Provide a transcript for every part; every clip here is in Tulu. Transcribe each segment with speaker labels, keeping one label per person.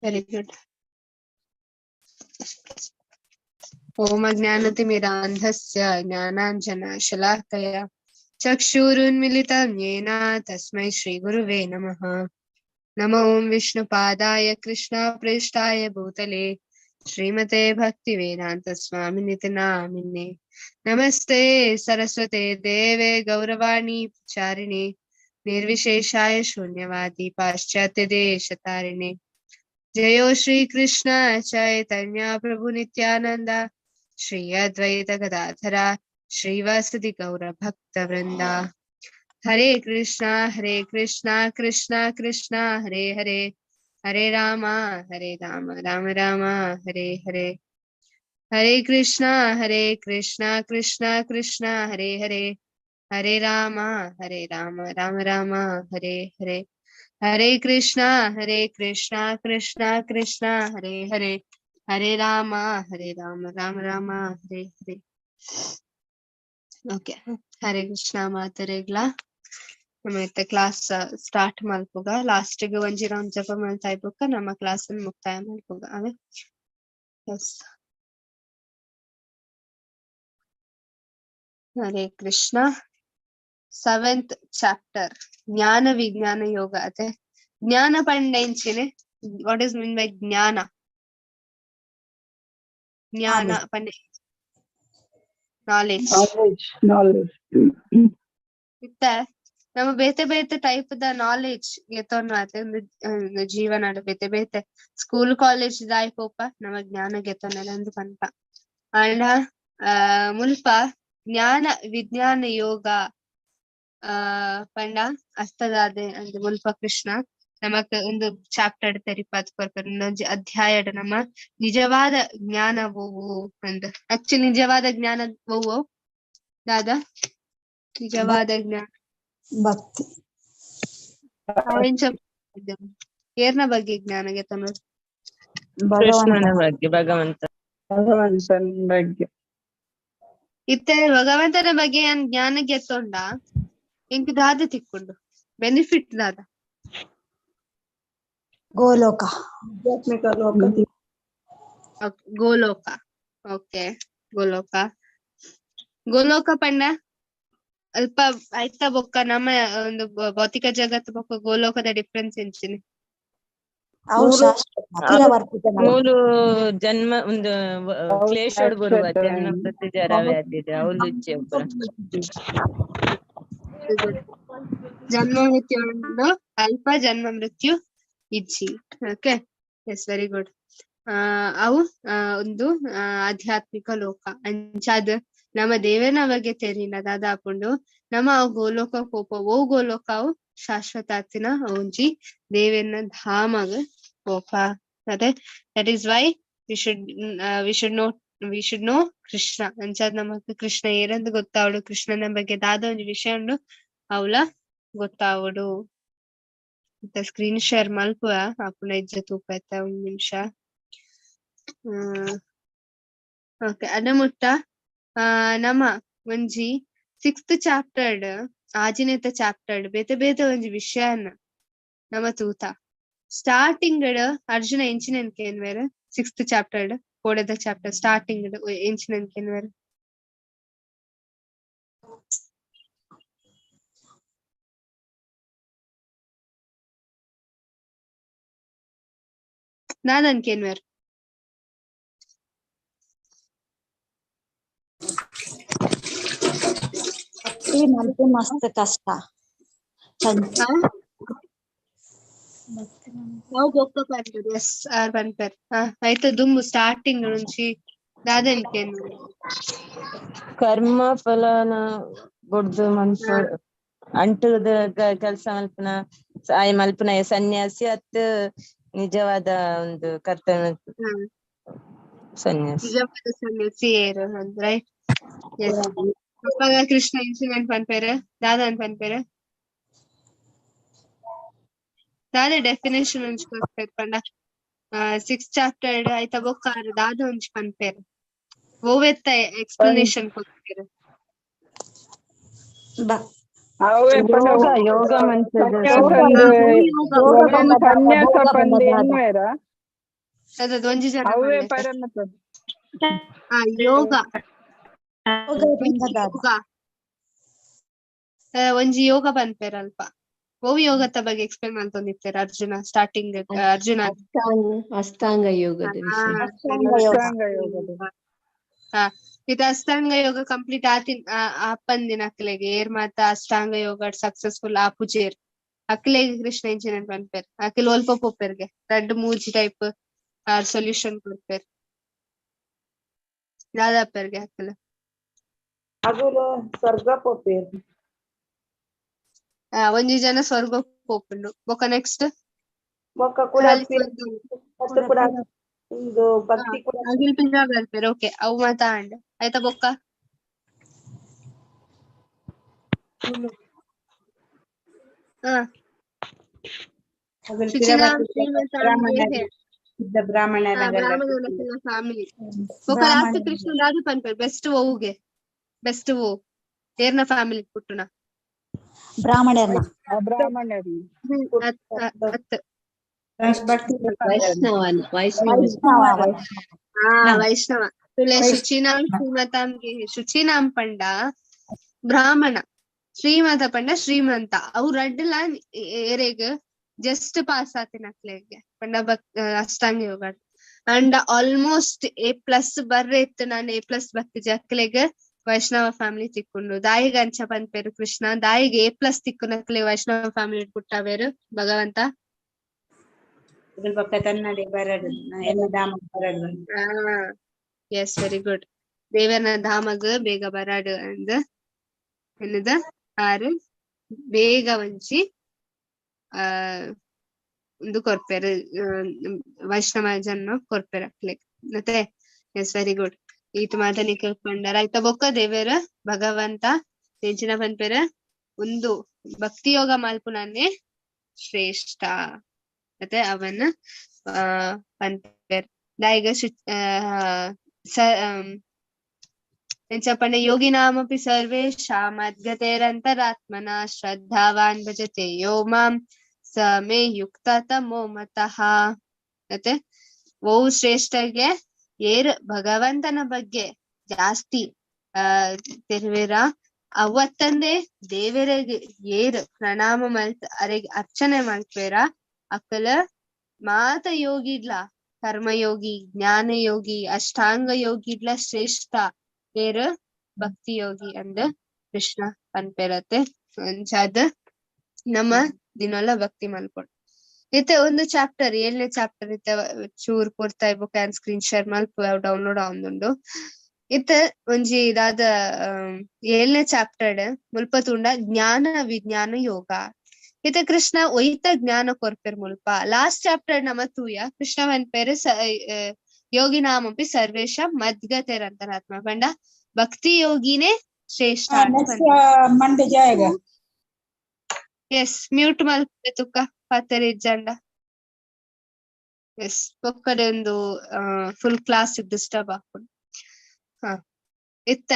Speaker 1: Very good. ॐ अज्ञानतिमिरान्धस्य ज्ञानाञ्जनशलाकया चक्षुरुन्मिलितं येन तस्मै श्रीगुरुवे नमः। नमो ॐ विष्णुपादाय कृष्णप्रेष्ठाय भूतले श्रीमते भक्तिवेदान्तस्वामिनिति नामिने। नमस्ते सरस्वते देवे गौरवाणी प्रचारिणे निर्विशेषाय शून्यवादी पाश्चात्य देशतारिणे। जयो श्री कृष्ण चैतन्य प्रभु नित्यानंद श्री अद्वैत गदाधरा श्रीवासदि गौर भक्त वृंदा। हरे कृष्णा कृष्णा कृष्णा हरे हरे, हरे रामा राम राम हरे हरे। हरे कृष्णा कृष्णा कृष्णा हरे हरे, हरे राम राम राम हरे हरे। हरे कृष्णा कृष्णा कृष्णा हरे हरे, हरे राम राम राम हरे हरे। ಓಕೆ, ಹರೇ ಕೃಷ್ಣ ಮಾತರೆಗ್ಲ. ನಮ್ಮ ಇತ್ತೆ ಕ್ಲಾಸ್ ಸ್ಟಾರ್ಟ್ ಮಲ್ಪುಗ. ಲಾಸ್ಟ್ ಗೆ ಒಂಜಿ ರೌಂಡ್ ಜಪ ಮಲ್ತಾ ಇಪ್ಪುಗ ನಮ್ಮ ಕ್ಲಾಸ್ ಮುಕ್ತಾಯ ಮಲ್ಪುಗ. ಅವೇ S. Hare Krishna. 7th chapter ಜ್ಞಾನ ವಿಜ್ಞಾನ ಯೋಗ. ಅತೆ ಜ್ಞಾನ ಪಂಡೆಂಚಿನೆ what is mean by ಜ್ಞಾನ? ಜ್ಞಾನ ಪಂಡೆ ನಾಲೆಜ್.
Speaker 2: ನಾಲೆಜ್.
Speaker 1: ಇತ್ತ ನಮ್ಮ ಬೇತೆ ಬೇತೆ ಟೈಪ್ ದ ನಾಲೆಜ್ ಗೆತೊನ್ನು ಅತೆ ಒಂದು ಜೀವನ ಬೇತೆ ಬೇತೆ ಸ್ಕೂಲ್ ಕಾಲೇಜ್ ದಾಯ್ಪೋಪ ನಮ್ಮ ಜ್ಞಾನ ಗೆತೊನ್ನೆಲ್ಲ ಒಂದು ಪನ್ಪ. ಅಂಡ ಮುಲ್ಪ ಜ್ಞಾನ ವಿಜ್ಞಾನ ಯೋಗ ಪಂಡ ಅರ್ಥದಾದೆ ಅಂದ್ ಮುಲ್ಪ ಕೃಷ್ಣ ನಮಕ್ ಒಂದು ಚಾಪ್ಟರ್ ತೆರಿಪಾತ್ ಕೊರ್ಪೆರ್. ಒಂಜಿ ಅಧ್ಯಾಯ ನಮ್ಮ ನಿಜವಾದ ಜ್ಞಾನ ಓವು ಅಂದ್. ಆಕ್ಚುಲಿ ನಿಜವಾದ ಜ್ಞಾನ ಓವು ದಾದಾ? ನಿಜವಾದ ಜ್ಞಾನ
Speaker 3: ಭಕ್ತಿ.
Speaker 1: ಏರ್ನ ಬಗ್ಗೆ ಜ್ಞಾನ ಗೆತೊನೊಡು?
Speaker 4: ಕೃಷ್ಣನ ಬಗ್ಗೆ, ಭಗವಂತ
Speaker 2: ಭಗವಂತನ ಬಗ್ಗೆ.
Speaker 1: ಇತ್ತೆ ಭಗವಂತನ ಬಗ್ಗೆ ಏನ್ ಜ್ಞಾನ ಗೆತ್ತೊಂಡ ಎಂಕ್ ದಾದ ತಿಕ್ಕೊಂಡು ಬೆನಿಫಿಟ್ ದಾದ?
Speaker 3: ಗೋಲೋಕ.
Speaker 2: ಆಧ್ಯಾತ್ಮಿಕ ಲೋಕ.
Speaker 1: ಗೋಲೋಕ. ಓಕೆ, ಗೋಲೋಕ. ಗೋಲೋಕ ಪಂಡ ಅಲ್ಪ ಐತ ಬೊಕ್ಕ ನಮ್ಮ ಒಂದು ಭೌತಿಕ ಜಗತ್ತು ಬೊಕ್ಕ ಗೋಲೋಕದ ಡಿಫ್ರೆನ್ಸ್ ಎಂಚಿನ?
Speaker 4: ಮೂಲು ಜನ್ಮ ಒಂದು ಕ್ಲೇಶೋಡ್ ಬರುವ ಜನ್ಮ ಮೃತ್ಯು ಜರ ವ್ಯಾಧಿ ಅವ್ಲು ಇಚ್ಛೆ ಒಬ್ಬರ.
Speaker 1: ಜನ್ಮ ಮೃತ್ಯು ಉಂಡು, ಅಲ್ಪ ಜನ್ಮ ಮೃತ್ಯು ಇಜ್ಜಿ. Okay, yes, very good. ಅವು ಒಂದು ಆಧ್ಯಾತ್ಮಿಕ ಲೋಕ. ಅಂಚಾದ್ ನಮ್ಮ ದೇವನ ಬಗ್ಗೆ ತೆರಿನ ದಾದಾಪುಂಡು ನಮ್ಮ ಅವು ಗೋಲೋಕ ಕೋಪ ಓ ಗೋಲೋಕ ಅವು ಶಾಶ್ವತ ಆತಿನ ಒಂಜಿ ದೇವನ ಧಾಮಗ ಕೋಪ. ಅದೇ that is why we should know Krishna. ಅಂಚಾದ್ ನಮಕ್ ಕೃಷ್ಣ ಏರಂದು ಗೊತ್ತಾವಡು, ಕೃಷ್ಣನ ಬಗ್ಗೆ ದಾದ ಒಂಜಿ ವಿಷಯ ಉಂಡು ಅವಲ ಗೊತ್ತಾವಡು. ಸ್ಕ್ರೀನ್ ಶೇರ್ ಮಲ್ಪುವ ಅಪುನ ಇಜ್ಜ ತೂಪ ಒಂದ್ ನಿಮಿಷ. ಓಕೆ, ಅದ ಮುಟ್ಟ ನಮ್ಮ ಒಂಜಿ 6th chapter ಆಜಿನೇತ ಚಾಪ್ಟರ್ ಬೇತೆ ಬೇತೆ ಒಂಜಿ ವಿಷಯನ ನಮ್ಮ ತೂತ. ಸ್ಟಾರ್ಟಿಂಗ್ ಅರ್ಜುನ ಎಂಚಿನ ಏನ್ವೇರ್ 6th chapter ಕೋಡೆದ ಚಾಪ್ಟರ್ ಸ್ಟಾರ್ಟಿಂಗ್ ಎಂಚಿನ ಏನ್ವೇರ್? ದಾದನ್ಕೇನ್ವೇರ್?
Speaker 3: ಮಸ್ತ್ ಕಷ್ಟ.
Speaker 1: ಎಸ್ ಆರ್ ಪನ್ಪೆರ್. ಆಯ್ತು, ದುಂಬು ಸ್ಟಾರ್ಟಿಂಗ್ నుంచి ದಾದನ್ಕೇನ್ವೇರ್?
Speaker 4: ಕರ್ಮ ಫಲನ ಬುಡ್ದು ಮನ್ಸು ಅಂಟುದ ಕೆಲಸ ಮಲ್ಪನ ಆಯ್ ಮಲ್ಪನ ಸನ್ಯಾಸಿ ಅತ್ ನಿಜವಾದ ಒಂದು ಕರ್ತವ್ಯ ಸನ್ಯಾಸಿ.
Speaker 1: ನಿಜವಾದ ಸನ್ಯಾಸಿ ಏರು ಅಂದ್ರೆ ಅಪ್ಪಾಗ ಕೃಷ್ಣ ಇನ್ಸಿಡೆಂಟ್ ಪನ್ಪೆರ್ ದಾದ ಅಂತ ಪನ್ಪೆರ್? ದಾದ ಡೆಫಿನೇಷನ್ ಒಂಜಿ ಕೊರ್ಪೆರ್ ಪಂಡ 6th chapter ಆಯ್ತ ಬೊಕ್ಕ ದಾದ ಒಂಜಿ ಪನ್ಪೆರ್? ಓವೆತ್ತ ಎಕ್ಸ್ಪ್ಲನೇಷನ್ ಕೊರ್ಪೆರ್?
Speaker 4: ಯೋಗ ಯೋಗ ಮನ್ಸದ
Speaker 2: ಸನ್ಯಾಸ ಪಂದ್ ಎನ್ನುವೆರಾ?
Speaker 1: ಅದ್ ಒಂಜಿ ಜನ
Speaker 2: ಅವೇ
Speaker 1: ಪನ್ಲೆ.
Speaker 2: ಪರಮ
Speaker 1: ಆ ಯೋಗ.
Speaker 3: ಯೋಗ ಪಂಡ ದಾದ?
Speaker 1: ಯೋಗ. ಒಂಜಿ ಯೋಗ ಪನ್ಪೆರ್ ಅಲ್ಪ. ಒವು ಯೋಗದ ಬಗ್ಗೆ ಎಕ್ಸ್ಪ್ಲೇನ್ ಮಲ್ತೊಂದಿತ್ತೆರ್ ಅರ್ಜುನ ಸ್ಟಾರ್ಟಿಂಗ್ ಅರ್ಜುನ?
Speaker 5: ಅಷ್ಟಾಂಗ ಅಷ್ಟಾಂಗ ಯೋಗದ ವಿಷಯ.
Speaker 3: ಅಷ್ಟಾಂಗ ಯೋಗ.
Speaker 2: ಅಷ್ಟಾಂಗ ಯೋಗದ.
Speaker 1: ಹಾ, ಇದು ಅಷ್ಟಾಂಗ ಯೋಗ ಕಂಪ್ಲೀಟ್ ಆತಿನ್ ಆಪಂದಿನ ಅಕ್ಲೆಗ್ ಏರ್ ಮಾತ ಅಷ್ಟಾಂಗ ಯೋಗ ಸಕ್ಸಸ್ಫುಲ್ ಆಪುಜೆರ್, ಅಕ್ಲೆಗ್ ಕೃಷ್ಣ ಇಂಚಿನ ಪನ್ಪೆರ್. ಅಕ್ಲ್ ಒಲ್ಪ ಪೋಪೆರ್ಗೆ? ರಡ್ಡ್ ಮೂಜಿ ಟೈಪ್ ಆರ್ ಸೊಲ್ಯೂಷನ್ ಕೊರ್ಪೆರ್. ದಾದಾಪೆರ್ಗೆ ಅಕ್ಲ್?
Speaker 2: ಅಗುಲು ಸ್ವರ್ಗ ಪೋಪೆರ್.
Speaker 1: ಆ, ಒಂಜಿ ಜನ ಸ್ವರ್ಗ ಪೋಪುಂಡು. ಬೊಕ ನೆಕ್ಸ್ಟ್?
Speaker 2: ಬೊಕ್ಕ ಕೂಡ
Speaker 1: ಖಾಲಿ
Speaker 2: ಮತ್ತು ಕೂಡ ಒಂದು ಭಕ್ತಿ ಕೂಡ.
Speaker 1: ಅಗಿಲ್ ಪಿರ ಬರ್ಪೆರ್. ಓಕೆ, ಅವು ಮಾತ ಆಂಡ್. ಆಯ್ತಾ? ಬೊಕ್ಕ ಹಾ ಶುಚಿನಾಂ ಶ್ರೀಮತಾಂ ಗೇಹೆ.
Speaker 2: ಬ್ರಾಹ್ಮಣರ.
Speaker 1: ಬ್ರಾಹ್ಮಣನ ಫ್ಯಾಮಿಲಿ. ಬೊಕ್ಕ ಲಾಸ್ಟ್ ಕೃಷ್ಣ ದಾದ ಪನ್ಪೆರ್? ಬೆಸ್ಟ್ ಓವುಗೆ, ಬೆಸ್ಟ್ ಓ ಏರ್ನ ಫ್ಯಾಮಿಲಿ ಪುಟ್ಟುನ?
Speaker 3: ಬ್ರಾಹ್ಮಣರ್ನ.
Speaker 2: ಬ್ರಾಹ್ಮಣರು.
Speaker 1: ಅತ್.
Speaker 5: ವೈಷ್ಣವನ ವೈಷ್ಣವ.
Speaker 3: ವೈಷ್ಣವ.
Speaker 1: ಹಾ, ವೈಷ್ಣವ. ತುಲೆ, ಶುಚಿನಾಂ ಶ್ರೀಮತಾಂ ಗೇಹೆ. ಶುಚಿನಾಂ ಪಂಡ ಬ್ರಾಹ್ಮಣ, ಶ್ರೀಮತ ಪಂಡ ಶ್ರೀಮಂತ. ಅವು ರಡ್ಡ್ಲ ಏರೆಗ್? ಜಸ್ಟ್ ಪಾಸ್ ಆತಿನಕ್ಲೆಗೆ ಪಂಡ ಭಕ್ ಅಷ್ಟಾಂಗ ಯೋಗ. ಅಂಡ್ ಆಲ್ಮೋಸ್ಟ್ ಎ ಪ್ಲಸ್ ಬರ್ರೆ ಇತ್ತು, ನಾನು ಎ ಪ್ಲಸ್ ಬತ್ತಿಜಿ, ಅಕ್ಲೆಗ್ ವೈಷ್ಣವ ಫ್ಯಾಮಿಲಿ ತಿಕ್ಕುಂಡು. ದಾಯಿಗ್ ಅಂಚ ಪನ್ಪೆರು ಕೃಷ್ಣ? ದಾಯಿಗ್ ಎ ಪ್ಲಸ್ ತಿಕ್ಕುನಕ್ಲೆ ವೈಷ್ಣವ ಫ್ಯಾಮಿಲಿ ಪುಟ್ಟವೇರು ಭಗವಂತ?
Speaker 2: ಬೊಕ್ಕ ತನ್ನಡೆ ಬರಡು, ಎನ್ನ ಧಾಮ ಬರಡು.
Speaker 1: Yes, very good. ದೇವರನ ಧಾಮಗ್ ಬೇಗ ಬರಾಡು ಅಂದ್ ಎನ್ನುದ ಆರು ಬೇಗ ಒಂಜಿ ಆ ಉಂದು ಕೊರ್ಪೆರ್, ವೈಷ್ಣವ ಜನ್ಮ ಕೊರ್ಪೆರ್ ಅಕ್ಲೆಗ್ ಮತ್ತೆ. Yes, very good. ಈತ್ ಮಾತ ನಿಕಲ್ ಪಂಡರ್. ಆಯ್ತ, ಬೊಕ್ಕ ದೇವೆರ್ ಭಗವಂತ ಎಂಚಿನ ಪನ್ಪೆರ್? ಒಂದು ಭಕ್ತಿ ಯೋಗ ಮಲ್ಪುನನ್ನೇ ಶ್ರೇಷ್ಠ ಮತ್ತೆ ಅವನ್ ಪನ್ಪೆರ್. ದಾಯಿಗ ಎಂಚ ಪಂಡ, ಯೋಗಿನಾಮಪಿ ಸರ್ವೇಷಾಂ ಮದ್ಗತೇರಂತರಾತ್ಮನ ಶ್ರದ್ಧಾವಾನ್ ಭಜತೆ ಯೋ ಮಾಂ ಸ ಮೇ ಯುಕ್ತತಮೋ ಮತಃ. ಮತ್ತೆ ಓ ಶ್ರೇಷ್ಠಗೆ, ಏರ್ ಭಗವಂತನ ಬಗ್ಗೆ ಜಾಸ್ತಿ ತೆರುವೆರ, ಅವತ್ತಂದೆ ದೇವರಿಗೆ ಏರ್ ಪ್ರಣಾಮ ಮಲ್ತ್ ಅರೆಗ್ ಅರ್ಚನೆ ಮಲ್ಪೆರ, ಅಕಲ ಮಾತ ಯೋಗಿಡ್ಲ, ಕರ್ಮಯೋಗಿ, ಜ್ಞಾನ ಯೋಗಿ, ಅಷ್ಟಾಂಗ ಯೋಗಿಡ್ಲ ಶ್ರೇಷ್ಠ ಏರ್? ಭಕ್ತಿ ಯೋಗಿ ಅಂದ್ ಕೃಷ್ಣ ಪನ್ಪೆರತ್ತೆ. ಅಂಚಾದ್ ನಮ್ಮ ದಿನೊಲ ಭಕ್ತಿ ಮಲ್ಪೊಡು. ಇತ್ತೆ ಒಂದು ಚಾಪ್ಟರ್, ಏಳನೇ ಚಾಪ್ಟರ್ ಇತ್ತೆ ಚೂರ್ ಪೊರ್ತಾಯ್ ಬೊಕ ಯಾನ್ ಸ್ಕ್ರೀನ್ ಶೇರ್ ಮಲ್ಪುವೆ, ಅವು ಡೌನ್ಲೋಡ್ ಆವೊಂದುಂಡು. ಇತ್ತೆ ಒಂಜಿ ದಾದ, ಏಳನೇ ಚಾಪ್ಟರ್ ಮುಲ್ಪ ತೂಂಡ ಜ್ಞಾನ ವಿಜ್ಞಾನ ಯೋಗ. ಇತ್ತೆ ಕೃಷ್ಣ ಒಯ್ತ ಜ್ಞಾನ ಕೊರ್ಪೆರ್ ಮುಲ್ಪ? ಲಾಸ್ಟ್ ಚಾಪ್ಟರ್ ನಮ ತೂಯ, ಕೃಷ್ಣ ಪನ್ಪೆರ್ ಯೋಗಿನಾಮಪಿ ಸರ್ವೇಶ ಮದ್ಗತೆರಂತರಾತ್ಮ ಪಂಡ ಭಕ್ತಿ ಯೋಗಿನೇ ಶ್ರೇಷ್ಠ ಅಂತ.
Speaker 2: ನೆಕ್ಸ್ಟ್ ಮಂಡೇ ಜಾಯಗ.
Speaker 1: ಎಸ್, ಮ್ಯೂಟ್ ಮಲ್ಪೆ ತುಕ್ಕ ಪಾತೆರ ಇಜ್ಜಂಡ. ಎಸ್, ಬೊಕ್ಕಡೆ ಒಂದು ಫುಲ್ ಕ್ಲಾಸ್ ಡಿಸ್ಟರ್ಬ್ ಆಪುಂಡು. ಹ, ಇತ್ತ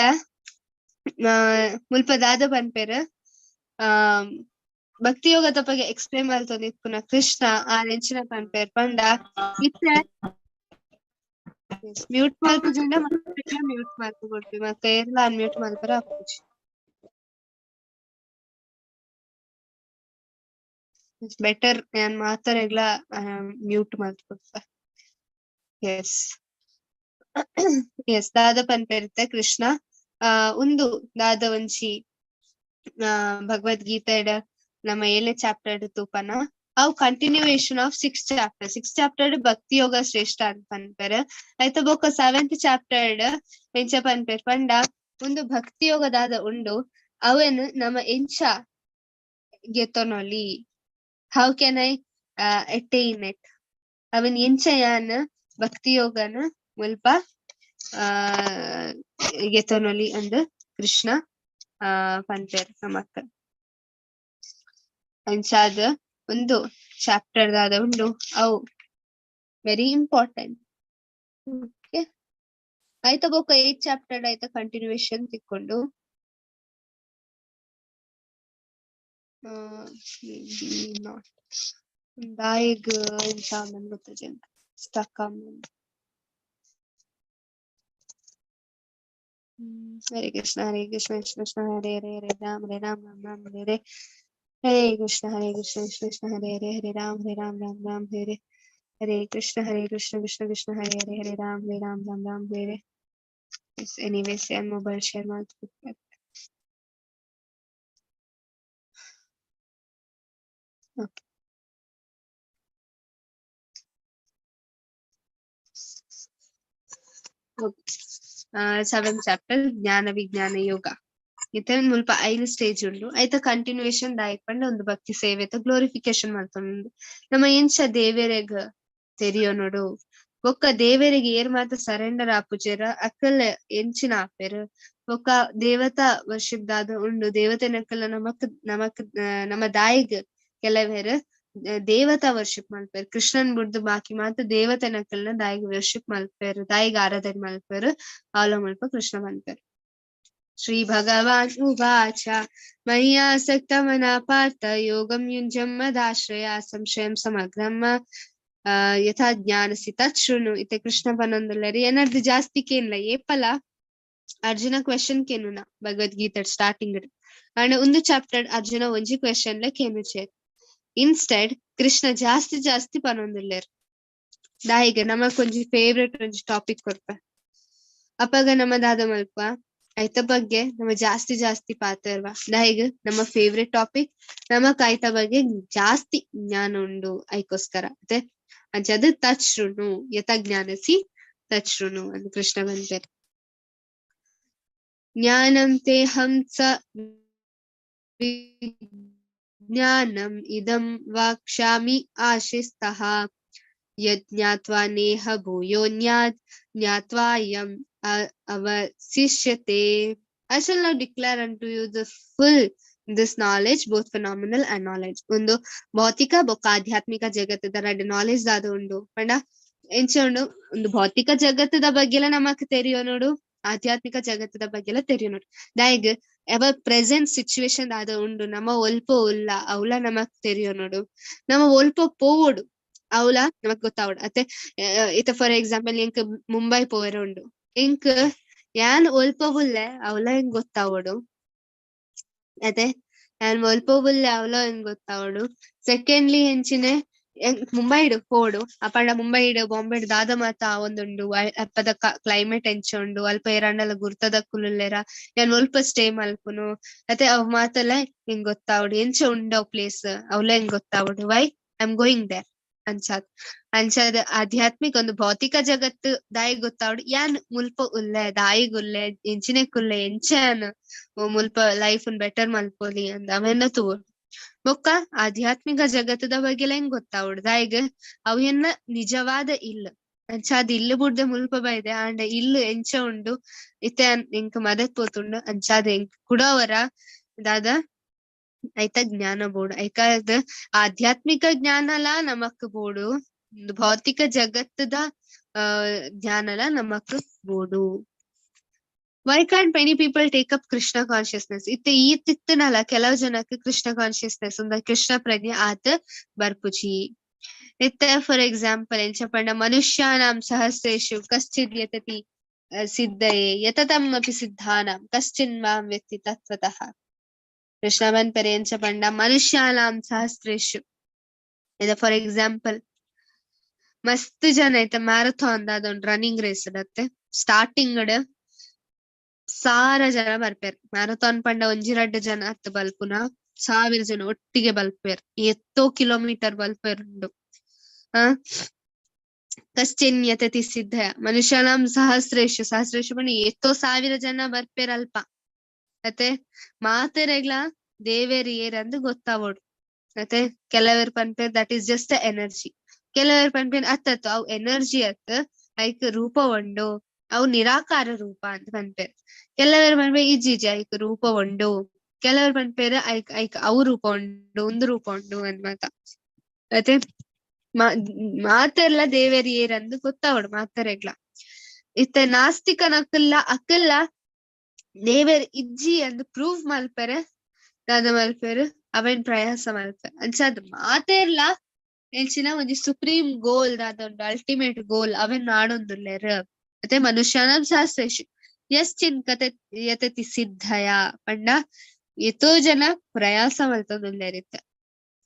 Speaker 1: ಮುಲ್ಪ ದಾದ ಪನ್ಪೆರ್? ಆ ಭಕ್ತಿ ಯೋಗದ ಬಗ್ಗೆ ಎಕ್ಸ್ಪ್ಲೇನ್ ಮಲ್ತೊಂದು ಇಪ್ಪುನ ಕೃಷ್ಣ ಆರ್ ಎಂಚಿನ ಪನ್ಪೆರ್ ಪಂಡ, ಇತ್ತೆ ಮ್ಯೂಟ್ ಮಲ್ಪುಜಿಂಡ ಮ್ಯೂಟ್ ಮಲ್ಪು ಕೊಡ್ಪಿ ಮತ್ತೆ ಏರ್ಲ ಅನ್ಮ್ಯೂಟ್ ಮಲ್ಪರ ಆಪುಜಿ. ಬೆಟರ್ ಯಾನ್ ಮಾತೆರೆಗ್ಲ ಮ್ಯೂಟ್ ಮಲ್ತ್ ಕೊರ್ಪೆ. ಎಸ್ ಎಸ್ ದಾದ ಪನ್ಪೆರುತ್ತೆ ಕೃಷ್ಣ? ಉಂದು ದಾದ ಒಂಜಿ ಭಗವದ್ಗೀತೆಡ್ ನಮ್ಮ ಏಳನೇ ಚಾಪ್ಟರ್ ತೂಪನ, ಅವು continuation of six chapter. Six chapter ಭಕ್ತಿ ಯೋಗ ಶ್ರೇಷ್ಠ ಅಂತ ಪನ್ಪೆರ್. ಆಯ್ತ, ಬೊಕ್ಕ ಸೆವೆಂತ್ ಚಾಪ್ಟರ್ ಎಂಚ ಪನ್ಪೆರ್ ಪಂಡ, ಒಂದು ಭಕ್ತಿ ಯೋಗ ದಾದ ಉಂಡು ಅವೆನ್ ನಮ ಎಂಚ ಗೆತೊನೊಲಿ, how can I attain it, ಅವನ್ ಎಂಚ ಯಾನ್ ಭಕ್ತಿ ಯೋಗನ ಮುಲ್ಪ ಗೆತೊನೊಲಿ ಅಂದ್ ಕೃಷ್ಣ ಪನ್ಪೆರ್ ನಮಕ್. ಅಂಚಾದ್ ಒಂದು ಚಾಪ್ಟರ್ ದಾದ ಉಂಡು ಅವು ವೆರಿ ಇಂಪಾರ್ಟೆಂಟ್. ಓಕೆ, ಆಯ್ತಾ? ಬೊಕ್ಕ ಏತ್ ಚಾಪ್ಟರ್ ಆಯ್ತಾ ಕಂಟಿನ್ಯೂಯೇಷನ್ ತಿಕ್ಕೊಂಡು. Maybe not. ದಾಯೆಗ್ ಎಂಚ ಗೊತ್ತಿಜಿ. Stuck Hare Krishna Hare Krishna Krishna Krishna Hare Hare Hare Rama Hare Rama Rama Rama Hare Hare. Hare Krishna Hare Krishna Krishna Krishna Hare Hare Hare Rama Hare Rama Rama Rama Hare Hare. Hare Krishna Hare Krishna Krishna Krishna Hare Hare Hare Rama Hare Rama Rama Rama Hare Hare. Anyways ಯಾನ್ ಮೊಬೈಲ್ ಶೇರ್ ಮಾಡ್ತಿದ್ದೆ. Okay. Seven chapter ಜ್ಞಾನ ವಿಜ್ಞಾನ ಯೋಗ. ಇತ್ತೆ ಮುಲ್ಪ 5 ಸ್ಟೇಜ್ ಉಂಡು. ಐತ ಕಂಟಿನ್ಯೂಯೇಷನ್ ದಾಯಕ್ ಪಂಡ ಒಂದು ಭಕ್ತಿ ಸೇವೆತ ಗ್ಲೋರಿಫಿಕೇಶನ್ ಮಲ್ತೊಂದು ನಮ್ಮ ಎಂಚ ದೇವೆರೆಗ್ ತೆರಿಯೊನೊಡು ಬೊಕ್ಕ ದೇವೆರೆಗ್ ಏರ್ ಮಾತ ಸರೆಂಡರ್ ಆಪುಜೆರ್ ಅಕಲ್ ಎಂಚಿನ ಆಪೆರ್ ಬೊಕ್ಕ ದೇವತಾ ವರ್ಷಿಪ್ ದಾದ ಉಂಡು ದೇವತೆನಕಲ್ ನಮಕ್ ನಮಕ್ ನಮ್ಮ ದಾಯಿಗ್ ಕೆಲವೆರ್ ದೇವತಾ ವರ್ಷಿಪ್ ಮಲ್ಪೆರ್ ಕೃಷ್ಣನ್ ಬುಡ್ದು ಬಾಕಿ ಮಾತ ದೇವತೆನಕಲ್ನ ದಾಯಿಗ್ ವರ್ಷಿಪ್ ಮಲ್ಪೆರ್ ದಾಯಿಗ್ ಆರಾಧನೆ ಮಲ್ಪೆರ್ ಆಲ ಮಲ್ಪ ಕೃಷ್ಣ ಮನ್ಪೆರ್. ಶ್ರೀ ಭಗವಾನ್ ಉವಾಚ ಮಯ್ಯಾಸಕ್ತ ಮನಃ ಪಾರ್ಥ ಯೋಗಂ ಯುಂಜಂ ಮದಾಶ್ರಯ ಸಂಶಯಂ ಸಮಗ್ರಂ ಯಥಾ ಜ್ಞಾನಸಿ ತತ್ ಶೃಣು. ಇತ್ತೆ ಕೃಷ್ಣ ಪನೊಂದುಲ್ಲೆರ್ ಎನರ್ದ್ ಜಾಸ್ತಿ ಕೇನ್ಲ ಏಪಲ ಅರ್ಜುನ ಕ್ವೆಶನ್ ಕೇನುನ ಭಗವದ್ಗೀತೆ ಸ್ಟಾರ್ಟಿಂಗ್ ಅಂಡ್ ಒಂದು ಚಾಪ್ಟರ್ ಅರ್ಜುನ ಒಂಜಿ ಕ್ವೆಶನ್ ಲ ಕೇನುಚೇರ್. ಇನ್ಸ್ಟೆಡ್ ಕೃಷ್ಣ ಜಾಸ್ತಿ ಜಾಸ್ತಿ ಪನೊಂದುಲ್ಲೆರ್. ದಾಯಿಗ ನಮಕ್ ಒಂಜಿ ಫೇವ್ರೆಟ್ ಒಂಜಿ ಟಾಪಿಕ್ ಕೊರ್ಪೆ ಅಪಗ ನಮ್ಮ ದಾದ ಮಲ್ಪ ಐತ ಬಗ್ಗೆ ನಮ್ಮ ಜಾಸ್ತಿ ಜಾಸ್ತಿ ಪಾತೆರ್ವ. ದಾಯಿಗ ನಮ್ಮ ಫೇವ್ರೆಟ್ ಟಾಪಿಕ್ ನಮಕ್ ಐತ ಬಗ್ಗೆ ಜಾಸ್ತಿ ಜ್ಞಾನ ಉಂಡು ಐಕೋಸ್ಕರ ಅತ್ತೆ ಅಂಚಾದ್ ತತ್ ಶೃಣು ಯಥಾ ಜ್ಞಾನಸಿ ತತ್ ಶೃಣು ಅಂತ ಕೃಷ್ಣ ಬಂದೆರ್. ಜ್ಞಾನಂ ತೇಹಂ ಸ ವಿಜ್ಞಾನಂ ಇದಂ ವಕ್ಷ್ಯಾಮಿ ಆಶಿಸ್ತಃ ಯಜ್ಞಾತ್ವಾ ನೇಹ ಭೂಯೋನ್ಯಾತ್ ಜ್ಞಾತ್ವಾ ಯಂ ಅವಶಿಷ್ಯತೆ. I shall now declare unto you the full this knowledge, both phenomenal and knowledge. ಒಂದು ಭೌತಿಕ ಬೊಕ್ಕ ಆಧ್ಯಾತ್ಮಿಕ ಜಗತ್ತದ ರಡ್ಡ್ ನಾಲೆಜ್ ದಾದ ಉಂಡು ಪಂಡ ಎಂಚ ಉಂಡು ಒಂದು ಭೌತಿಕ ಜಗತ್ತದ ಬಗ್ಗೆಲ ನಮಕ್ ತೆರಿಯೋ ನೋಡು, ಆಧ್ಯಾತ್ಮಿಕ ಜಗತ್ತದ ಬಗ್ಗೆಲ ತೆರಿಯೋ ನೋಡು. ದಾಯಿಗ್ ಎವರ್ ಪ್ರೆಸೆಂಟ್ ಸಿಚುವೇಶನ್ ದಾದ ಉಂಡು ನಮ್ಮ ಒಲ್ಪ ಉಲ್ಲ ಅವಲ ನಮಕ್ ತೆರಿಯೋ ನೋಡು, ನಮ್ಮ ಒಲ್ಪ ಪೋವೊಡು ಅವಲ ನಮಕ್ ಗೊತ್ತಾವಡು. ಅತ್ತೆ ಇತ್ತ ಫಾರ್ ಎಕ್ಸಾಂಪಲ್ ಎಂಕ್ ಮುಂಬೈ ಪೋವೆರೆ ಉಂಡು, ಎಂಕ್ ಯಾನ್ ಒಲ್ಪ ಉಲ್ಲೆ ಅವಲ ಎಂಕ್ ಗೊತ್ತಾವೊಡು, ಅದೇ ಯಾನ್ ಒಲ್ಪ ಉಲ್ಲೆ ಅವಲ ಎಂಕ್ ಗೊತ್ತಾವೊಡು. ಸೆಕೆಂಡ್ಲಿ ಎಂಚಿನೆ ಮುಂಬೈಡ್ ಪೋಡು ಅಪಂಡ ಮುಂಬೈಡ್ ಬಾಂಬೆಡ್ ದಾದ ಮಾತ ಆವೊಂದುಂಡು ಅಲ್ಪದ ಕ್ಲೈಮೇಟ್ ಎಂಚ ಉಂಡು ಅಲ್ಪ ಏರಾಂಡಲ ಗುರ್ತದ ಕುಲುಲ್ಲೆರ ಯಾನ್ ಒಲ್ಪ ಸ್ಟೇ ಮಲ್ಪುನು ಅತ್ತೆ ಅವ್ ಮಾತಲ ಎಂಕ್ ಗೊತ್ತಾವೊಡು ಎಂಚ ಉಂಡು ಅವ್ ಪ್ಲೇಸ್ ಅವಲ ಎಂಕ್ ಗೊತ್ತಾವೊಡು. Why I am going there ಅಂಚಾದ್ ಅಂಚಾದ್ ಆಧ್ಯಾತ್ಮಿಕ ಒಂದು ಭೌತಿಕ ಜಗತ್ತು ದಾಯಿಗ್ ಗೊತ್ತಾವೊಡು ಯಾನ್ ಮುಲ್ಪ ಉಲ್ಲೆ ದಾಯಿಗ್ ಉಲ್ಲೆ ಎಂಚಿನೆಕ್ ಉಲ್ಲೆ ಎಂಚ ಯಾನ್ ಮುಲ್ಪ ಲೈಫ್ ಬೆಟರ್ ಮಲ್ಪೊಲಿ ಅಂದ್ ಅವೆನ್ನ ತೂವೊಡು. ಬೊಕ್ಕ ಆಧ್ಯಾತ್ಮಿಕ ಜಗತ್ತದ ಬಗ್ಗೆಲ ಎಂಕ್ ಗೊತ್ತಾವೊಡು ದಾಯಿಗ್ ಅವು ಎನ್ನ ನಿಜವಾದ ಇಲ್ಲ್ ಅಂಚಾದ್ ಇಲ್ಲ್ ಬುಡ್ದೆ ಮುಲ್ಪ ಬೈದೆ ಆಂಡ ಇಲ್ಲ್ ಎಂಚ ಉಂಡು ಇತ್ತೆ ಎಂಕ್ ಮದತ್ ಪೋತುಂಡು ಅಂಚಾದ್ ಎಂಕ್ ಕುಡವರ ದಾದ ಐತ ಜ್ಞಾನ ಬೋಡು. ಐಕಾದ್ ಆಧ್ಯಾತ್ಮಿಕ ಜ್ಞಾನಲ ನಮಕ್ ಬೋಡು, ಭೌತಿಕ ಜಗತ್ತದ ಜ್ಞಾನಲ ನಮಕ್ ಬೋಡು. Why can't many people take up Krishna consciousness? ಇತ್ತೆ ಈ ತಿತ್ತನಲ ಕೆಲವು ಜನಕ್ಕೆ ಕೃಷ್ಣ ಕಾನ್ಶಿಯಸ್ನೆಸ್ ಉಂದ ಕೃಷ್ಣ ಪ್ರಜ್ಞೆ ಆತ ಬರ್ಪುಜಿ. ಇತ್ತೆ ಫಾರ್ ಎಕ್ಸಾಂಪಲ್ ಎಂಚ ಪಂಡ ಮನುಷ್ಯಾನಾಂ ಸಹಸ್ರೇಷು ಕಶ್ಚಿದ್ ಯತತಿ ಸಿದ್ಧಯೇ ಯತತಂ ಅಪಿ ಸಿದ್ಧಾನಾಂ ಕಶ್ಚಿನ್ ಮಾಂ ವ್ಯಕ್ತಿ ತತ್ವತಃ. ಕೃಷ್ಣ ಪನ್ಪೆರೆ ಎಂಚ ಪಂಡ ಮನುಷ್ಯಾನಾಂ ಸಹಸ್ರೇಷು ಇದ ಫಾರ್ ಎಕ್ಸಾಂಪಲ್ ಮಸ್ತ್ ಜನ ಐತ ಮ್ಯಾರಥಾನ್ ದಾದ ರನ್ನಿಂಗ್ ರೇಸ್ ಅತ್ತೆ ಸ್ಟಾರ್ಟಿಂಗ್ 1000 ಜನ ಬರ್ಪೇರ್ ಮ್ಯಾರಥಾನ್ ಪಂಡ ಒಂಜಿ ರಡ್ಡ್ ಜನ ಅತ್ತ ಬಲ್ಪುನ 1000 ಜನ ಒಟ್ಟಿಗೆ ಬಲ್ಪೇರ್ ಎತ್ತೋ ಕಿಲೋಮೀಟರ್ ಬಲ್ಪೇರ್ ಉಂಡು. ಕಶ್ಚಿನ್ ಯತತಿ ಸಿದ್ಧ ಮನುಷ್ಯನಾಂ ಸಹಸ್ರೇಷು ಸಹಸ್ರೇಷು ಪಂಡ ಎತ್ತೋ 1000 ಜನ ಬರ್ಪೇರ್ ಅಲ್ಪ ಅತ್ತೆ ಮಾತೆರೆಗ್ಲ ದೇವೇರ್ ಏರಂದು ಗೊತ್ತಾವೋಡು. ಅತ್ತೆ ಕೆಲವರು ಪನ್ಪೇರ್ that is just energy, ಕೆಲವರು ಪನ್ಪೇರ್ ಅತ್ತತ್ತು ಅವು ಎನರ್ಜಿ ಅತ್ ಐಕ್ ರೂಪ ಉಂಡು ಅವು ನಿರಾಕಾರ ರೂಪ ಅಂತ ಪನ್ಪೇರ್. ಕೆಲವರು ಪನ್ಪೇರ್ ಇಜ್ಜಿ ಇಜ್ಜಿ ಐಕ್ ರೂಪ ಉಂಡು, ಕೆಲವರು ಪನ್ಪೇರ್ ಐಕ್ ಐಕ್ ಅವು ರೂಪ ಉಂಡು ಒಂದು ರೂಪ ಉಂಡು ಅಂತ ಮಾತ. ಅತ್ತೆ ಮಾತೆರ್ಲ ದೇವೇರ್ ಏರಂದು ಗೊತ್ತಾವೋಡು ಮಾತೆರೆಗ್ಲ. ಇತ್ತೆ ನಾಸ್ತಿಕನಕಲ್ಲ ಅಕಲ್ಲ ದೇವೇರ್ ಇಜ್ಜಿ ಅಂದ್ ಪ್ರೂವ್ ಮಲ್ಪೆರೆ ದಾದ ಮಲ್ಪೆರ್ ಅವೇನ್ ಪ್ರಯಾಸ ಮಲ್ಪೆರ್ ಅಂಚಾದ್ ಮಾತೆರ್ಲ ಎಂಚಿನ ಒಂಜಿ ಸುಪ್ರೀಂ ಗೋಲ್ ದಾದ ಉಂಡು, ಅಲ್ಟಿಮೇಟ್ ಗೋಲ್ ಅವೆನ್ ನಾಡೊಂದುಲ್ಲೆರ್. ಅತೆ ಮನುಷ್ಯನ ಶಾಸ್ತ್ರೇಶು ಯಶ್ಚಿನ್ ಕತೆ ಯತತಿ ಸಿದ್ಧಯ ಪಂಡ ಏತೋ ಜನ ಪ್ರಯಾಸ ಮಲ್ತೊಂದುಲ್ಲೆರ್ ಇತ್ತೆ.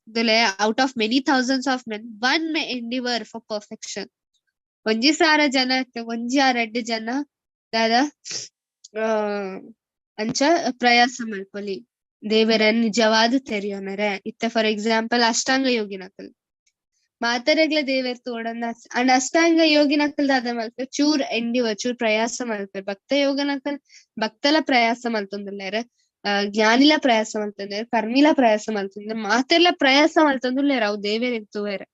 Speaker 1: ದುಲೆ out of many thousands of men one may endeavour for perfection. ಒಂಜಿ ಸಾರ ಜನ ಒಂಜಿ ಆ ರಡ್ಡ್ ಜನ ದಾದ ಅಂಚ ಪ್ರಯಾಸ ಮಲ್ಪೊಲಿ ದೇವರನ್ ನಿಜವಾದ ತೆರಿಯೊನರೆ. ಇತ್ತೆ ಫಾರ್ ಎಕ್ಸಾಂಪಲ್ ಅಷ್ಟಾಂಗ ಯೋಗಿನಕುಲು ಮಾತೆರೆಗ್ಲ ದೇವೆರ್ ತೋಡಂದ ಅಂಡ್ ಅಷ್ಟಾಂಗ ಯೋಗಿನಕುಲ್ ದಾದ ಮಲ್ಪೆರ್ ಚೂರ್ ಎಂಡಿವರ್ ಚೂರ್ ಪ್ರಯಾಸ ಮಲ್ಪೆರ್. ಭಕ್ತ ಯೋಗನಕಲ್ ಭಕ್ತಲ ಪ್ರಯಾಸ ಮಲ್ತೊಂದುಲ್ಲೆರ್, ಜ್ಞಾನಿಲ ಪ್ರಯಾಸ ಮಲ್ತೊಂದುಲ್ಲೆರ್, ಕರ್ಮಿಲ ಪ್ರಯಾಸ ಮಲ್ತೊಂದುಲ್ಲೆರ್, ಮಾತೆರ್ಲ ಪ್ರಯಾಸ ಮಲ್ತೊಂದುಲ್ಲೆರ್ ಅವು ದೇವೆರೆಗ್ ತೂವೆರೆ.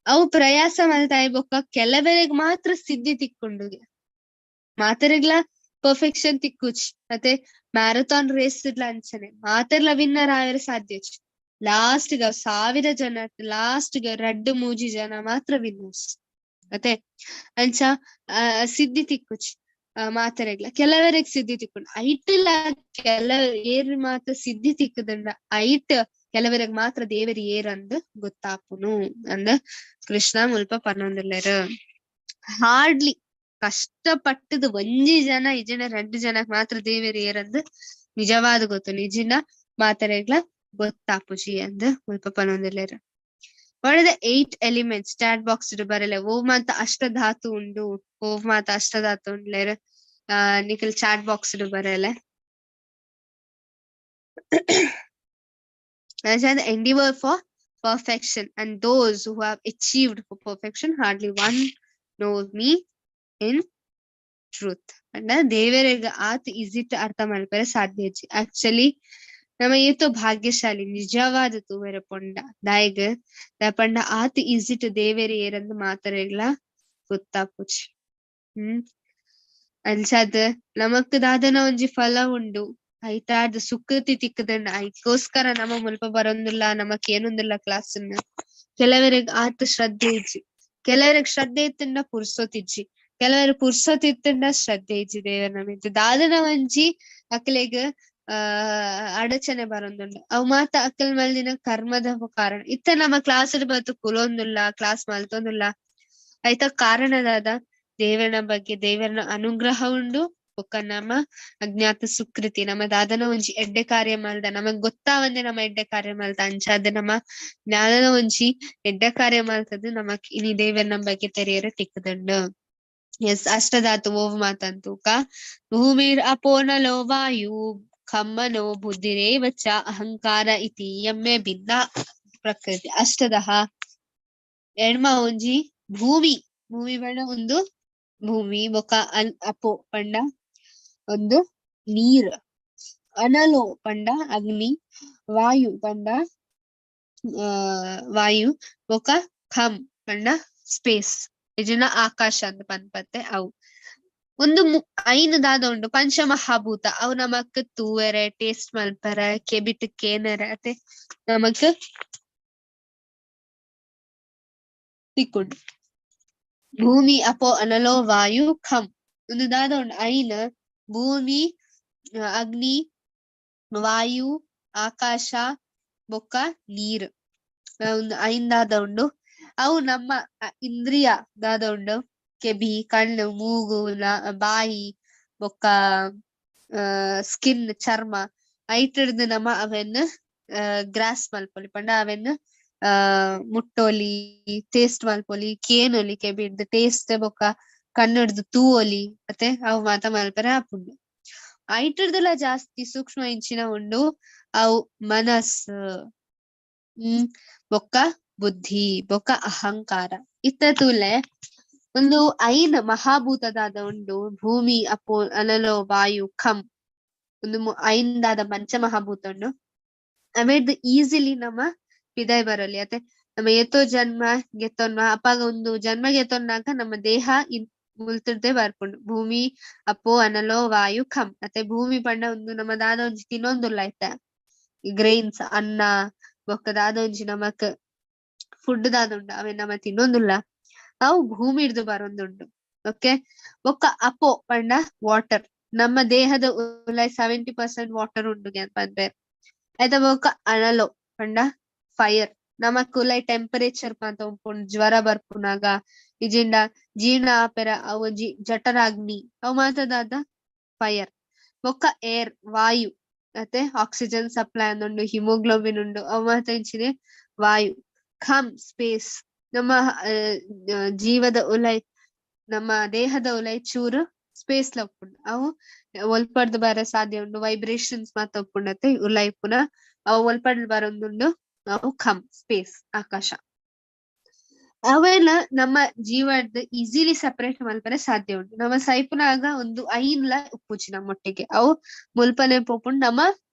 Speaker 1: ಅವು ಪ್ರಯಾಸ ಮಲ್ತಾಯಿ ಬೊಕ್ಕ ಕೆಲವೆರೆಗ್ ಮಾತ್ರ ಸಿದ್ಧಿ ತಿಕ್ಕುಂಡುಗೆ, ಮಾತೆರೆಗ್ಲ ಪರ್ಫೆಕ್ಷನ್ ತಿಕ್ಕುಚಿ. ಮತ್ತೆ ಮ್ಯಾರಥಾನ್ ರೇಸ್ ಇಡ್ಲ ಅಂಚನೆ ಮಾತೆರ್ಲ ವಿನ್ನರ್ ಆಯೆರೆ ಸಾಧ್ಯ. ಲಾಸ್ಟ್ ಗ 1000 ಜನ ಲಾಸ್ಟ್ ಗ ರಡ್ಡ್ ಮೂಜಿ ಜನ ಮಾತ್ರ ವಿನ್ನರ್ಸ್. ಮತ್ತೆ ಅಂಚ ಸಿದ್ಧಿ ತಿಕ್ಕುಚಿ ಮಾತೆರೆಗ್ಲ, ಕೆಲವರೆಗ್ ಸಿದ್ಧಿ ತಿಕ್ಕುಂಡು. ಐಟ್ಲ ಕೆಲ ಏರ್ ಮಾತ್ರ ಸಿದ್ಧಿ ತಿಕ್ಕುದಂಡ ಐಟ್ ಕೆಲವರೆಗ್ ಮಾತ್ರ ದೇವೆರ್ ಏರಂದ್ ಗೊತ್ತಾಪುನು ಅಂದ್ ಕೃಷ್ಣ ಮುಲ್ಪ ಪನ್ನೊಂದುಲ್ಲೆರ್. ಹಾರ್ಡ್ಲಿ ಕಷ್ಟಪಟ್ಟದ್ ಒಂಜಿ ಜನ ಇಜನ ರಡ್ಡ್ ಜನಕ್ ಮಾತ್ರ ದೇವೆರ್ ಏರಂದ್ ನಿಜವಾದ ಗೊತ್ತು, ನಿಜಿನ ಮಾತೆರೆಗ್ಲ ಗೊತ್ತಾಪುಜಿ ಅಂದ್ ಮುಲ್ಪ ಪನ್ನೊಂದುಲ್ಲೆರ್. What are the 8 elements? Chat box ಡ್ ಬರಲೆ. ಓ ಮಾತ ಅಷ್ಟಧಾತು ಉಂಡು, ಓ ಮಾತ ಅಷ್ಟಧಾತು ಉಂಡ್ಲೇರ್ ನಿಕಲ್ ಚಾಟ್ ಬಾಕ್ಸ್ ಡ್ ಬರಲೆ. Endeavor for perfection, and those who have achieved for perfection hardly one knows me in truth. And ದೇವರಿಗೆ ಆತ್ ಈಸಿ ಅರ್ಥ ಮಲ್ಪೆರೆ ಸಾಧ್ಯ ಇಜ್ಜಿ. ಆಕ್ಚುಲಿ ನಮ ಏತೋ ಭಾಗ್ಯಶಾಲಿ ನಿಜವಾದ ತೂವೆರೆ ಪೊಂಡ ದಾಯೆಗ್ ದಾಯೆ ಆತ್ ಈಸಿ ಟು ದೇವೆರ್ ಏರಂದ್ ಮಾತೆರೆಗ್ಲ ಗೊತ್ತಾಪುಜಿ. ಅಂಚಾದ್ ನಮಕ್ ದಾದನ ಒಂಜಿ ಫಲ ಉಂಡು ಐತಾದ್ ಸುಕೃತಿ ತಿಕ್ಕುದಂಡ ಐಕೋಸ್ಕರ ನಮ ಮುಲ್ಪ ಬರೊಂದುಲ್ಲ, ನಮಕ್ ಏನೊಂದುಲ್ಲ ಕ್ಲಾಸ್. ಕೆಲವರೆಗ್ ಆತ್ ಶ್ರದ್ಧೆ ಇಜ್ಜಿ, ಕೆಲವರೆಗ್ ಶ್ರದ್ಧೆ ಇತ್ತುಂಡ ಪುರ್ಸೊತ್ ಇಜ್ಜಿ, ಕೆಲವರು ಪುರ್ಸೊತ್ ಇತ್ತುಂಡ ಶ್ರದ್ಧೆ ಇಜ್ಜಿ ದೇವರ ಮಿತ್ತ್. ದಾದನ ಒಂಜಿ ಅಕ್ಲೆಗ್ ಅಡಚಣೆ ಬರೊಂದುಂಡು ಅವು ಮಾತ ಅಕಲ್ ಮಲ್ದಿನ ಕರ್ಮದ ಕಾರಣ. ಇತ್ತ ನಮ್ಮ ಕ್ಲಾಸ್ ಬತ್ತು ಕುಲೊಂದುಲ್ಲ, ಕ್ಲಾಸ್ ಮಲ್ತೊಂದುಲ್ಲ, ಐತ ಕಾರಣದಾದ ದೇವರನ ಬಗ್ಗೆ ದೇವರನ ಅನುಗ್ರಹ ಉಂಡು. ಬೊಕ್ಕ ನಮ್ಮ ಅಜ್ಞಾತ ಸುಕೃತಿ ನಮ್ಮ ದಾದನ ಒಂಜಿ ಎಡ್ಡೆ ಕಾರ್ಯ ಮಲ್ದ ನಮಗ್ ಗೊತ್ತಾವಂದೆ ನಮ್ಮ ಎಡ್ಡೆ ಕಾರ್ಯ ಮಲ್ದ ಅಂಚಾದ ನಮ್ಮ ಜ್ಞಾನದ ಒಂಜಿ ಎಡ್ಡೆ ಕಾರ್ಯ ಮಲ್ತದ ನಮಕ್ ಇನಿ ದೇವರ ಬಗ್ಗೆ ತೆರಿಯರೆ ತಿಕ್ಕುದುಂಡು. ಎಸ್ ಅಷ್ಟಧಾತು ಓವ್ ಮಾತಂತೂಕ ಭೂಮಿರ್ ಅಪೋ ನಲೋ ವಾಯು ಖಮ್ಮನೋ ಬುದ್ಧಿರೇವ ಚ ಅಹಂಕಾರ ಇತಿ ಯಮ್ಮೆ ಭಿನ್ನ ಪ್ರಕೃತಿ. ಅಷ್ಟದಹ ಎಣ್ಮ ಒಂಜಿ ಭೂಮಿ, ಭೂಮಿ ಪಂಡ ಒಂದು ಭೂಮಿ, ಬೊಕ್ಕ ಅಪೋ ಪಂಡ ಒಂದು ನೀರ್, ಅನಲೋ ಪಂಡ ಅಗ್ನಿ, ವಾಯು ಪಂಡ ವಾಯು, ಬೊಕ್ಕ ಖಮ್ ಪಂಡ ಸ್ಪೇಸ್, ಇಜಿನ ಆಕಾಶ ಅಂತ ಪನ್ಪತ್ತೆ. ಅವು ಒಂದು ಐನು ದಾದ ಉಂಡು ಪಂಚಮಹಾಭೂತ. ಅವು ನಮಕ್ ತೂವೆರೆ, ಟೇಸ್ಟ್ ಮಲ್ಪರೆ, ಕೆಬಿಟ್ ಕೇನರೆ ಅತೆ ನಮಕ್ ತಿಕ್ಕುಂಡು. ಭೂಮಿ ಅಪೋ ಅನಲೋ ವಾಯು ಖಮ್ ಒಂದು ದಾದ ಉಂಡು ಐನ್ ಭೂಮಿ ಅಗ್ನಿ ವಾಯು ಆಕಾಶ ಬೊಕ್ಕ ನೀರ್ ಒಂದು ಐನ್ ದಾದ ಉಂಡು. ಅವು ನಮ್ಮ ಇಂದ್ರಿಯ ದಾದ ಉಂಡು ಕೆಬಿ, ಕಣ್ಣು, ಮೂಗು, ಬಾಯಿ ಬೊಕ್ಕ ಸ್ಕಿನ್ ಚರ್ಮ ಐಟರ್ದು ನಮ್ಮ ಅವೆನ್ ಗ್ರಾಸ್ ಮಲ್ಪೊಲಿ ಪಂಡ ಅವೆನ್ ಮುಟ್ಟೋಲಿ, ಟೇಸ್ಟ್ ಮಲ್ಪೊಲಿ, ಕೇನೊಲಿ, ಕೆಬಿಡ್ದು ಟೇಸ್ಟ್ ಬೊಕ್ಕ ಕಣ್ಣುಡ್ದು ತೂವೊಲಿ ಮತ್ತೆ ಅವು ಮಾತ ಮಲ್ಪೆರೆ ಆಪುಂಡು. ಐಟರ್ದಲ ಜಾಸ್ತಿ ಸೂಕ್ಷ್ಮ ಇಂಚಿನ ಉಂಡು ಅವು ಮನಸ್ಸು, ಬೊಕ್ಕ ಬುದ್ಧಿ ಬೊಕ್ಕ ಅಹಂಕಾರ. ಇತ್ತ ತೂಲೆ ಒಂದು ಐನ್ ಮಹಾಭೂತದಾದ ಉಂಡು ಭೂಮಿ ಅಪೋ ಅನಲೋ ವಾಯು ಖಮ್ ಒಂದು ಐನ್ ದಾದ ಪಂಚಮಹಾಭೂತ ಉಂಡು. ಅವೆಡ್ದು ಈಸಿಲಿ ನಮ್ಮ ಪಿದಾಯ್ ಬರಲಿ ಅತೆ ನಮ್ಮ ಏತೋ ಜನ್ಮ ಗೆತ್ತೊನ್ನ ಅಪಾಗ ಒಂದು ಜನ್ಮ ಗೆತ್ತೊನ್ನಾಗ ನಮ್ಮ ದೇಹ ಮುಲ್ತುರ್ದೆ ಬರ್ಪುಂಡು. ಭೂಮಿ ಅಪೋ ಅನಲೋ ವಾಯು ಖಮ್ ಅತೆ ಭೂಮಿ ಪಂಡ ಒಂದು ನಮ್ಮ ದಾದ ಒಂಜಿ ತಿನ್ನೊಂದುಲ್ಲ ಐತ ಗ್ರೈನ್ಸ್ ಅನ್ನ ಬೊಕ್ಕ ದಾದ ಒಂಜಿ ನಮಕ್ ಫುಡ್ ದಾದ ಉಂಡು ಅವೆ ನಮ ತಿನ್ನೊಂದುಲ್ಲ ಅವು ಭೂಮಿ ಹಿಡ್ದು ಬರೊಂದುಂಡು. ಓಕೆ ಬೊಕ್ಕ ಅಪೋ ಪಂಡ ವಾಟರ್, ನಮ್ಮ ದೇಹದ ಉಲಾಯಿ 70% ವಾಟರ್ ಉಂಡು ಪನ್ಪೆರ್. ಆಯ್ತಾ ಬೊಕ್ಕ ಅನಲೋ ಪಂಡ ಫೈರ್, ನಮಕ್ ಉಲೈ ಟೆಂಪರೇಚರ್ ಮಾತ ಉಪ್ಪುಂಡು ಜ್ವರ ಬರ್ಪುನಗ ಇಜಿಂಡ ಜೀರ್ಣ ಆಪೆರ ಅವು ಒಂಜಿ ಜಠರಾಗ್ನಿ ಅವು ಮಾತ ದಾದ ಫೈರ್. ಬೊಕ್ಕ ಏರ್ ವಾಯು ಅತೆ ಆಕ್ಸಿಜನ್ ಸಪ್ಲೈ ಉಂಡು, ಹಿಮೋಗ್ಲೋಬಿನ್ ಉಂಡು, ಅವು ಮಾತ ಇಂಚಿನೆ ವಾಯು. ಖಮ್ ಸ್ಪೇಸ್, ನಮ್ಮ ಜೀವದ ಉಲೈ ನಮ್ಮ ದೇಹದ ಉಲೈ ಚೂರು ಸ್ಪೇಸ್ ಲ ಉಪ್ಪುಂಡು, ಅವು ಒಲ್ಪಡ್ದು ಬರ ಸಾಧ್ಯ ಉಂಡು, ವೈಬ್ರೇಷನ್ಸ್ ಮಾತ ಉಪ್ಪುಂಡತೆ ಉಲೈ ಪುನ ಅವು ಒಲ್ಪಡ್ದು ಬರೊಂದುಂಡು, ಅವು ಖಮ್ ಸ್ಪೇಸ್ ಆಕಾಶ. ಅವೆಲ್ಲ ನಮ್ಮ ಜೀವದ ಈಸಿಲಿ ಸೆಪರೇಟ್ ಮಲ್ಪರೆ ಸಾಧ್ಯ ಉಂಟು. ನಮ್ಮ ಸೈಪುನಾಗ ಒಂದು ಐನ್ಲ ಉಪ್ಪುಜಿ ನಮ್ಮೊಟ್ಟಿಗೆ, ಅವು ಮುಲ್ಪನೆ ಪೋಪುಂಡು ನಮ್ಮ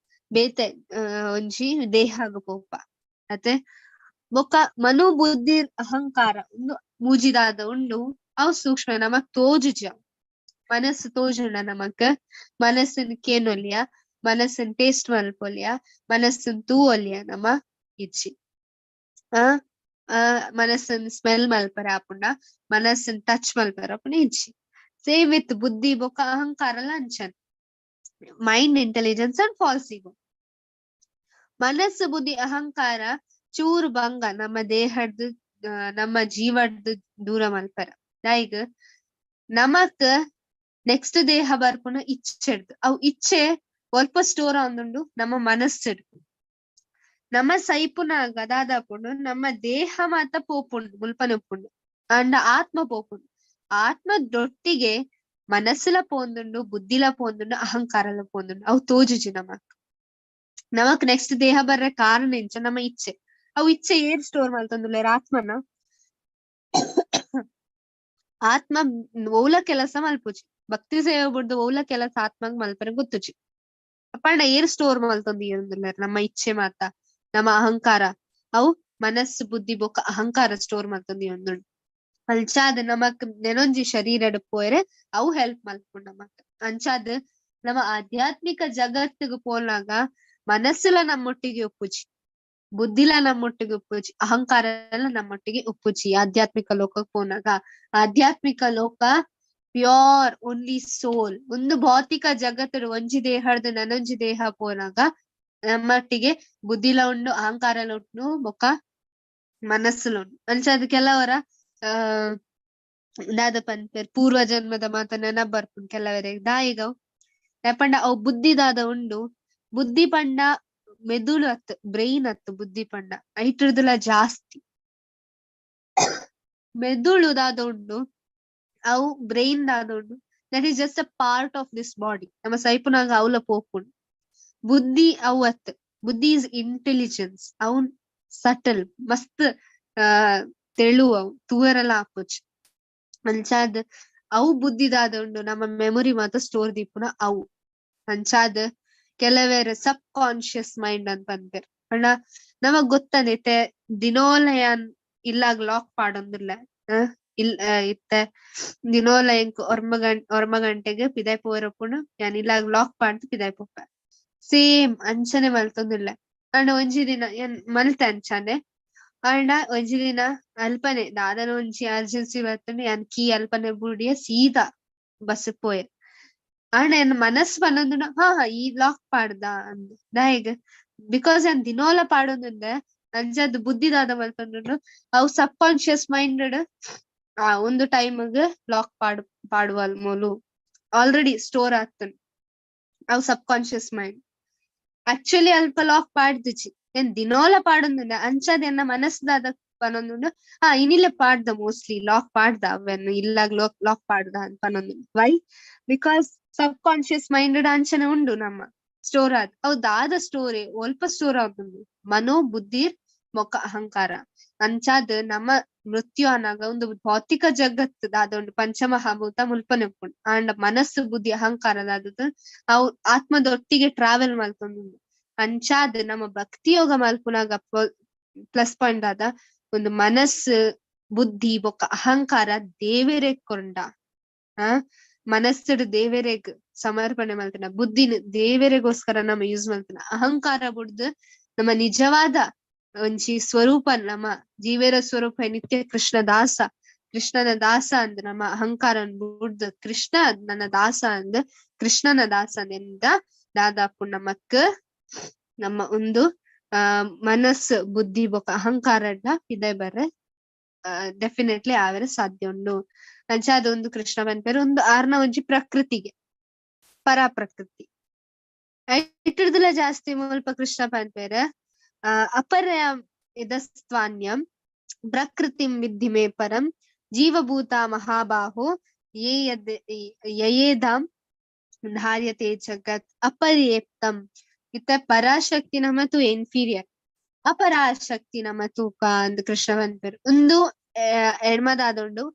Speaker 1: ಬೇತೆ ಒಂಜಿ ದೇಹಾಗ ಪೋಪ ಅತೆ. ಬೊಕ್ಕ ಮನು ಬುದ್ಧಿ ಅಹಂಕಾರ ಒಂದು ಮೂಜಿದಾದ ಉಂಡು, ಅವು ಸೂಕ್ಷ್ಮ ನಮಕ್ ತೋಜುಜ, ಮನಸ್ಸು ತೋಜುಂಡ ನಮಕ್, ಮನಸ್ಸಿನ ಕೇನೊಲಿಯ, ಮನಸ್ಸಿನ ಟೇಸ್ಟ್ ಮಲ್ಪೊಲಿಯ, ಮನಸ್ಸಿನ ತೂವೊಲಿಯ ನಮ್ಮ ಇಜ್ಜಿ. ಆ ಆ ಮನಸ್ಸನ್ ಸ್ಮೆಲ್ ಮಲ್ಪರೆ ಆಪುಂಡ, ಮನಸ್ಸನ್ ಟಚ್ ಮಲ್ಪರೆ ಆಪುಂಡ ಇಜ್ಜಿ. ಸೇಮ್ ವಿತ್ ಬುದ್ಧಿ ಬೊಕ್ಕ ಅಹಂಕಾರ Anchan, mind intelligence and false ego. ಮನಸ್ಸು ಬುದ್ಧಿ ಅಹಂಕಾರ ಚೂರು ಭಂಗ ನಮ್ಮ ದೇಹದ ನಮ್ಮ ಜೀವದ ದೂರ ಮಲ್ಪರ. ಲೈಕ್ ನಮಕ್ ನೆಕ್ಸ್ಟ್ ದೇಹ ಬರ್ಪುನ ಇಚ್ಛೆಡ್ದು, ಅವು ಇಚ್ಛೆ ಒಲ್ಪ ಸ್ಟೋರ್ ಆಂದುಂಡು ನಮ್ಮ ಮನಸ್ಸಿಡ್. ನಮ್ಮ ಸೈಪುನಾಗ ದಾದಾಪುಂಡು ನಮ್ಮ ದೇಹ ಮಾತ ಪೋಪುಂಡು ಮುಲ್ಪನೆ ಉಪ್ಪುಂಡು, ಅಂಡ ಆತ್ಮ ಪೋಪುಂಡು. ಆತ್ಮದೊಟ್ಟಿಗೆ ಮನಸ್ಸುಲ ಪೋಂದುಂಡು, ಬುದ್ಧಿಲ ಪೋಂದುಂಡು, ಅಹಂಕಾರಲ ಪೋಂದುಂಡು, ಅವು ತೋಜುಜಿ ನಮಕ್. ನಮಕ್ ನೆಕ್ಸ್ಟ್ ದೇಹ ಬರ್ರೆ ಕಾರಣ ಎಂಚ ನಮ್ಮ ಇಚ್ಛೆ, ಅವು ಇಚ್ಛೆ ಏರ್ ಸ್ಟೋರ್ ಮಲ್ತೊಂದುಲ್ಲೆರ್ ಆತ್ಮನ. ಆತ್ಮ ಓಲ ಕೆಲಸ ಮಲ್ಪುಜಿ, ಭಕ್ತಿ ಸೇವೆ ಬುಡ್ದು ಓಲ ಕೆಲಸ ಆತ್ಮಗ್ ಮಲ್ಪರೆ ಗೊತ್ತುಜಿ. ಅಪ್ಪಂಡ ಏರ್ ಸ್ಟೋರ್ ಮಲ್ತೊಂದು ಏರುಂದುಲ್ಲೆರ್ ನಮ್ಮ ಇಚ್ಛೆ ಮಾತ, ನಮ್ಮ ಅಹಂಕಾರ, ಅವು ಮನಸ್ಸು ಬುದ್ಧಿ ಬೊಕ್ಕ ಅಹಂಕಾರ ಸ್ಟೋರ್ ಮಲ್ತೊಂದು ಒಂದುಂಡು. ಅಂಚಾದ್ ನಮಕ್ ನೆನೊಂಜಿ ಶರೀರಡ್ ಪೋಯರೆ ಅವು ಹೆಲ್ಪ್ ಮಲ್ಪುಂಡು ನಮಕ್. ಅಂಚಾದ್ ನಮ್ಮ ಆಧ್ಯಾತ್ಮಿಕ ಜಗತ್ತಿಗೆ ಪೋನಾಗ ಮನಸ್ಸುಲ ನಮ್ಮೊಟ್ಟಿಗೆ ಉಪ್ಪುಜಿ, ಬುದ್ಧಿಲ ನಮ್ಮೊಟ್ಟಿಗೆ ಉಪ್ಪುಜಿ, ಅಹಂಕಾರ ಎಲ್ಲ ನಮ್ಮೊಟ್ಟಿಗೆ ಉಪ್ಪುಜಿ. ಆಧ್ಯಾತ್ಮಿಕ ಲೋಕಕ್ಕೆ ಪೋನಾಗ ಆಧ್ಯಾತ್ಮಿಕ ಲೋಕ ಪ್ಯೂರ್ ಓನ್ಲಿ ಸೋಲ್. ಒಂದು ಭೌತಿಕ ಜಗತ್ತು ಒಂಜಿ ದೇಹದ ನನೊಂಜಿ ದೇಹ ಪೋನಾಗ ನಮ್ಮೊಟ್ಟಿಗೆ ಬುದ್ಧಿಲ ಉಂಡು, ಅಹಂಕಾರ ಉಂಡು, ಬೊಕ್ಕ ಮನಸ್ಸುಲ ಉಂಡು. ಅಂಚಾದ್ ಕೆಲವರ ದಾದ ಪನ್ಪೆರ್ ಪೂರ್ವ ಜನ್ಮದ ಮಾತ ನೆನಪ್ ಬರ್ಪುಂಡು ಕೆಲವರಿಗೆ ದಾಯಿಗವು ಪಂಡ ಅವು ಬುದ್ಧಿ ದಾದ ಉಂಡು. ಬುದ್ಧಿ ಪಂಡ ಮೆದುಳು ಅತ್, ಬ್ರೈನ್ ಅತ್, ಬುದ್ಧಿ ಪಂಡ ಐಟುರ್ದುಲ ಜಾಸ್ತಿ ಮೆದುಳು ದಾದ ಉಂಡು, ಅವು ಬ್ರೈನ್ ದಾದ ಉಂಡು, that is just a part of this body. ನಮ್ಮ ಸೈಪುನಾಗ ಅವಲ ಪೋಪುಂಡು. ಬುದ್ಧಿ ಅವು ಅತ್, ಬುದ್ಧಿ is intelligence, ಅವು ಸಟಲ್ ಮಸ್ತ್ ತೆಳು, ಅವು ತೂವರೆಲ್ಲ ಆಪುಜಿ. ಅಂಚಾದ್ ಅವು ಬುದ್ಧಿದಾದ ಉಂಡು, ನಮ್ಮ ಮೆಮೊರಿ ಮಾತ ಸ್ಟೋರ್ ದೀಪುನ ಅವು. ಅಂಚಾದ್ ಕೆಲವೇರ್ ಸಬ್ ಕಾನ್ಶಿಯಸ್ ಮೈಂಡ್ ಅಂತ ಪನ್ಪೆರ್. ಪಂಡ ನಮಗ್ ಗೊತ್ತಂದೈತೆ ದಿನೋಲಯನ್ ಇಲ್ಲಾಗ್ ಲಾಕ್ ಪಾಡೊಂದಿಲ್ಲ, ಇಲ್ ಇತ್ತೆ ದಿನೋಲ ಎಂಕ್ ಒರ್ಮ ಗಂಟೆಗ್ ಪಿದಾಯ್ ಪೋವರಪ್ಪುಂಡು, ಯಾನ್ ಇಲ್ಲಾಗ್ ಲಾಕ್ ಪಾಡ್ದು ಪಿದಾಯ್ ಪೋಪೆ. ಸೇಮ್ ಅಂಚನೆ ಮಲ್ತೊಂದಿಲ್ಲ. ಅಂಡ ಒಂಜಿ ದಿನ ಏನ್ ಮಲ್ತೆ ಅಂಚನೆ, ಅಂಡ ಒಂಜಿ ದಿನ ಅಲ್ಪನೆ ದಾದನ ಒಂಜಿ ಅರ್ಜೆನ್ಸಿ ಬರ್ತುಂಡು, ಯಾನ್ ಕೀ ಅಲ್ಪನೆ ಬುಡಿಯ ಸೀದಾ ಬಸ್ ಪೋಯೆ. ಅಂಡ ಎನ್ನ ಮನಸ್ ಪನ್ನೊಂದುಂಡು ಹಾ ಹಾ ಈ ಲಾಕ್ ಪಾಡ್ದ ಅಂದ್ ದಾಯೆಗ್, because ಯಾನ್ ದಿನೋಲ ಪಾಡೊಂದುಂಡೆ. ಅಂಚಾದ್ ಬುದ್ಧಿ ದಾದ ಮಲ್ತೊಂದುಂಡು ಅವು ಸಬ್ ಕಾನ್ಶಿಯಸ್ ಮೈಂಡೆಡ್ ಆ ಒಂದು ಟೈಮ್ಗ್ ಲಾಕ್ ಪಾಡುವಲ್ ಮೂಲು ಆಲ್ರೆಡಿ ಸ್ಟೋರ್ ಆಗ್ತದೆ ಅವು ಸಬ್ ಕಾನ್ಶಿಯಸ್ ಮೈಂಡ್. ಆಕ್ಚುಲಿ ಅಲ್ಪ ಲಾಕ್ ಪಾಡ್ದಿಜಿ, ಏನ್ ದಿನೋಲ ಪಾಡೊಂದುಂಡೆ. ಅಂಚಾದ್ ಎನ್ನ ಮನಸ್ದಾದ ಪನೊಂದುಂಡು ಹಾ ಇನಿಲೆ ಪಾಡ್ದ ಮೋಸ್ಟ್ಲಿ ಲಾಕ್ ಪಾಡ್ದ ಅವೆನ್ ಇಲ್ಲಾಗ್ ಲಾಕ್ ಲಾಕ್ ಪಾಡ್ದ ಅಂತ ಪನೊಂದುಂಡು. Y? Because sub conscious minded ಅಂಚನೆ ಉಂಡು ನಮ್ಮ ಸ್ಟೋರ್ ಆದ್. ಅವು ದಾದ ಸ್ಟೋರಿ ಒಲ್ಪ ಸ್ಟೋರ್ ಆತುಂಡು ಮನೋ ಬುದ್ಧಿ ಬೊಕ್ಕ ಅಹಂಕಾರ. ಅಂಚಾದ್ ನಮ್ಮ ಮೃತ್ಯು ಅನಾಗ ಒಂದು ಭೌತಿಕ ಜಗತ್ತು ದಾದ ಉಂಡು ಪಂಚಮಹಾಭೂತ ಮುಲ್ಪನೆ ಉಪ್ಪುಂಡು. ಆಂಡ ಮನಸ್ಸು ಬುದ್ಧಿ ಅಹಂಕಾರ ದಾದದ್ದು ಅವು ಆತ್ಮದೊಟ್ಟಿಗೆ ಟ್ರಾವೆಲ್ ಮಲ್ತೊಂದುಂಡು. ಅಂಚಾದ್ ನಮ್ಮ ಭಕ್ತಿ ಯೋಗ ಮಲ್ಪುನಾಗ ಪ್ಲಸ್ ಪಾಯಿಂಟ್ ದಾದ ಒಂದು ಮನಸ್ಸು ಬುದ್ಧಿ ಬೊಕ್ಕ ಅಹಂಕಾರ ದೇವೆರೆ ಕೊಂಡ ಆ ಮನಸ್ಸುಡ್ ದೇವೆರೆಗ್ ಸಮರ್ಪಣೆ ಮಲ್ತನ, ಬುದ್ಧಿನ ದೇವೆರೆಗೋಸ್ಕರ ನಮ್ಮ ಯೂಸ್ ಮಲ್ತನ, ಅಹಂಕಾರ ಬುಡ್ದು ನಮ್ಮ ನಿಜವಾದ ಒಂಜಿ ಸ್ವರೂಪ ನಮ್ಮ ಜೀವೇರ ಸ್ವರೂಪ ನಿತ್ಯ ಕೃಷ್ಣ ದಾಸ, ಕೃಷ್ಣನ ದಾಸ ಅಂದ್ ನಮ್ಮ ಅಹಂಕಾರ ಬುಡ್ದು ಕೃಷ್ಣ ನನ್ನ ದಾಸ ಅಂದ್ ಕೃಷ್ಣನ ದಾಸ ಎಂದ ದಾದಾಪು ನಮಕ್ ನಮ್ಮ ಒಂದು ಮನಸ್ಸು ಬುದ್ಧಿ ಬೊಕ ಅಹಂಕಾರಡ್ಲ ಪಿದಯ್ ಬರ್ರೆ ಡೆಫಿನೆಟ್ಲಿ ಆವೆರೆ ಸಾಧ್ಯ ಉಂಡು. ಅಂಚ ಅದೊಂದು ಕೃಷ್ಣ ಪನ್ಪೆರ್ ಉಂದು ಆರ್ನ ಒಂಜಿ ಪ್ರಕೃತಿಗೆ ಪರಾ ಪ್ರಕೃತಿ. ಐಟಿರ್ದುಲ ಜಾಸ್ತಿ ಮುಲ್ಪ ಕೃಷ್ಣ ಪನ್ಪೆರ್ ಅಪರಯಂ ಇದಸ್ತ್ವಾನ್ಯಂ ಪ್ರಕೃತಿಂ ವಿದ್ಧಿ ಮೇ ಪರಂ ಜೀವಭೂತ ಮಹಾಬಾಹು ಯೇ ಯದ್ ಯಯೇದಾಂ ಧಾರ್ಯತೆ ಜಗತ್ ಅಪರ್ಯೇಪ್ತಂ. ಇತ್ತ ಪರಾಶಕ್ತಿ ನಮ ತು ಇನ್ಫೀರಿಯರ್, ಅಪರಾಶಕ್ತಿ ನಮ ತೂಕ ಅಂದ್ ಕೃಷ್ಣ ಪನ್ಪೆರ್. ಉಂದು ಎಡ್ಮದಾದುಂಡು,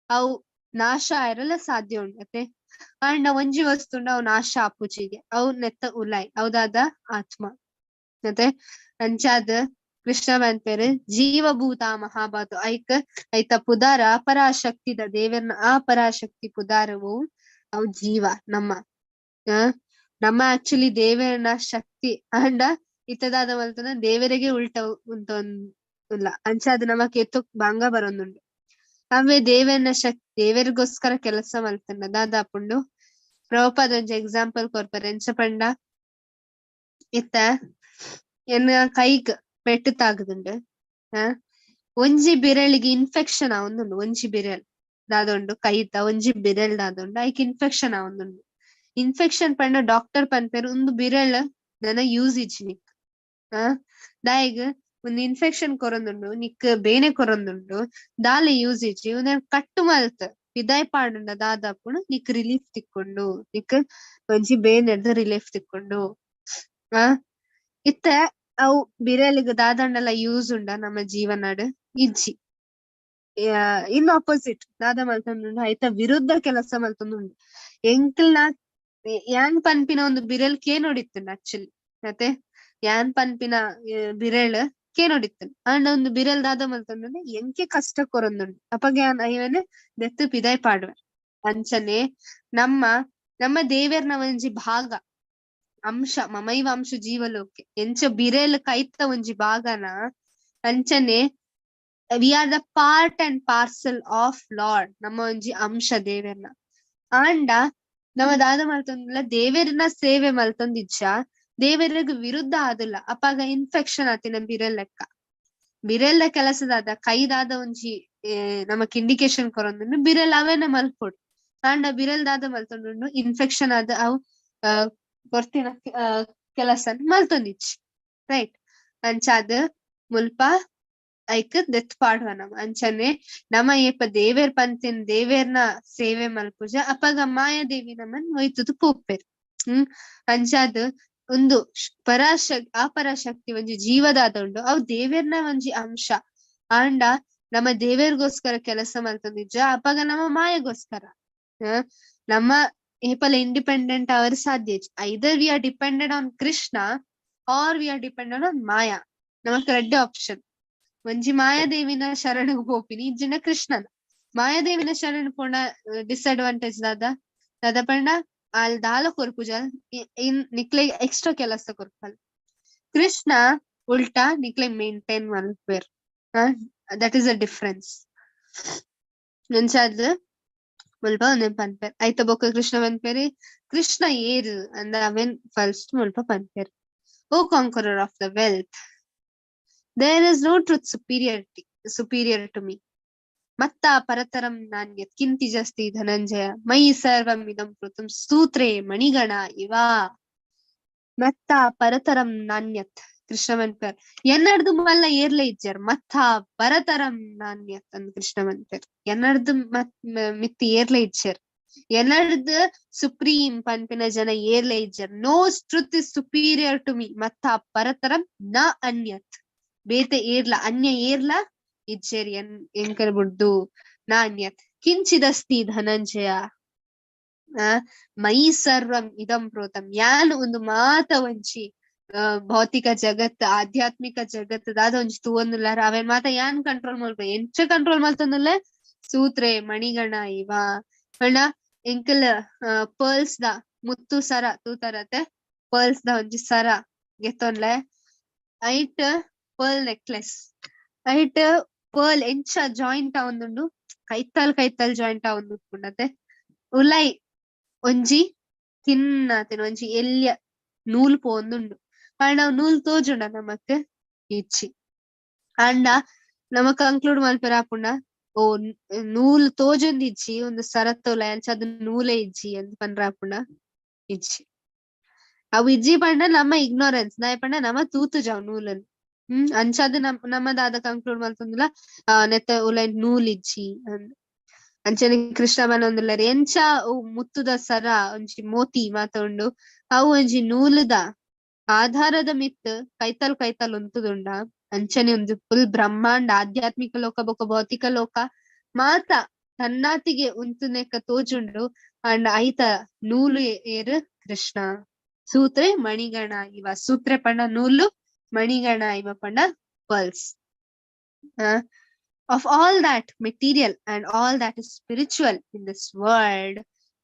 Speaker 1: ಅವು ನಾಶ ಆಯೆರೆಲ ಸಾಧ್ಯ ಉಂಡು ಅತೆ. ಆಂಡ ಒಂಜಿ ವಸ್ತು ಉಂಡು ಅವು ನಾಶ ಆಪುಜಿಗೆ, ಅವು ನೆತ್ತ ಉಲಾಯ್ ಅವು ದಾದ ಆತ್ಮ ಅತೆ. ಅಂಚಾದ್ ಕೃಷ್ಣ ಪನ್ಪೆರ್ ಜೀವಭೂತ ಮಹಾಬಾತು ಐಕ್ ಐತ ಪುದಾರ ಅಪರಾಶಕ್ತಿದ ದೇವೆರ್ನ ಅಪರಾಶಕ್ತಿ ಪುದಾರವು ಅವು ಜೀವ ನಮ್ಮ ನಮ್ಮ ಆಕ್ಚುಲಿ ದೇವೆರ್ನ ಶಕ್ತಿ. ಆಂಡ ಇತ್ತದಾದ ಮಲ್ತನ ದೇವರಿಗೆ ಉಲ್ಟ ಉಂತ ಇಲ್ಲ, ಅಂಚಾದ್ ನಮಕ್ ಏತೋ ಭಂಗ ಬರೊಂದುಂಡು. ಅವೇ ದೇವೆರ್ನ ಶಕ್ತಿ ದೇವೆರ್ಗೋಸ್ಕರ ಕೆಲಸ ಮಲ್ತಂಡ ದಾದಾಪುಂಡು. ಪ್ರಭುಪಾದ ಒಂಜಿ ಎಕ್ಸಾಂಪಲ್ ಕೊರ್ಪೆರ್ ಎಂಚ ಪಂಡ, ಇತ್ತ ಎನ್ನ ಕೈಗ್ ಪೆಟ್ಟು ತಾಗುದುಂಡು, ಒಂಜಿ ಬಿರಳಿಗೆ ಇನ್ಫೆಕ್ಷನ್ ಆವೊಂದುಂಡು, ಒಂಜಿ ಬಿರಳ್ ದಾದುಂಡು ಕೈತ ಒಂಜಿ ಬಿರಳ್ ದಾದುಂಡು ಐಕ್ ಇನ್ಫೆಕ್ಷನ್ ಆವೊಂದುಂಡು. ಇನ್ಫೆಕ್ಷನ್ ಪಂಡ ಡಾಕ್ಟರ್ ಪನ್ಪೆರ್ ಉಂದು ಬಿರಳ್ ನನ ಯೂಸ್ ಇಜ್ಜಿ ನಿಕ್, ದಾಯೆಗ್ ಉಂದು ಇನ್ಫೆಕ್ಷನ್ ಕೊರೊಂದುಂಡು ನಿಕ್ ಬೇನೆ ಕೊರೊಂದುಂಡು ದಾಲ ಯೂಸ್ ಇಜ್ಜಿ, ಉಂದೆನ್ ಕಟ್ ಮಲ್ತ್ ಪಿದಾಯ್ ಪಾಡುಂಡ ದಾದಾಪುಂಡು ನಿಕ್ ರಿಲೀಫ್ ತಿಕ್ಕುಂಡು, ನಿಕ್ ಒಂಜಿ ಬೇನೆರ್ದ್ ರಿಲೀಫ್ ತಿಕ್ಕುಂಡು. ಇತ್ತೆ ಅವು ಬಿರಲಿಗ್ ದಾದಾಂಡಲ ಯೂಸ್ ಉಂಡ ನಮ್ಮ ಜೀವನಡ್ ಇಜ್ಜಿ. ಇನ್ ಆಪೋಸಿಟ್ ದಾದ ಮಲ್ತೊಂದುಂಡು ಐತ ವಿರುದ್ಧ ಕೆಲಸ ಮಲ್ತೊಂದುಂಡು. ಎಂಕಲ್ನ ಯಾನ್ ಪನ್ಪಿನ ಒಂದು ಬಿರಲ್ ಕೇನೊಡಿತ್ತುಂಡು ಆಕ್ಚುಲಿ ಅತೆ, ಯಾನ್ ಪನ್ಪಿನ ಬಿರಳ್ ಕೇನೊಡಿತ್ತುಂಡು. ಆಂಡ ಒಂದು ಬಿರಲ್ ದಾದ ಮಲ್ತೊಂದುಂಡು ಎಂಕೆ ಕಷ್ಟ ಕೊರೊಂದುಂಡು, ಅಪಗ ಯಾನ್ ಐವನ್ ದೆತ್ತ್ ಪಿದಾಯ್ ಪಾಡುವೆ. ಅಂಚನೆ ನಮ್ಮ ನಮ್ಮ ದೇವೆರ್ನ ಒಂಜಿ ಭಾಗ ಅಂಶ ಮಮೈವ ಅಂಶ ಜೀವಲೋಕೆ ಎಂಚ ಬಿರೆಲ್ ಕೈತ ಒಂಜಿ ಭಾಗನ ಅಂಚನೆ we are the part and parcel of Lord, ನಮ್ಮ ಒಂಜಿ ಅಂಶ ದೇವೆರ್ನ. ಆಂಡ ನಮ್ಮ ದಾದ ಮಲ್ತೊಂದಿಲ್ಲ ದೇವೆರ್ನ ಸೇವೆ ಮಲ್ತೊಂದಿಜ್ಜ, ದೇವೆರ್ಗ್ ವಿರುದ್ಧ ಆದಿಲ್ಲ, ಅಪಾಗ ಇನ್ಫೆಕ್ಷನ್ ಆತಿನ ಬಿರೆಲ್ ಲೆಕ್ಕ. ಬಿರೆಲ್ದ ಕೆಲಸದಾದ ಕೈದಾದ ಒಂಜಿ ನಮಕ್ ಇಂಡಿಕೇಶನ್ ಕೊರೊಂದುಂಡು ಬಿರೆಲ್ ಅವೇನ ಮಲ್ಪೊಡು. ಆಂಡ ಬಿರೆಲ್ ದಾದ ಮಲ್ತೊಂದುಂಡು ಇನ್ಫೆಕ್ಷನ್ ಆದ ಅವು ಕೊರ್ತಿನ ಕೆಲಸ ಮಲ್ತೊಂದಿಜ್ಜಿ ರೈಟ್. ಅಂಚಾದ್ ಮುಲ್ಪ ಐಕ್ ದೆತ್ತ್ ಪಾಡುವ ನಮ. ಅಂಚನೆ ನಮ ಏಪ ದೇವೆರ್ ಪಂತಿನ್ ದೇವೆರ್ನ ಸೇವೆ ಮಲ್ಪುಜ ಅಪಗ ಮಾಯಾದೇವಿ ನಮನ್ ಒಯ್ತುದು ಪೋಪೆರ್. ಅಂಚಾದ್ ಉಂದು ಅಪರಾಶಕ್ತಿ ಒಂಜಿ ಜೀವದಾದ ಉಂಡು, ಅವು ದೇವೆರ್ನ ಒಂಜಿ ಅಂಶ. ಆಂಡ ನಮ್ಮ ದೇವೆರ್ಗೋಸ್ಕರ ಕೆಲಸ ಮಲ್ತೊಂದಿಜ್ಜ ಅಪಗ ನಮ್ಮ ಮಾಯಗೋಸ್ಕರ ನಮ್ಮ ಏಪಲ ಇಂಡಿಪೆಂಡೆಂಟ್ ಅವರ್ ಸಾಧ್ಯ. Either we are dependent on Krishna or we are dependent on Maya. ನಮಕ್ ರಡ್ಡೆ ಆಪ್ಷನ್, ಒಂಜಿ ಮಾಯಾದೇವಿನ ಶರಣಗ್ ಪೋಪಿನಿ ಇಜ್ಜಿಂಡ ಕೃಷ್ಣನ. ಮಾಯಾದೇವಿನ ಶರಣ ಪೋಂಡ ಡಿಸ್ಅಡ್ವಾಂಟೇಜ್ ದಾದ ದಾದ ಪಂಡ ಆಲ್ ದಾಲ ಕೊರ್ಪುಜ, ಇನ್ ನಿಕ್ಲೆಗ್ ಎಕ್ಸ್ಟ್ರಾ ಕೆಲಸ ಕೊರ್ಪಲ್. ಕೃಷ್ಣ ಉಲ್ಟಾ ನಿಕ್ಲೆಗ್ ಮೇಂಟೈನ್ ಮಲ್ಪುವೆರ್, that is a difference. ಅಂಚಾದ್ ಮುಲ್ಪ ಉಂದೆನ್ ಪನ್ಪೆರ್. ಐತ ಬೊಕ್ಕ ಕೃಷ್ಣ ಪನ್ಪೆರ್ ಕೃಷ್ಣ ಏರ್ ಅಂದ ಅವೆನ್ ಫಸ್ಟ್ ಮುಲ್ಪ ಪನ್ಪೆರ್. O conqueror of the wealth, there is no truth superior to me. ಮತ್ತ ಪರತರಂ ನಾನ್ಯತ್ ಕಿಂತಿ ಜಾಸ್ತಿ ಧನಂಜಯ ಮಯಿ ಸರ್ವಂ ಇದಂ ಕೃತಂ ಸೂತ್ರೇ ಮಣಿಗಣ ಇವ. ಮತ್ತ ಪರತರಂ ನಾನ್ಯತ್ ಕೃಷ್ಣ ಪನ್ಪೆರ್ ಎನ್ನಡ್ದು ಮಲ್ಲ ಏರ್ಲೆ ಇಜ್ಜರ್, ಮತ್ತ ಪರತರಂ ನಾನ್ಯತ್ ಅಂದ್ ಕೃಷ್ಣ ಪನ್ಪೆರ್. ಎನ್ನಡ್ದು ಮಿತ್ತ್ ಏರ್ಲೆ ಇಜ್ಜರ್, ಎನ್ನಡ್ದು ಸುಪ್ರೀಂ ಪನ್ಪಿನ ಜನ ಏರ್ಲೆ ಇಜ್ಜರ್. No truth is superior to me ಮತ್ತ ಪರತರಂ ನ ಅನ್ಯತ್, ಬೇತೆ ಏರ್ಲ ಅನ್ಯ ಏರ್ಲ ಇಜ್ಜೆರ್ ಎನ್ ಎಂಕಲ್ ಬುಡ್ದು ನಾನ್ಯತ್ ಕಿಂಚಿದಸ್ತಿ ಧನಂಜಯ ಮಯಿ ಸರ್ವಂ ಇದಂ ಪ್ರೋತಂ. ಯಾನ್ ಒಂದು ಮಾತ ಒಂಜಿ ಭೌತಿಕ ಜಗತ್ ಆಧ್ಯಾತ್ಮಿಕ ಜಗತ್ ದಾದ ಒಂಜಿ ತೂವೊಂದುಲ್ಲಾರ ಅವೇನ್ ಮಾತ ಯಾನ್ ಕಂಟ್ರೋಲ್ ಮಲ್ಪ, ಎಂಚ ಕಂಟ್ರೋಲ್ ಮಲ್ತೊಂದುಲ್ಲೆ ಸೂತ್ರೆ ಮಣಿಗಣ ಇವ ಪಂಡ ಎಂಕಲ್ ಪರ್ಲ್ಸ್ the ಮುತ್ತು ಸರ ತೂತರತೆ, ಪರ್ಲ್ಸ್ ದ ಒಂಜಿ ಸರ ಗೆತ್ತೊನ್ಲೆ ಐಟ್ ಪರ್ಲ್ ನೆಕ್ಲೆಸ್ ಐಟ್ ಪರ್ಲ್ ಎಂಚ ಜಾಯಿಂಟ್ ಆವೊಂದುಂಡು ಕೈತಲ್ ಕೈತಲ್ ಜಾಯಿಂಟ್ ಆವೊಂದುಪ್ಪುಂಡತೆ. ಉಲೈ ಒಂಜಿ ತಿನ್ನ ಒಂಜಿ ಎಲ್ಯ ನೂಲು ಪೋವೊಂದುಂಡು, ಆಂಡ ಅವು ನೂಲ್ ತೋಜುಂಡ ನಮಕ್ ಇಜ್ಜಿ. ಆಂಡ ನಮ ಕಂಕ್ಲೂಡ್ ಮಲ್ಪೆರೆ ಆಪುಂಡ ಓ ನೂಲ್ ತೋಜೊಂದಿಜ್ಜಿ ಒಂದು ಸರತ್ತೊಲ ಅಂಚಾದ್ ನೂಲೆ ಇಜ್ಜಿ ಅಂದ್ ಪನ್ರ ಆಪುಂಡ ಇಜ್ಜಿ. ಅವು ಇಜ್ಜಿ ಪಂಡ ನಮ್ಮ ಇಗ್ನೋರೆನ್ಸ್, ದಾಯೆ ಪಂಡ ನಮ ತೂತುಜ ಅವು ನೂಲನ್. ಅಂಚಾದ್ ನಮ ದಾದ ಕಂಕ್ಲೂಡ್ ಮಲ್ತೊಂದುಲ್ಲ ನೆತ್ತ ಉಲೈ ನೂಲ್ ಇಜ್ಜಿ ಅಂದ್. ಅಂಚನೆ ಕೃಷ್ಣ ಪನೊಂದುಲ್ಲೆರ್ ಎಂಚ ಅವು ಮುತ್ತುದ ಸರ ಒಂಜಿ ಮೋತಿ ಮಾತ ಉಂಡು ಅವು ಒಂಜಿ ನೂಲುದ ಆಧಾರದ ಮಿತ್ತ್ ಕೈತಲ್ ಕೈತಲ್ ಉಂತುದುಂಡ ಅಂಚನೆ ಒಂದು ಫುಲ್ ಬ್ರಹ್ಮಾಂಡ ಆಧ್ಯಾತ್ಮಿಕ ಲೋಕ ಬೊಕ ಭೌತಿಕ ಲೋಕ ಮಾತ ತನ್ನಾತಿಗೆ ಉಂತುನೆಕ ತೋಜುಂಡು. ಅಂಡ್ ಐತ ನೂಲು ಏರು ಕೃಷ್ಣ. ಸೂತ್ರೆ ಮಣಿಗಣ ಇವ, ಸೂತ್ರೆ ಪಂಡ ನೂಲು, ಮಣಿಗಣ ಇವ ಪಂಡ pearls. Of all that material and all that is spiritual in this world,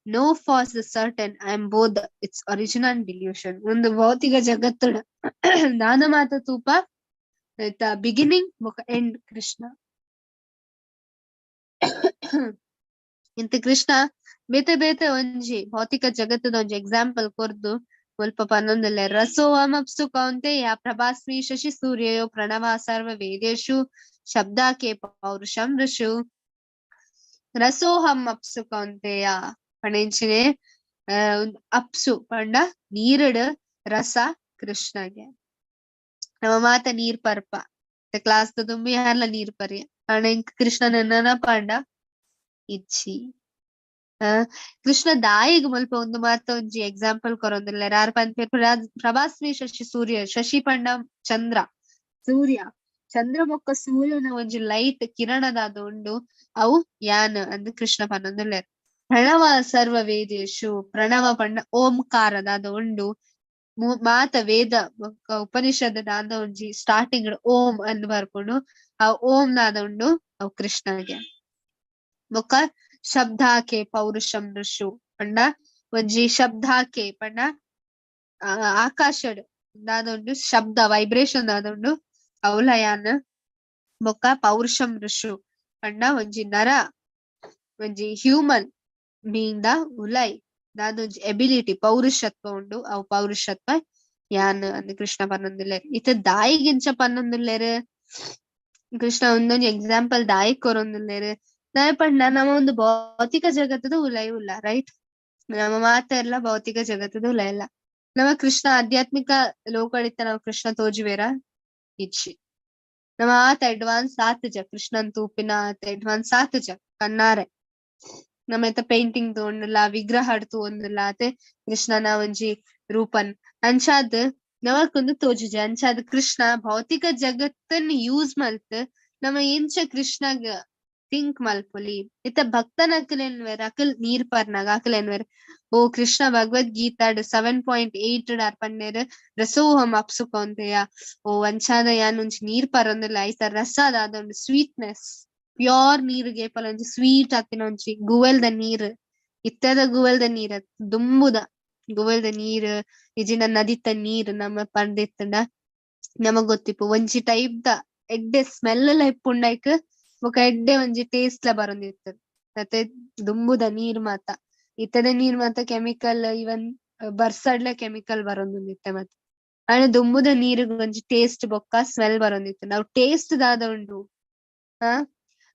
Speaker 1: no false is certain, I am both its origin and delusion. ಒಂದು ಭೌತಿಕ ಜಗತ್ತುಡ ದಾನ ಮಾತ ತೂಪ ಬಿಗಿನಿಂಗ್ ಬೊಕ ಎಂಡ್ ಕೃಷ್ಣ. ಇಂತ ಕೃಷ್ಣ ಬೇತೆ ಬೇತೆ ಒಂಜಿ ಭೌತಿಕ ಜಗತ್ತದ ಒಂಜಿ ಎಕ್ಸಾಂಪಲ್ ಕೊರ್ದು ಮುಲ್ಪ ಪನ್ನೊಂದುಲ್ಲೆ. ರಸೋಹಮಪ್ಸು ಕೌಂತೆಯ ಪ್ರಭಾಸ್ಮಿ ಶಶಿ ಸೂರ್ಯಯೋ ಪ್ರಣವ ಸರ್ವ ವೇದೇಶು ಶಬ್ದಾಕೆ ಪೌರುಷಂ ಋಷು. ರಸೋಹಂ ಅಪ್ಸು ಕೌಂತೆಯ ಪಣೆಂಚಿನೆ ಅಪ್ಸು ಪಂಡ ನೀರುಡು ರಸ ಕೃಷ್ಣಗೆ. ನಮ್ಮ ಮಾತ ನೀರ್ ಪರ್ಪ ಕ್ಲಾಸ್ ತುಂಬಿ ಯಾರ್ಲ ನೀರ್ ಪರ್ಯ ಅಣ್ಣ ಕೃಷ್ಣನ ನೆನಪಾಂಡ ಇಜ್ಜಿ. ಕೃಷ್ಣ ದಾಯಿಗ್ ಮುಲ್ಪ ಒಂದು ಮಾತ ಒಂಜಿ ಎಕ್ಸಾಂಪಲ್ ಕೊರೊಂದುಲ್ಲೆರ್. ಆರ್ ಪನ್ಪೆರ್ ಪ್ರಭಾಸ್ಮಿ ಶಶಿ ಸೂರ್ಯ, ಶಶಿ ಪಂಡ ಚಂದ್ರ, ಸೂರ್ಯ ಚಂದ್ರ ಬೊಕ್ಕ ಸೂರ್ಯನ ಒಂಜಿ ಲೈಟ್ ಕಿರಣದಾದ ಉಂಡು ಅವು ಯಾನ್ ಅಂದ್ ಕೃಷ್ಣ ಪನ್ನೊಂದುಲ್ಲೆರ್. ಪ್ರಣವ ಸರ್ವ ವೇದೇಶು, ಪ್ರಣವ ಪಂಡ ಓಂಕಾರದಾದ ಉಂಡು ಮಾತ ವೇದ ಬೊಕ್ಕ ಉಪನಿಷದ್ ದಾದ ಒಂಜಿ ಸ್ಟಾರ್ಟಿಂಗ್ ಓಂ ಅಂದ್ ಬರ್ಪುಂಡು, ಆ ಓಂ ದಾದ ಉಂಡು ಅವು ಕೃಷ್ಣಗೆ. ಬೊಕ್ಕ ಶಬ್ದಾಕೆ ಪೌರುಷಂ ಋಷು ಪಂಡ ಒಂಜಿ ಶಬ್ದಾಕೆ ಪಂಡ ಆಕಾಶಡ್ ದಾದ ಉಂಡು ಶಬ್ದ ವೈಬ್ರೇಷನ್ ದಾದ ಉಂಡು ಅವಲಯಾನ. ಬೊಕ್ಕ ಪೌರುಷಂ ಋಷು ಪಂಡ ಒಂಜಿ ನರ ಒಂಜಿ ಹ್ಯೂಮನ್ ಬೀಯಿಂಗ್ the ಉಲೈ ದಾದ ಒಂಜಿ ಎಬಿಲಿಟಿ ಪೌರುಷತ್ವ ಉಂಡು ಅವು ಪೌರುಷತ್ವ ಯಾನ್ ಅಂದ್ ಕೃಷ್ಣ ಪನ್ನೊಂದುಲ್ಲೆರ್. ಇತ್ತೆ ದಾಯಿಗಿಂಚ ಪನ್ನೊಂದುಲ್ಲೆರ್ ಕೃಷ್ಣ ಒಂದೊಂಜಿ ಎಕ್ಸಾಂಪಲ್ ದಾಯಿಗ್ ಕೊರೊಂದುಲ್ಲೆರ್. ದಾಯೆ ಪಂಡ ನಮ ಒಂದು ಭೌತಿಕ ಜಗತ್ತದ ಉಲೈ ಉಲ್ಲ ರೈಟ್, ನಮ್ಮ ಮಾತೆರ್ಲ ಭೌತಿಕ ಜಗತ್ತದ ಉಲೈ ಇಲ್ಲ. ನಮ್ಮ ಕೃಷ್ಣ ಆಧ್ಯಾತ್ಮಿಕ ಲೋಕಡಿತ್ತ ನಾವು ಕೃಷ್ಣ ತೋಜುವೇರ ಇಜ್ಜಿ. ನಮ್ಮ ಆತ ಅಡ್ವಾನ್ಸ್ ಆತುಜ ಕೃಷ್ಣನ್ ತೂಪಿನ ಆತ ಅಡ್ವಾನ್ಸ್ ಆತುಜ ಕಣ್ಣಾರೆ. ನಮ್ಮ ಇತ್ತ ಪೇಂಟಿಂಗ್ ತಗೊಂಡುಲ್ಲ ವಿಗ್ರಹ ತೂವೊಂದುಲ್ಲ ಅತೆ ಕೃಷ್ಣನ ಒಂಜಿ ರೂಪನ್ ಅಂಚಾದ್ ನಮಕೊಂದು ತೋಜುಜ. ಅಂಚಾದ್ ಕೃಷ್ಣ ಭೌತಿಕ ಜಗತ್ತನ್ ಯೂಸ್ ಮಲ್ತ್ ನಮ್ಮ ಎಂಚ ಕೃಷ್ಣಗ್ ಥಿಂಕ್ ಮಲ್ಪೊಲಿ. ಇತ್ತ ಭಕ್ತನ ಅಕಲ್ ಅಕಲ್ ನೀರ್ ಪರ್ನಾಗ ಅಕಲ್ ಎನ್ವೆರ್ ಓ ಕೃಷ್ಣ ಭಗವದ್ಗೀತಾಡ್ 7.8 ಆರ್ ಪನ್ನೆರ್ ರಸೋಹಂ ಅಪ್ಸು ಕೌಂತೆಯ ಓ ಅಂಚಾದ ಯಾನ್ ಒಂಜಿ ನೀರ್ ಪರೊಂದುಲ್ಲ ಐತ ರಸ ದಾದ ಉಂಡು ಸ್ವೀಟ್ನೆಸ್ ಪ್ಯೂರ್ ನೀರ್ ಗೇಪಲ ಒಂಜಿ ಸ್ವೀಟ್ ಆತಿನ ಒಂಜಿ ಗುವೆಲ್ದ ನೀರ್, ಇತ್ತದ ಗುವೆಲ್ದ ನೀರ್ ದುಂಬುದ ಗುವೆಲ್ದ ನೀರ್ ಇಜಿನ ನದಿತ ನೀರ್ ನಮ್ಮ ಪಂಡಿತ್ತಂಡ ನಮಗ್ ಗೊತ್ತಿಪ್ಪು ಒಂಜಿ ಟೈಪ್ ದ ಎಡ್ಡೆ ಸ್ಮೆಲ್ ಎಲ್ಲ ಇಪ್ಪುಂಡೈಕ್ ಬೊಕ ಎಡ್ಡೆ ಒಂಜಿ ಟೇಸ್ಟ್ ಲ ಬರೊಂದಿತ್ತು. ಮತ್ತೆ ದುಂಬುದ ನೀರ್ ಮಾತ ಇತ್ತದ ನೀರ್ ಮಾತ ಕೆಮಿಕಲ್ ಇವನ್ ಬರ್ಸಡ್ಲ ಕೆಮಿಕಲ್ ಬರೊಂದಿತ್ತೆ ಮತ್ತೆ. ಆಂಡ ದುಂಬುದ ನೀರುಗ್ ಒಂಜಿ ಟೇಸ್ಟ್ ಬೊಕ್ಕ ಸ್ಮೆಲ್ ಬರೊಂದಿತ್ತು. ನಾವು ಟೇಸ್ಟ್ ದಾದ ಉಂಡು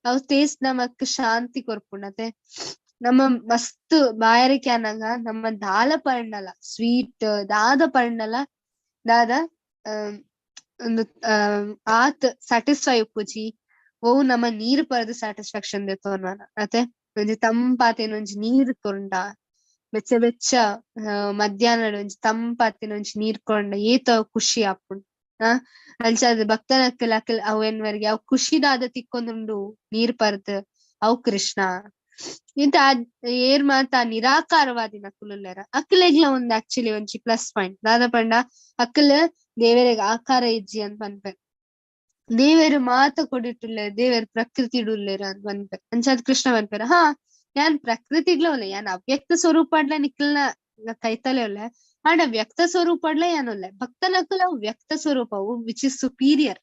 Speaker 1: ಅವು ಟೇಸ್ಟ್ ನಮಕ್ ಶಾಂತಿ ಕೊರ್ಪುಂಡು. ಅತೆ ನಮ್ಮ ಮಸ್ತ್ ಬಾಯಾರಿಕೆ ಆನಗ ನಮ್ಮ ದಾಲ ಪಂಡಲ ಸ್ವೀಟ್ ದಾದ ಪಂಡಲ ದಾದ ಒಂದು ಆತ್ ಸ್ಯಾಟಿಸ್ಫೈ ಉಪ್ಪುಜಿ. ಓ ನಮ್ಮ ನೀರ್ ಪರ್ದು ಸ್ಯಾಟಿಸ್ಫ್ಯಾಕ್ಷನ್ ದೆತ್ತೊನ್ವನ ಅತೆ ಒಂಜಿ ತಂಪಾತಿನ ಒಂಜಿ ನೀರ್ ಕೊರ್ಂಡ ಬೆಚ್ಚ ಬೆಚ್ಚ ಮಧ್ಯಾಹ್ನ ಒಂಜಿ ತಂಪಾತಿನ ಒಂಜಿ ನೀರ್ ಕೊರ್ಂಡ ಏತ ಖುಷಿ ಆಪುಂಡು. ಅಂಚಾದ್ ಭಕ್ತನಕ್ಕಲ್ ಅಕಲ್ ಅವು ಎನ್ವರ್ಗೆ ಅವು ಖುಷಿದಾದ ತಿಕ್ಕೊಂದುಂಡು ನೀರ್ ಪರ್ದ್ ಅವು ಕೃಷ್ಣ. ಇಂತ ಏರ್ ಮಾತ ನಿರಾಕಾರವಾದಿನ ಅಕುಲುಲ್ಲೆರ ಅಕ್ಲೆಗ್ಲ ಒಂದ್ ಆಕ್ಚುಲಿ ಒಂಜಿ ಪ್ಲಸ್ ಪಾಯಿಂಟ್ ದಾದ ಪಂಡ ಅಕ್ಲ್ ದೇವೆರೆಗ್ ಆಕಾರ ಇಜ್ಜಿ ಅಂತ ಪನ್ಪೆರ್. ದೇವೆರ್ ಮಾತ ಕೊಡಿಟ್ಟುಲ್ಲೆರ್ ದೇವೆರ್ ಪ್ರಕೃತಿಡುಲ್ಲೆರ್ ಅಂತ ಪನ್ಪೆರ್. ಅಂಚಾದ್ ಕೃಷ್ಣ ಪನ್ಪೆರ್ ಹಾ ಯಾನ್ ಪ್ರಕೃತಿಗ್ಲ ಉಲ್ಲೆ ಯಾನ್ ಅವ್ಯಕ್ತ ಸ್ವರೂಪಡ್ಲ ನಿಕ್ಲ್ನ ಕೈತಲೆ ಉಲ್ಲೆ ಆಂಡ ವ್ಯಕ್ತ ಸ್ವರೂಪಡ್ಲ ಯಾನ್ ಉಲ್ಲೆ. ಭಕ್ತನಕುಲು ಅವು ವ್ಯಕ್ತ ಸ್ವರೂಪವು which is superior.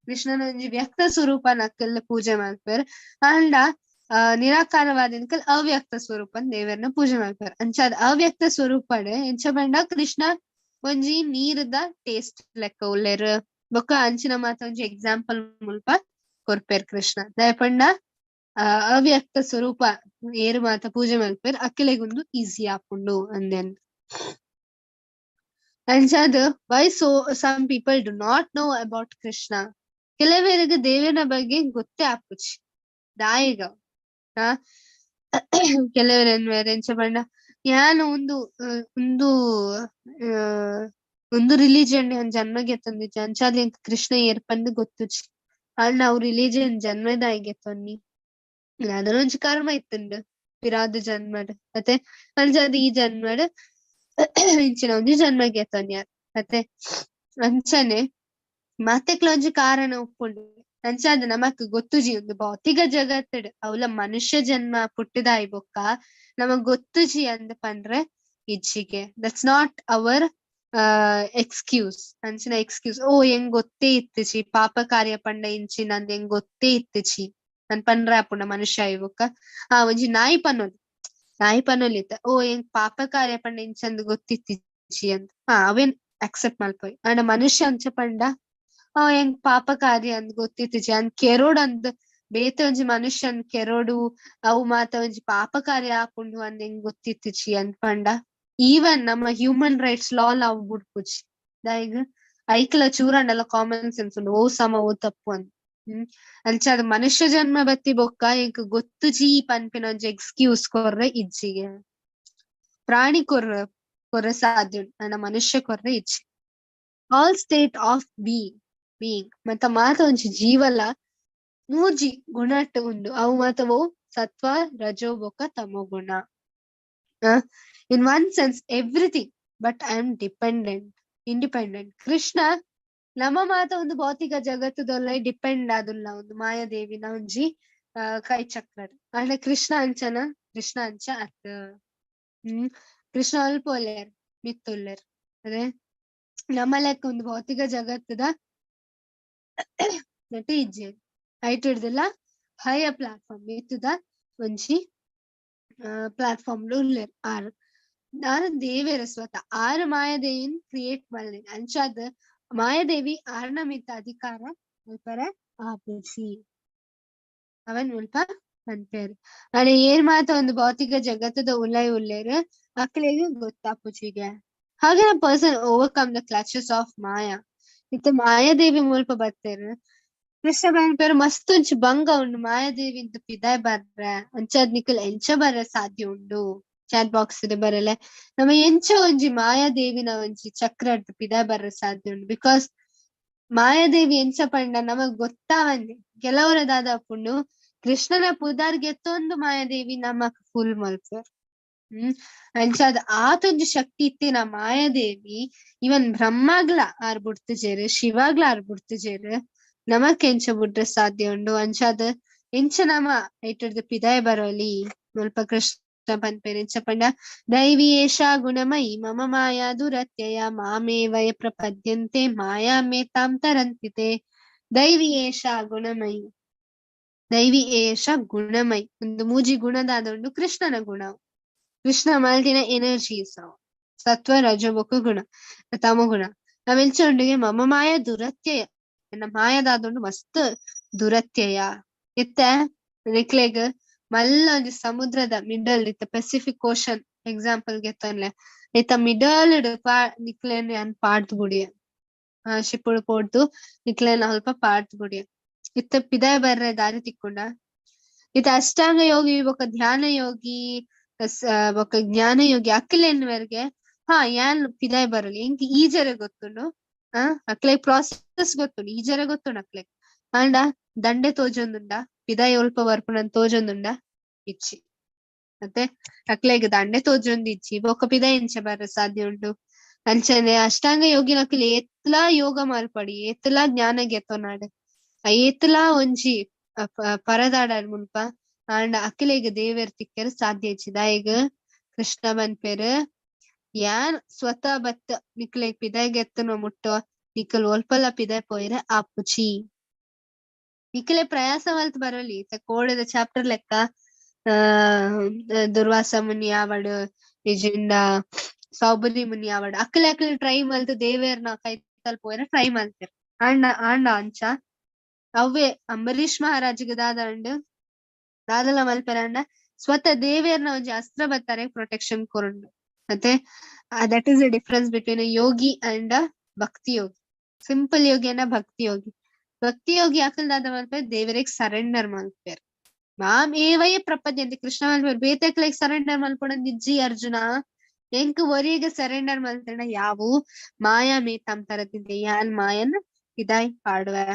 Speaker 1: ಕೃಷ್ಣನ ಒಂಜಿ ವ್ಯಕ್ತ ಸ್ವರೂಪ ನಕಲ್ ಪೂಜೆ ಮಲ್ಪೆರ್. ಆಂಡ ನಿರಾಕಾರವಾದಿನಕಲ್ ಅವ್ಯಕ್ತ ಸ್ವರೂಪನ್ ದೇವೆರ್ನ ಪೂಜೆ ಮಲ್ಪೆರ್. ಅಂಚಾದ್ ಅವ್ಯಕ್ತ ಸ್ವರೂಪಡ್ ಎಂಚ ಪಂಡ ಕೃಷ್ಣ ಒಂಜಿ ನೀರ್ದ ಟೇಸ್ಟ್ ಲೆಕ್ಕ ಉಲ್ಲೆರ್. ಬೊಕ್ಕ ಅಂಚಿನ ಮಾತ ಒಂಜಿ ಎಕ್ಸಾಂಪಲ್ ಮುಲ್ಪ ಕೊರ್ಪೆರ್ ಕೃಷ್ಣ. ದಾಯೆ ಪಂಡ ಅವ್ಯಕ್ತ ಸ್ವರೂಪ ಏರ್ ಮಾತ ಪೂಜೆ ಮಲ್ಪೆರ್ ಅಕ್ಲೆಗ್ ಉಂದು ಈಸಿ ಆಪುಂಡು ಅಂದೆನ್. ಅಂಚಾದ್ why so some people do not know about Krishna? ಕೆಲವೆರೆಗ್ ದೇವನ ಬಗ್ಗೆ ಗೊತ್ತೇ ಆಪುಜಿ ದಾಯೆಗ? ಆ ಕೆಲವೆರ್ ಎನ್ನುವೆರ್ ಎಂಚ ಪಂಡ ಯಾನ್ ಉಂದು ಉಂದು ಉಂದು ರಿಲಿಜನ್ ಯಾನ್ ಜನ್ಮ ಗೆತೊಂದಿಜ್ಜಿ, ಅಂಚಾದ್ ಎಂಕ್ ಕೃಷ್ಣ ಏರ್ ಪಂದ್ ಗೊತ್ತುಜಿ. ಆಂಡ ಅವು ರಿಲಿಜನ್ ಜನ್ಮದಾಯೆ ಗೆತೊನ್ನಿ, ದಾದನ ಒಂಜಿ ಕರ್ಮ ಇತ್ತುಂಡು ಪಿರಾದ ಜನ್ಮಡ್ ಅತೆ, ಅಂಚಾದ್ ಈ ಜನ್ಮಡ್ ಇಂಚಿನ ಒಂಜಿ ಜನ್ಮ ಗೆತೊನ್ಯಾರ್ ಅತೆ. ಅಂಚನೆ ಮಾತೆಕ್ಲ ಒಂಜಿ ಕಾರಣ ಉಪ್ಪುಂಡು. ಅಂಚಾದ್ ನಮಕ್ ಗೊತ್ತುಜಿ ಉಂದು ಭೌತಿಕ ಜಗತ್ತುಡ್ ಅವ್ಲ ಮನುಷ್ಯ ಜನ್ಮ ಪುಟ್ಟುದಾಯಿ ಬೊಕ್ಕ ನಮಗ್ ಗೊತ್ತುಜಿ ಅಂದ್ ಪಂಡ್ರೆ ಇಜ್ಜಿಗೆ. That's not our excuse. ಅಂಚಿನ ಎಕ್ಸ್ಕ್ಯೂಸ್, ಓ ಎಂಗ್ ಗೊತ್ತೇ ಇತ್ತುಜಿ ಪಾಪ ಕಾರ್ಯ ಪಂಡ ಇಂಚಿನ ಅಂದ್ ಎಂಗ್ ಗೊತ್ತೇ ಇತ್ತುಜಿ ನನ್ ಪಂಡ್ರೆ ಆಪುಂಡ ಮನುಷ್ಯ ಆಯಿ ಬೊಕ್ಕ? ಆ ಒಂಜಿ ನಾಯಿ ಪನೊಲಿ, ನಾಯಿ ಪನೊಲಿತ್ತ ಓ ಎಂಕ್ ಪಾಪ ಕಾರ್ಯ ಪಂಡ ಇಂಚಂದ್ ಗೊತ್ತಿತ್ತಿಜಿ ಅಂದ್, ಹಾ ಅವೇನ್ ಅಕ್ಸೆಪ್ಟ್ ಮಲ್ಪೊಲಿ. ಆಂಡ ಮನುಷ್ಯ ಅಂಚ ಪಂಡ ಆ ಎಂಕ್ ಪಾಪ ಕಾರ್ಯ ಅಂದ್ ಗೊತ್ತಿತ್ತಿಜಿ ಅಂದ್ ಕೆರೋಡ್ ಅಂದ್ ಬೇತೆ ಒಂಜಿ ಮನುಷ್ಯನ್ ಕೆರೋಡು ಅವು ಮಾತ ಒಂಜಿ ಪಾಪ ಕಾರ್ಯ ಆಪುಂಡು ಅಂದ್ ಎಂಕ್ ಗೊತ್ತಿತ್ತಿಜಿ ಅಂದ್ ಪಂಡ ಈವನ್ ನಮ್ಮ ಹ್ಯೂಮನ್ ರೈಟ್ಸ್ ಲಾ ಅವು ಬುಡ್ಪುಜಿ. ದಾಯೆಗ್? ಐಕ್ಲ ಚೂರಾಂಡಲ ಕಾಮನ್ ಸೆನ್ಸ್ ಉಂಡು, ಓ ಸಮ ಓ ತಪ್ಪು ಅಂದ್. ಅಂಚಾದ್ ಮನುಷ್ಯ ಜನ್ಮ ಬತ್ತಿ ಬೊಕ್ಕ ಎಂಕ್ ಗೊತ್ತುಜಿ ಪನ್ಪಿನ ಒಂಜಿ ಎಕ್ಸ್ಕ್ಯೂಸ್ ಕೊರ್ರೆ ಇಜ್ಜಿಗೆ. ಪ್ರಾಣಿ ಕೊರ್ರೆ ಕೊರ್ರೆ ಸಾಧ್ಯ ಉಂಡು, ಆಂಡ ಮನುಷ್ಯ ಕೊರ್ರೆ ಇಜ್ಜಿ. ಆಲ್ ಸ್ಟೇಟ್ ಆಫ್ ಬೀಯಿಂಗ್ ಮತ್ತ ಮಾತ ಒಂಜಿ ಜೀವಲ ಮೂಜಿ ಗುಣಟ್ ಉಂಡು. ಅವು ಮಾತ ಒವು? ಸತ್ವ, ರಜೋ ಬೊಕ್ಕ ತಮೋ ಗುಣ. In one sense everything, but I am dependent, independent. Krishna ನಮ್ಮ ಮಾತ ಒಂದು ಭೌತಿಕ ಜಗತ್ತುದೊಲ್ಲ ಡಿಪೆಂಡ್ ಆದುಲ್ಲ ಒಂದು ಮಾಯಾದೇವಿನ ಒಂಜಿ ಕೈ ಚಕ್ರ. ಆಂಡ ಕೃಷ್ಣ ಅಂಚನ? ಕೃಷ್ಣ ಅಂಚ ಅತ್. ಕೃಷ್ಣ ಅಲ್ಪ ಉಲ್ಲೆರ್, ಮಿತ್ತುಲ್ಲೆರ್. ಅದೇ ನಮ್ಮ ಲೆಕ್ಕ ಒಂದು ಭೌತಿಕ ಜಗತ್ತದ ನೆಟ್ ಇಜ್ಜಿ. ಐಟ್ ಹಿಡ್ದಿಲ್ಲ ಹೈಯರ್ ಪ್ಲಾಟ್ಫಾರ್ಮ್ ಮಿತ್ತುದ ಒಂಜಿ ಪ್ಲಾಟ್ಫಾರ್ಮ್ ಉಲ್ಲೆರ್ ಆರ್. ಆರ್ ದೇವೆರ್ ಸ್ವತಃ. ಆರ್ ಮಾಯಾದೇವಿನ್ ಕ್ರಿಯೇಟ್ ಮಲ್ದಿನಿ. ಅಂಚಾದ್ ಮಾಯಾದೇವಿ ಆರ್ನ ಮಿತ್ತ ಅಧಿಕಾರ ಮಲ್ಪರೆ ಆಪುಜಿ. ಅವನ್ ಮುಲ್ಪ ಪನ್ಪೆರ್. ಆಂಡ ಏರ್ ಮಾತ ಒಂದು ಭೌತಿಕ ಜಗತ್ತದ ಉಲಯಿ ಉಲ್ಲೆರ್ ಅಕ್ಲೆಗ್ ಗೊತ್ತಾಪುಜಿಗೆ. ಹಾಗೆ person overcome the clutches of Maya? ಇತ್ತೆ ಮಾಯಾದೇವಿ ಮುಲ್ಪ ಬತ್ತೆರ್. ಕೃಷ್ಣ ಪನ್ಪೆರ್ ಮಸ್ತ್ ಒಂಜಿ ಬಂಗ ಉಂಡು ಮಾಯಾದೇವಿ ಇಂತ ಪಿದಾಯ್ ಬರ್ರೆ, ಅಂಚಾದ್ ನಿಕುಲ್ ಎಂಚ ಬರ್ರೆ ಸಾಧ್ಯ ಉಂಡು? ಚಾಟ್ ಬಾಕ್ಸ್ ಬರಲೆ, ನಮ ಎಂಚ ಒಂಜಿ ಮಾಯಾದೇವಿನ ಒಂಜಿ ಚಕ್ರಡ್ದ್ ಪಿದಾಯ್ ಬರ್ರೆ ಸಾಧ್ಯ ಉಂಡು? Because Mayadevi ಎಂಚ ಪಂಡ ನಮಗ್ ಗೊತ್ತಾವಂದೆ ಕೆಲವರ ದಾದಾಪುಂಡು ಕೃಷ್ಣನ ಪುದರ್ ಗೆತ್ತೊಂದು ಮಾಯಾದೇವಿ ನಮಕ್ ಫುಲ್ ಮಲ್ಪುವೆರ್. ಅಂಚಾದ್ ಆತೊಂಜಿ ಶಕ್ತಿ ಇತ್ತಿನ ಮಾಯಾದೇವಿ ಇವನ್ ಬ್ರಹ್ಮಗ್ಲ ಆರ್ ಬುಡ್ತುಜೆರ್, ಶಿವಗ್ಲ ಆರ್ ಬುಡ್ತುಜೆರ್, ನಮಕ್ ಎಂಚ ಬುಡ್ರೆ ಸಾಧ್ಯ ಉಂಡು? ಅಂಚಾದ್ ಎಂಚ ನಮ ಐಟರ್ದ್ ಪಿದಾಯ್ ಬರೋಲಿ? ಮುಲ್ಪ ಕೃಷ್ಣ ಪನ್ಪೆರ್ ಎಂಚ ಪಂಡ ದೈವಿ ಏಷಾ ಗುಣಮಯಿ ಮಮ ಮಾಯಾ ದುರತ್ಯಯ ಮಾಮೇ ವಯ ಪ್ರಪದ್ಯಂತೆ ಮಾಯಾ ಮೇತಾಂ ತರಂತಿತೆ. ದೈವಿ ಏಷಾ ಗುಣಮಯಿ, ದೈವಿ ಏಷ ಗುಣಮಯಿ, ಒಂದು ಮೂಜಿ ಗುಣದಾದ ಉಂಡು ಕೃಷ್ಣನ ಗುಣ. ಕೃಷ್ಣ ಮಲ್ದಿನ ಎನರ್ಜೀಸ್ ಅವು ಸತ್ವ ರಜ ಬೊಕ್ಕ ಗುಣ ತಮ ಗುಣ. ನಾವೆಂಚ ಉಂಡುಗೆ ಮಮ ಮಾಯ ದುರತ್ಯಯ, ಎನ್ನ ಮಾಯದಾದುಂಡು ಮಸ್ತ್ ದುರತ್ಯಯ. ಇತ್ತೆ ನಿಕ್ಲೆಗ್ ಮಲ್ಲ ಒಂಜಿ ಸಮುದ್ರದ ಮಿಡಲ್ ಇತ್ತ ಪೆಸಿಫಿಕ್ ಓಷನ್ ಎಕ್ಸಾಂಪಲ್ ಗೆತ್ತೊನ್ಲೆ, ಇತ್ತ ಮಿಡಲ್ ಪಾ ನಿಕ್ಲೆನ್ ಯಾನ್ ಪಾಡ್ದ್ ಬುಡಿಯೆ, ಶಿಪ್ಪುಡು ಪೋಡ್ದು ನಿಕ್ಲೆನ್ ಅಲ್ಪ ಪಾಡ್ದ್ ಬುಡಿಯೆ. ಇತ್ತ ಪಿದಾಯ್ ಬರ್ರೆ ದಾರಿ ತಿಕ್ಕುಂಡ? ಇತ್ತ ಅಷ್ಟಾಂಗ ಯೋಗಿ ಬೊಕ್ಕ ಧ್ಯಾನ ಯೋಗಿ ಬೊಕ್ಕ ಜ್ಞಾನ ಯೋಗಿ ಅಕ್ಲೆನ್ವರ್ಗೆ ಹಾ ಯಾನ್ ಪಿದಾಯ್ ಬರಲಿ, ಎಂಕ್ ಈಜರೆ ಗೊತ್ತುಂಡು, ಅಕ್ಲೆಗ್ ಪ್ರಾಸೆಸ್ ಗೊತ್ತುಂಡು, ಈಜರೆ ಗೊತ್ತುಂಡು ಅಕ್ಲೆಗ್. ಆಂಡ ದಂಡೆ ತೋಜೊಂದುಂಡ? ಪಿದಾಯ್ ಒಲ್ಪ ಬರ್ಪುನಂದ್ ತೋಜೊಂದುಂಡ? ಇಜ್ಜಿ. ಮತ್ತೆ ಅಕ್ಲೆಗ್ ದಂಡೆ ತೋಜೊಂದು ಇಜ್ಜಿ, ಬೊಕ್ಕ ಪಿದಾಯ್ ಎಂಚ ಬರ್ರೆ ಸಾಧ್ಯ ಉಂಡು? ಅಂಚನೆ ಅಷ್ಟಾಂಗ ಯೋಗಿನಕ್ಲ್ ಏತ್ಲಾ ಯೋಗ ಮಲ್ಪಡಿ, ಏತ್ಲಾ ಜ್ಞಾನ ಗೆತೊನಡ್, ಏತ್ಲಾ ಒಂಜಿ ಪರದಾಡಡ್ ಮುಲ್ಪ, ಆಂಡ ಅಕ್ಲೆಗ್ ದೇವೆರ್ ತಿಕ್ಕರೆ ಸಾಧ್ಯ ಇಜ್ಜಿ. ದಾಯೆಗ್? ಕೃಷ್ಣ ಪನ್ಪೆರ್ ಯಾನ್ ಸ್ವತಃ ಬತ್ ನಿಕ್ಲೆಗ್ ಪಿದಾಯ್ ಗೆತ್ತುನ ಮುಟ್ಟ ನಿಕುಲ್ ಒಲ್ಪಲ ಪಿದಾಯ್ ಪೋಯೆರೆ ಆಪುಜಿ. ನಿಕ್ಲೆ ಪ್ರಯಾಸ ಮಲ್ತ್ ಬರೊಲಿ. ಇತ್ತೆ ಕೋಡೆದ ಚಾಪ್ಟರ್ ಲೆಕ್ಕ ದುರ್ವಾಸ ಮುನಿ ಆವಡ್ ಇಜಿಂಡ ಸೌಬರಿ ಮುನಿ ಆವಡ್ ಅಕ್ಲೆ ಅಕ್ಲೆ ಟ್ರೈ ಮಲ್ತ್ ದೇವೆರ್ನ ಕೈತಲ್ ಪೋಯೆರೆ ಟ್ರೈ ಮಲ್ತೆರ್. ಆಂಡ ಆಂಡ ಅಂಚ ಅವ್ವೆ ಅಂಬರೀಷ್ ಮಹಾರಾಜ್ಗ್ ದಾದಾಂಡ್, ದಾದಲ ಮಲ್ಪೆರಾಂಡ ಸ್ವತಃ ದೇವೆರ್ನ ಒಂಜಿ ಅಸ್ತ್ರ ಬತ್ತಾರೆ ಪ್ರೊಟೆಕ್ಷನ್ ಕೊರುಂಡು. ಮತ್ತೆ that is the difference between a yogi and a bhakti yogi. Simple yogi ಅನ್ನ ಭಕ್ತಿ ಯೋಗಿ. ಭಕ್ತಿ ಯೋಗಿ ಅಕಲ್ ದಾದ ಮಲ್ಪೆರ್, ದೇವರಿಗೆ ಸರೆಂಡರ್ ಮಲ್ಪೆರ್. ಮಾಮ್ ಏವಯ ಪ್ರಪದ್ಯಂತೆ ಕೃಷ್ಣ ಮಲ್ಪೆರ್, ಬೇತೆಕ್ಲೆಗ್ ಸರೆಂಡರ್ ಮಲ್ಪೊಡಂದಿಜ್ಜಿ ಅರ್ಜುನ, ಎಂಕ್ ಒರಿಯಗ್ ಸರೆಂಡರ್ ಮಲ್ತಂಡ ಯಾವು ಮಾಯಾ ಮೇತಾಂ ತರತಿದ್ದೆ ಯಾನ್ ಮಾಯನ್ ಇದಾಯ್ ಪಾಡುವೆ.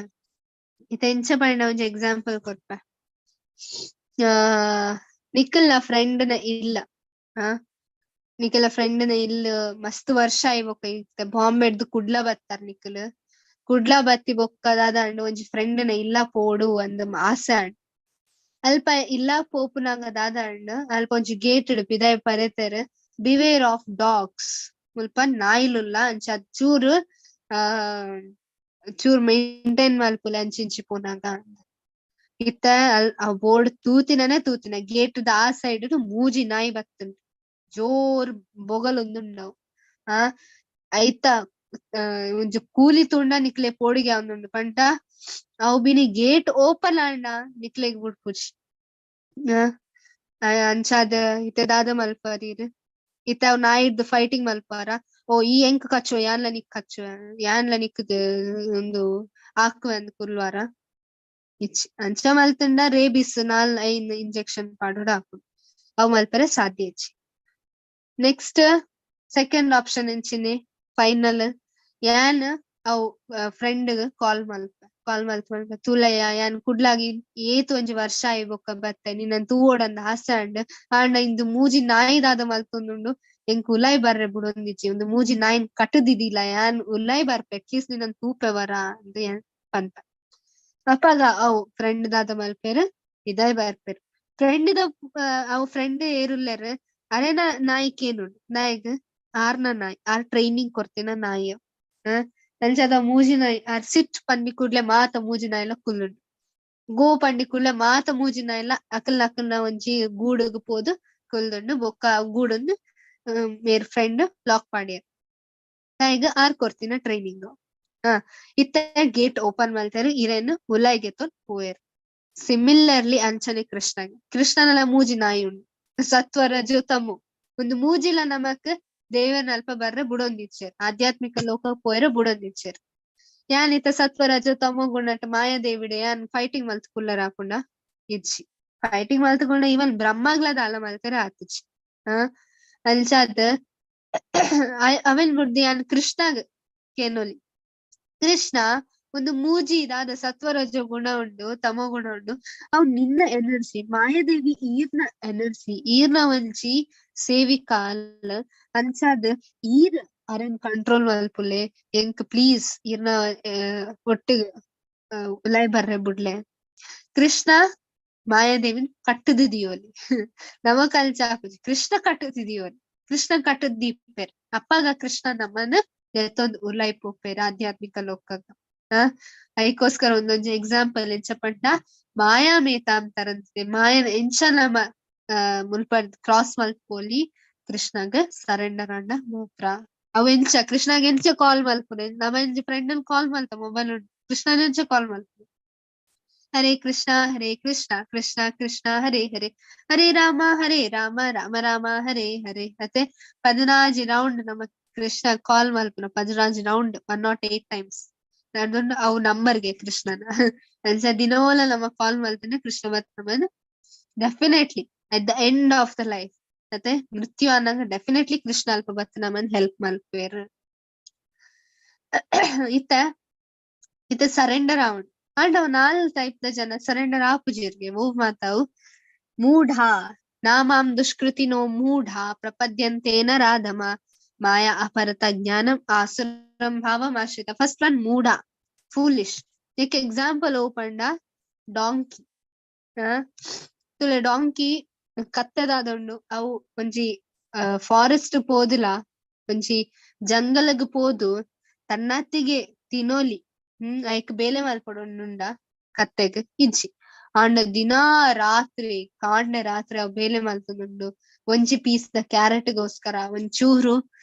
Speaker 1: ಇತ್ತೆ ಎಂಚ ಪಂಡ ಒಂಜಿ ಎಕ್ಸಾಂಪಲ್ ಕೊರ್ಪೆ. ಆ ನಿಕಲ್ನ ಫ್ರೆಂಡ್ ನ ಇಲ್ಲ, ನಿಕಲ್ನ ಫ್ರೆಂಡ್ ನ ಇಲ್ಲ್ ಮಸ್ತ್ ವರ್ಷ ಆಯಿ ಬೊಕ್ಕ ಇತ್ತೆ ಬಾಂಬೆಡ್ದ್ ಕುಡ್ಲ ಬತ್ತಾರ್ ನಿಕಲ್. ಕುಡ್ಲ ಬತ್ತಿ ಬೊಕ್ಕ ದಾದಾಂಡ್ ಒಂಜಿ ಫ್ರೆಂಡ್ ನ ಇಲ್ಲ ಪೋಡು ಅಂದ್ ಆಸೆ ಆಂಡ್. ಅಲ್ಪ ಇಲ್ಲ ಪೋಪುನಾಗ ದಾದಾಂಡ್ ಅಲ್ಪ ಒಂಜಿ ಗೇಟ್ ಡ್ ಪಿದಾಯಿ ಬರೆತೆರ್, ಬಿವೇರ್ ಆಫ್ ಡಾಗ್ಸ್, ಮುಲ್ಪ ನಾಯಿಲುಲ್ಲ ಅಂಚ ಚೂರು ಚೂರ್ ಮೇಂಟೈನ್ ಮಲ್ಪುಲೆ ಅಂಚಿಂಚಿ ಪೋನಾಗ. ಇತ್ತ ಅಲ್ ಆ ಬೋರ್ಡ್ ತೂತಿನನೆ ತೂತಿನ ಗೇಟ್ ದ ಆ ಸೈಡ್ ಮೂಜಿ ನಾಯಿ ಬತ್ತುಂಡು, ಜೋರ್ ಬೊಗಲೊಂದುಂಡವು. ಆ ಐತ ಒಂಜಿ ಕೂಲಿ ತೂಂಡ ನಿಕ್ಲೆ ಪೋಡಿಗೆ ಆವೊಂದುಂಡು ಪಂಡ ಅವು ಬಿನಿ ಗೇಟ್ ಓಪನ್ ಆಂಡ ನಿಕ್ಲೆಗ್ ಬುಡ್ಪುಜಿ. ಅಂಚಾದ್ ಇತ್ತೆ ದಾದ ಮಲ್ಪರೀರ್, ಇತ್ತೆ ಅವ್ ನಾಯಿಡ್ದ್ ಫೈಟಿಂಗ್ ಮಲ್ಪಾರ, ಓ ಈ ಎಂಕ್ ಕಚ್ಚುವ ಯಾನ್ಲ ನಿಕ್ ಕಚ್ಚುವ ಯಾನ್ಲ ನಿಕ್ದ್ ಉಂದು ಆಕುವೆ ಅಂದ್ ಕುಲ್ವಾರ ಇಚ್. ಅಂಚ ಮಲ್ತುಂಡ ರೇಬಿಸ್ 4-5 ಇಂಜೆಕ್ಷನ್ ಪಾಡೊಡು ಆಪುಂಡು, ಅವ್ ಮಲ್ಪರೆ ಸಾಧ್ಯ ಇಜ್ಜಿ. ನೆಕ್ಸ್ಟ್ ಸೆಕೆಂಡ್ ಆಪ್ಷನ್ ಎಂಚಿನಿ ಫೈನಲ್, ಯಾನ್ ಅವ್ ಫ್ರೆಂಡ್ ಕಾಲ್ ಮಲ್ಪ, ಕಾಲ್ ಮಲ್ತ್ ಮಲ್ಪ ತೂಲಯ್ಯ ಯಾನ್ ಕುಡ್ಲಾಗಿ ಏತ್ ಒಂಜಿ ವರ್ಷ ಆಯಿ ಬೊಕ್ಕ ಬತ್ತೆ, ನಿನ್ನನ್ ತೂವೊಡಂದ್ ಆಸೆ ಆಂಡ್, ಆಂಡ ಇಂದು ಮೂಜಿ ನಾಯಿ ದಾದ ಮಲ್ತೊಂದುಂಡು, ಎಂಕ್ ಉಲಾಯ್ ಬರ್ರೆ ಬುಡೊಂದಿಜ್ಜಿ, ಒಂದು ಮೂಜಿ ನಾಯಿನ್ ಕಟ್ಟುದಿದಿಲ್ಲ, ಯಾನ್ ಉಲಾಯ್ ಬರ್ಪೆ ಅಟ್ಲೀಸ್ಟ್ ನಿನ್ನನ್ ತೂಪೆ ವರ ಅಂದ್ ಯಾನ್ ಪನ್ಪೆ. ಅಪಗ ಅವ್ ಫ್ರೆಂಡ್ ದಾದ ಮಲ್ಪೆರ್, ಇದಾಯ್ ಬರ್ಪೆರ್. ಫ್ರೆಂಡ್ ದ ಅವ್ ಫ್ರೆಂಡ್ ಏರುಲ್ಲೆರ್ ಅರೆನ ನಾಯಿ ಕೇನುಂಡು, ನಾಯಿಗ್ ಆರ್ನ ನಾಯಿ ಆರ್ ಟ್ರೈನಿಂಗ್ ಕೊರ್ತಿನ ನಾಯಿ. ಅಂಚಾದ ಮೂಜಿ ನಾಯಿ ಆರ್ ಸಿಟ್ ಪಂಡಿ ಕೂಡ್ಲೆ ಮಾತ ಮೂಜಿ ನಾಯಿಲ ಕುಲ್ಲುಂಡು, ಗೋ ಪಂಡಿ ಕೂಡ್ಲೆ ಮಾತ ಮೂಜಿ ನಾಯಿಲ ಅಕಲ್ನ ಅಕಲ್ನ ಒಂಜಿ ಗೂಡುಗ್ ಪೋದು ಕುಲ್ದುಂಡು. ಬೊಕ್ಕ ಗೂಡುಂದು ಮೇರ್ ಫ್ರೆಂಡ್ ಲಾಕ್ ಪಾಡ್ಯೆರ್, ನಾಯಿಗ್ ಆರ್ ಕೊರ್ತಿನ ಟ್ರೈನಿಂಗ್. ಇತ್ತೆ ಗೇಟ್ ಓಪನ್ ಮಲ್ತೆರ್, ಇರೆನ್ ಉಲಾಯಿಗೆತ್ತೊಂದು ಪೋಯೆರ್. ಸಿಮಿಲರ್ಲಿ ಅಂಚನೆ ಕೃಷ್ಣಗ್, ಕೃಷ್ಣನಲ ಮೂಜಿ ನಾಯಿ ಉಂಡು, ಸತ್ವ ರಜೋ ತಮೋ, ಒಂದು ಮೂಜಿಲ ನಮಕ್ ದೇವರನ ಅಲ್ಪ ಬರ್ರೆ ಬುಡೊಂದಿಚ್ಚೆರ್, ಆಧ್ಯಾತ್ಮಿಕ ಲೋಕ ಪೋಯೆರೆ ಬುಡೊಂದಿಚ್ಚೆರ್. ಯಾನ್ ಇತ್ತ ಸತ್ವ ರಜೋ ತಮೋ ಗುಣಟ್ ಮಾಯಾದೇವಿಡೆ ಯಾನ್ ಫೈಟಿಂಗ್ ಮಲ್ತ್ ಕುಲ್ಲರ ಆಪುಂಡ ಇಜ್ಜಿ. ಫೈಟಿಂಗ್ ಮಲ್ತ್ಕೊಂಡ ಇವನ್ ಬ್ರಹ್ಮಗ್ಲ ದಾಲ ಮಲ್ತೆರೆ ಆತಿಜಿ. ಅಂಚಾದ್ ಅವೆನ್ ಬುಡ್ದು ಯಾನ್ ಕೃಷ್ಣಗ್ ಕೇನೊಲಿ, ಕೃಷ್ಣ ಒಂದು ಮೂಜಿ ದಾದ ಸತ್ವರಜೋ ಗುಣ ಉಂಡು ತಮೋ ಗುಣ ಉಂಡು, ಅವು ನಿನ್ನ ಎನರ್ಜಿ, ಮಾಯಾದೇವಿ ಈರ್ನ ಎನರ್ಜಿ, ಈರ್ನ ಒಂಜಿ ಸೇವಿಕಾಲ್, ಅಂಚಾದ್ ಈರ್ ಅರೆನ್ ಕಂಟ್ರೋಲ್ ಮಲ್ಪುಲೆ, ಎಂಕ್ ಪ್ಲೀಸ್ ಈರ್ನ ಒಟ್ಟಿಗೆ ಉಲಾಯ್ ಬರ್ರೆ ಬುಡ್ಲೆ. ಕೃಷ್ಣ ಮಾಯಾದೇವಿನ್ ಕಟ್ಟುದು ದಿಯೋಲಿ, ನಮ ಕಲ್ಚ ಆಪುಜಿ, ಕೃಷ್ಣ ಕಟ್ಟುದು ದಿಯೋಲಿ, ಕೃಷ್ಣ ಕಟ್ಟುದು ದೀಪೆರ್. ಅಪ್ಪಾಗ ಕೃಷ್ಣ ನಮ್ಮನ್ನ ಎತ್ತೊಂದು ಉಲಾಯ್ ಪೋಪೆರ್ ಆಧ್ಯಾತ್ಮಿಕ ಲೋಕಗ್. ಐಕೋಸ್ಕರ ಒಂದೊಂಜಿ ಎಕ್ಸಾಂಪಲ್ ಎಂಚ ಪಂಡ ಮಾಯಾ ಮೇತಾಂ ತರಂತೆ, ಮಾಯನ ಎಂಚ ನಮ ಮುಲ್ಪ ಕ್ರಾಸ್ ಮಲ್ಪೋಲಿ ಕೃಷ್ಣಗ್ ಸರೆಂಡರ್ ಆಂಡ ಮಾತ್ರ. ಅವ್ ಎಂಚ ಕೃಷ್ಣಗ್ ಎಂಚ ಕಾಲ್ ಮಲ್ಪುನೆ, ನಮ ಎಂಚ ಫ್ರೆಂಡ್ ಅನ್ ಕಾಲ್ ಮಲ್ತ ಮೊಬೈಲ್ ಉಂಡು, ಕೃಷ್ಣನ ಎಂಚ ಕಾಲ್ ಮಲ್ಪುನೆ, ಹರೇ ಕೃಷ್ಣ ಹರೇ ಕೃಷ್ಣ ಕೃಷ್ಣ ಕೃಷ್ಣ ಹರೇ ಹರೇ ಹರೇ ರಾಮ ಹರೇ ರಾಮ ರಾಮ ರಾಮ ಹರೇ ಹರೇ. ಮತ್ತೆ 16 ರೌಂಡ್ ನಮ್ಮ ಕೃಷ್ಣ ಕಾಲ್ ಮಲ್ಪುನ, 16 ರೌಂಡ್ 108 ಟೈಮ್ಸ್ ಅದೊಂದು ಅವು ನಂಬರ್ಗೆ ಕೃಷ್ಣನ. ಅಂಚ ದಿನೋಲ ನಮ್ಮ ಕಾಲ್ ಮಲ್ತನೆ ಕೃಷ್ಣ ನಮ್ಮನ್ನ definitely at the end of the life ಮತ್ತೆ ಮೃತ್ಯು ಅನ್ನಂಗ ಡೆಫಿನೆಟ್ಲಿ ಕೃಷ್ಣ ಅಲ್ಪ ಬತ್ತ ನಮ್ಮನ್ ಹೆಲ್ಪ್ ಮಲ್ಪೇರ್. ಇತ್ತ ಇತ್ತ ಸರೆಂಡರ್ ಆವಣ್ ಆಂಡ ಅವ್ ನಾಲ್ ಟೈಪ್ ದ ಜನ ಸರೆಂಡರ್ ಆಪುಜೆರ್ಗೆ. ಓವ್ ಮಾತಾವು ಮೂಢ ನಾಮಾಂ ದುಷ್ಕೃತಿನೋ ಮೂಢ ಪ್ರಪದ್ಯಂತೇನ ರಾಧಮ ಮಾಯಾ ಅಪರತ ಜ್ಞಾನಂ ಆಸುರಂ ಭಾವಂ ಆಶ್ರಿತ. ಫಸ್ಟ್ ಒನ್ ಮೂಢ, ಫೂಲಿಶ್. ಏಕ್ ಎಕ್ಸಾಂಪಲ್ ಓ ಪಂಡ ಡಾಂಕಿ. ತುಲೆ ಡಾಂಕಿ ಕತ್ತೆದಾದುಂಡು, ಅವು ಒಂಜಿ ಫಾರೆಸ್ಟ್ ಪೋದುಲ ಒಂಜಿ ಜಂಗಲಗ್ ಪೋದು ತನ್ನತ್ತಿಗೆ ತಿನೋಲಿ, ಐಕ್ ಬೇಲೆ ಮಲ್ಪೊಡುಂಡ ಕತ್ತೆಗ್ ಇಜ್ಜಿ. ಆಂಡ ದಿನಾ ರಾತ್ರಿ ಕಾಂಡೆ ರಾತ್ರಿ ಅವ್ ಬೇಲೆ ಮಲ್ತೊಂದುಂಡು ಒಂಜಿ ಪೀಸ್ ದ ಕ್ಯಾರೆಟ್ ಗೋಸ್ಕರ, ಒಂಚೂರು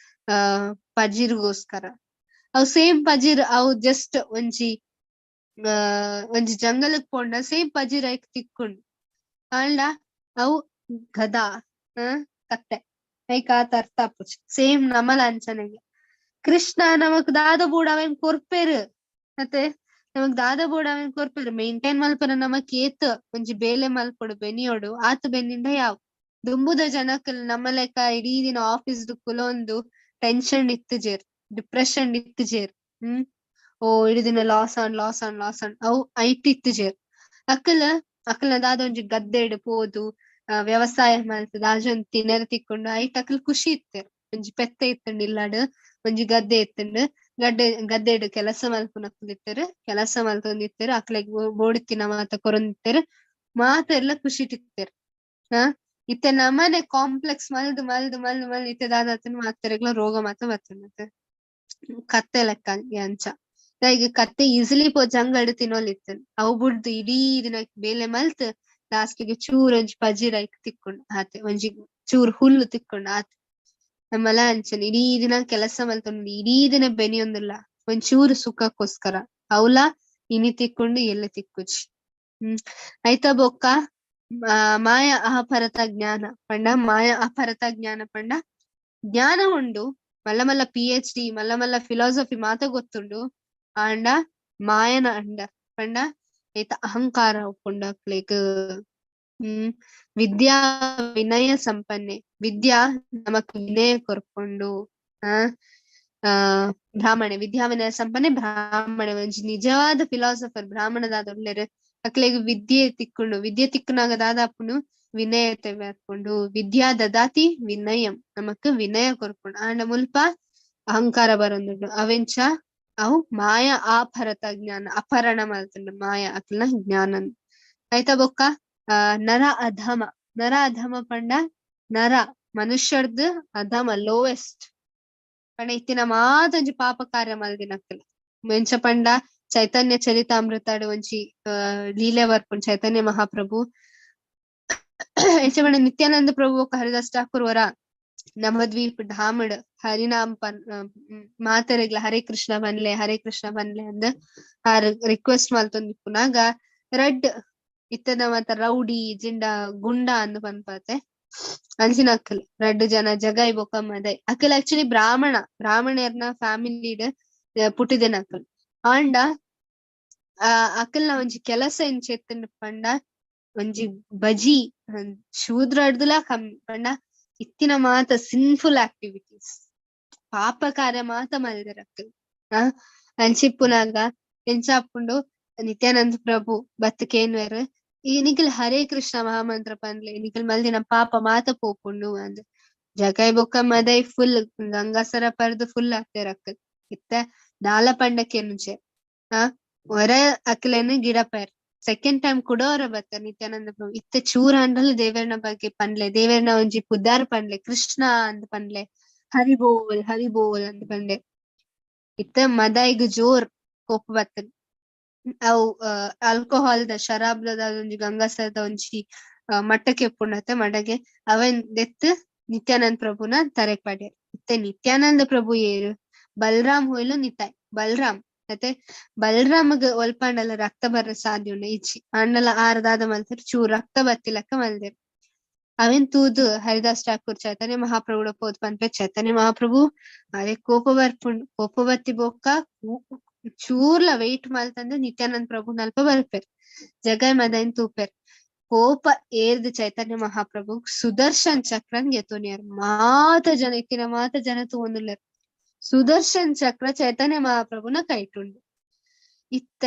Speaker 1: ಆ ಪಜಿರ್ಗೋಸ್ಕರ. ಅವ್ ಸೇಮ್ ಪಜಿರ್ ಅವ್ ಜಸ್ಟ್ ಒಂಜಿ ಒಂಜಿ ಜಂಗಲಕ್ ಪೋಂಡ ಸೇಮ್ ಪಜಿರ್ ಐಕ್ ತಿಕ್ಕುಂಡು. ಆಂಡ ಅವು ಗದಾ ಕತ್ತೆ ಐಕ್ ಆತ ಅರ್ಥ ಆಪುಜಿ. ಸೇಮ್ ನಮಲ ಅಂಚನೆಗೆ ಕೃಷ್ಣ ನಮಕ್ ದಾದ ಬೋಡು ಅವೇನ್ ಕೊರ್ಪೆರ್, ಮತ್ತೆ ನಮಕ್ ದಾದ ಬೋಡು ಅವೇನ್ ಕೊರ್ಪೆರ್. ಮೇಂಟೈನ್ ಮಲ್ಪರ ನಮಕ್ ಏತ್ ಒಂಜಿ ಬೇಲೆ ಮಲ್ಪೊಡು ಬೆನಿಯೋಡು ಆತ ಬೆನ್ನಿಂಡ ಯಾವ್ ದುಂಬುದ ಜನಕಲ್ ನಮ್ಮ ಲೆಕ್ಕ ಇಡೀ ದಿನ ಆಫೀಸ್ ಕುಲೊಂದು ಟೆನ್ಷನ್ ಇತ್ತುಜೆರ್, ಡಿಪ್ರೆಷನ್ ಇತ್ತುಜೆರ್. ಓ ಇಡೀ ದಿನ loss on loss on loss on ಅವು ಐಟ್ ಇತ್ತುಜೆರ್. ಅಕಲ್ ಅಕಲ್ನ ದಾದ ಒಂಜಿ ಗದ್ದೆಡ್ ಪೋದು ವ್ಯವಸಾಯ ಮಲ್ತದ ಆಜೊಂದು ತಿನರೆ ತಿಕ್ಕೊಂಡು ಐಟ್ ಅಕಲ್ ಖುಷಿ ಇತ್ತೆರ್. ಒಂಜಿ ಪೆತ್ತೆ ಇತ್ತುಂಡು ಇಲ್ಲಾಡ್, ಒಂಜಿ ಗದ್ದೆ ಇತ್ತುಂಡು, ಗದ್ದೆಡ್ ಕೆಲಸ ಮಲ್ಪುನಕುಲು ಇತ್ತೆರ್, ಕೆಲಸ ಮಲ್ತೊಂದಿತ್ತೆರ್, ಅಕ್ಲೆಗ್ ಬೋಡಿತ್ತಿನ ಮಾತ ಕೊರೊಂದಿತ್ತೆರ್, ಮಾತ ಎಲ್ಲ ಖುಷಿ ಇತ್ತೆರ್. ಇತ್ತೆ ನಮನೆ ಕಾಂಪ್ಲೆಕ್ಸ್ ಮಲ್ದು ಮಲ್ದು ಮಲ್ದು ಮಲ್ದು ಇತ್ತೆ ದಾದಾತನ ಮಾತೆರೆಗ್ಲ ರೋಗ ಮಾತ ಬರ್ತದೆ. ಕತ್ತೆ ಲೆಕ್ಕ ಅಂಚ ಈಗ ಕತ್ತೆ ಈಸಿಲಿ ಪೋ ಜಂಗಡ್ ತಿನ್ನೋಲಿತ್ತು, ಅವು ಬುಡ್ದು ಇಡೀ ದಿನ ಬೇಲೆ ಮಲ್ತ್ ಲಾಸ್ಟಿಗೆ ಚೂರ್ ಒಂಜಿ ಪಜಿರ್ ಐಕ್ ತಿಕ್ಕೊಂಡು ಆತೆ, ಒಂಜಿ ಚೂರ್ ಹುಲ್ಲು ತಿಕ್ಕೊಂಡು ಆತೆ. ನಮ್ಮಲ ಅಂಚನೆ ಇಡೀ ದಿನ ಕೆಲಸ ಮಲ್ತೊಂದು ಇಡೀ ದಿನ ಬೆನಿಯೊಂದಿಲ್ಲ ಒಂಚೂರು ಸುಖಕ್ಕೋಸ್ಕರ, ಅವಲ ಇನಿ ತಿಕ್ಕೊಂಡು ಎಲ್ಲ ತಿಕ್ಕುಜಿ. ಆಯ್ತಾ ಬೊಕ್ಕ ಮಾಯ ಅಪರತ ಜ್ಞಾನ ಪಂಡ, ಮಾಯ ಅಪರತ ಜ್ಞಾನ ಪಂಡ ಜ್ಞಾನ ಉಂಡು, ಮಲ್ಲ ಮಲ್ಲ PhD ಮಲ್ಲ ಮಲ್ಲ ಫಿಲಾಸಫಿ ಮಾತ ಗೊತ್ತುಂಡು, ಆಂಡ ಮಾಯನ ಅಂಡ ಪಂಡ ಏತ ಅಹಂಕಾರ ಉಪ್ಪುಂಡಕ್ಲೆಗ್. ವಿದ್ಯಾ ವಿನಯ ಸಂಪನ್ನೆ, ವಿದ್ಯಾ ನಮಕ್ ವಿನಯ ಕೊರ್ಪುಂಡು. ಬ್ರಾಹ್ಮಣೆ ವಿದ್ಯಾ ವಿನಯ ಸಂಪನ್ನೆ ಬ್ರಾಹ್ಮಣೆ ಒಂಜಿ ನಿಜವಾದ ಫಿಲಾಸಫರ್ ಬ್ರಾಹ್ಮಣದಾದ ಉಲ್ಲೆರ್ ಅಕ್ಲೆಗ್ ವಿದ್ಯೆ ತಿಕ್ಕುಂಡು. ವಿದ್ಯೆ ತಿಕ್ಕುನಾಗ ದಾದಾಪುಂಡು ವಿನಯತೆ ಬರ್ಪುಂಡು. ವಿದ್ಯಾ ದದಾತಿ ವಿನಯಂ, ನಮಕ್ ವಿನಯ ಕೊರ್ಪುಂಡು. ಆಂಡ ಮುಲ್ಪ ಅಹಂಕಾರ ಬರೊಂದುಂಡು. ಅವೆಂಚ ಅವು ಮಾಯ ಆಭರತ ಜ್ಞಾನ ಅಪಹರಣ ಮಲ್ತುಂಡು ಮಾಯ ಅಕ್ಲ್ನ ಜ್ಞಾನ. ಆಯ್ತಾ ಬೊಕ್ಕ ನರ ಅಧಮ, ನರ ಅಧಮ ಪಂಡ ನರ ಮನುಷ್ಯರ್ದು ಅಧಮ ಲೋವೆಸ್ಟ್ ಪಂಡ ಇತ್ತಿನ ಮಾತೊಂಜಿ ಪಾಪ ಕಾರ್ಯ ಮಲ್ದಿನಕ್ಲ್. ಮೆಂಚ ಪಂಡ ಚೈತನ್ಯ ಚರಿತಾಮೃತಾಡ್ ಒಂಜಿ ಲೀಲೆ ಬರ್ಪುಂಡು ಚೈತನ್ಯ ಮಹಾಪ್ರಭು. ಎಂಚ ಪಂಡ ನಿತ್ಯಾನಂದ ಪ್ರಭು ಬೊಕ್ಕ ಹರಿದಾಸ್ ಠಾಕೂರ್ ವರ ನವದ್ವೀಪ್ ಧಾಮಡ್ ಹರಿನಾಮ್ ಪನ್ ಮಾತೆರೆಗ್ಲ ಹರೇ ಕೃಷ್ಣ ಬನ್ಲೆ ಹರೇ ಕೃಷ್ಣ ಬನ್ಲೆ ಅಂದ್ ಆರ್ ರಿಕ್ವೆಸ್ಟ್ ಮಲ್ತೊಂದಿಪ್ಪುನಾಗ ರಡ್ಡ್ ಇತ್ತದ ಮಾತ ರೌಡಿ ಜಿಂಡ ಗುಂಡ ಅಂದ್ ಪನ್ಪತೆ ಅಂಚಿನ ಅಕ್ಕಲ್ ರಡ್ಡ್ ಜನ ಜಗಾಯ್ ಬೊಕ್ಕ ಮದೈ ಅಕ್ಕಲ್ ಆಕ್ಚುಲಿ ಬ್ರಾಹ್ಮಣ, ಬ್ರಾಹ್ಮಣರ್ನ ಫ್ಯಾಮಿಲಿಡ್ ಪುಟ್ಟಿದೆನ ಅಕ್ಕಲ್. ಆಂಡ ಆ ಅಕ್ಕಲ್ನ ಒಂಜಿ ಕೆಲಸ ಎಂಚ ಇತ್ತುಂಡು ಪಂಡ ಒಂಜಿ ಬಜಿ ಶೂದ್ರ ಅಡ್ದುಲ ಕಮ್ಮಿ ಪಂಡ ಇತ್ತಿನ ಮಾತ ಸಿನ್ಫುಲ್ ಆಕ್ಟಿವಿಟೀಸ್ ಪಾಪ ಕಾರ್ಯ ಮಾತ ಮಲ್ದೆರ್ ಅಕ್ಕಲ್. ಅಂಚಿಪ್ಪುನಾಗ ಎಂಚ ಆಪುಂಡು ನಿತ್ಯಾನಂದ ಪ್ರಭು ಬತ್ತ್ ಕೇನ್ವೆರ್ ಈ ನಿಕಲ್ ಹರೇ ಕೃಷ್ಣ ಮಹಾಮಂತ್ರ ಪನ್ಲೆ ನಿಕಲ್ ಮಲ್ದಿನ ಪಾಪ ಮಾತ ಪೋಪುಂಡು ಅಂದ್. ಜಗಾಯ್ ಬೊಕ್ಕ ಮದೈ ಫುಲ್ ಗಂಗಾಸರ ಪರ್ದು ಫುಲ್ ಆಕ್ತೆರ್ ಅಕ್ಕಲ್. ಇತ್ತ ದಾಲ ಪಂಡ ಕೆನುಜೆ ಹೊರ ಅಕ್ಲೆನ್ ಗಿಡಪೆರ್. ಸೆಕೆಂಡ್ ಟೈಮ್ ಕುಡೋರ ಬತ್ತರ್ ನಿತ್ಯಾನಂದ ಪ್ರಭು ಇತ್ತ ಚೂರ್ ಆಂಡಲ ದೇವೆರ್ನ ಬಗ್ಗೆ ಪನ್ಲೆ, ದೇವೆರ್ನ ಒಂಜಿ ಪುದಾರ್ ಪನ್ಲೆ, ಕೃಷ್ಣ ಅಂದ್ ಪನ್ಲೆ, ಹರಿಬೋಲ್ ಹರಿಬೋಲ್ ಅಂದ್ ಪನ್ಲೆ. ಇತ್ತ ಮದೈಗ್ ಜೋರ್ ಕೋಪ ಬತ್ತನ್. ಅವು ಆಲ್ಕೋಹಾಲ್ ದ ಶರಾಬ್ದ ಒಂಜಿ ಗಂಗಾಸರದ ಒಂಜಿ ಮಟ್ಟಕ್ಕೆ ಉಪ್ಪುಂಡತೆ ಮಡಗೆ ಅವೆನ್ ದೆತ್ತ್ ನಿತ್ಯಾನಂದ ಪ್ರಭುನ ತರೆಕ್ ಪಾಡ್ಯೆರ್. ಇತ್ತೆ ನಿತ್ಯಾನಂದ ಪ್ರಭು ಏರು ಬಲರಾಮ್ ಹೋಯ್ಲು ನಿತಾಯ್ ಬಲರಾಮ್ ಮತ್ತೆ ಬಲರಾಮಗ್ ಒಲ್ಪಾಂಡಲ ರಕ್ತ ಬರ್ರ ಸಾಧ್ಯ ಉಂಡು ಇಜ್ಜಿ ಆಂಡಲ ಆರ್ ದಾದ ಮಲ್ತೆರ್ ಚೂರ್ ರಕ್ತ ಬತ್ತಿಲಕ್ಕ ಮಲ್ದೆರ್. ಅವೆನ್ ತೂದು ಹರಿದಾಸ್ ಠಾಕೂರ್ ಚೈತನ್ಯ ಮಹಾಪ್ರಭುಡ ಪೋದ್ ಪನ್ಪೆ ಚೈತನ್ಯ ಮಹಾಪ್ರಭು ಅರೆ ಕೋಪ ಬರ್ಪುಂಡು, ಕೋಪ ಬತ್ತಿ ಬೊಕ್ಕ ಚೂರ್ಲ ವೆಯ್ಟ್ ಮಲ್ತಂದ್ರೆ ನಿತ್ಯಾನಂದ ಪ್ರಭು ನಲ್ಪ ಬರ್ಪೆರ್ ಜಗೈ ಮದೈನ್ ತೂಪೆರ್. ಕೋಪ ಏರ್ದು ಚೈತನ್ಯ ಮಹಾಪ್ರಭು ಸುದರ್ಶನ್ ಚಕ್ರನ್ ಗೆತೊನಿಯರ್. ಮಾತ ಜನ ಇತ್ತಿನ ಮಾತ ಜನ ತೂವೊಂದುಲ್ಲೆರ್. ಸುದರ್ಶನ್ ಚಕ್ರ ಚೈತನ್ಯ ಮಹಾಪ್ರಭುನ ಕೈಟುಂಡು. ಇತ್ತ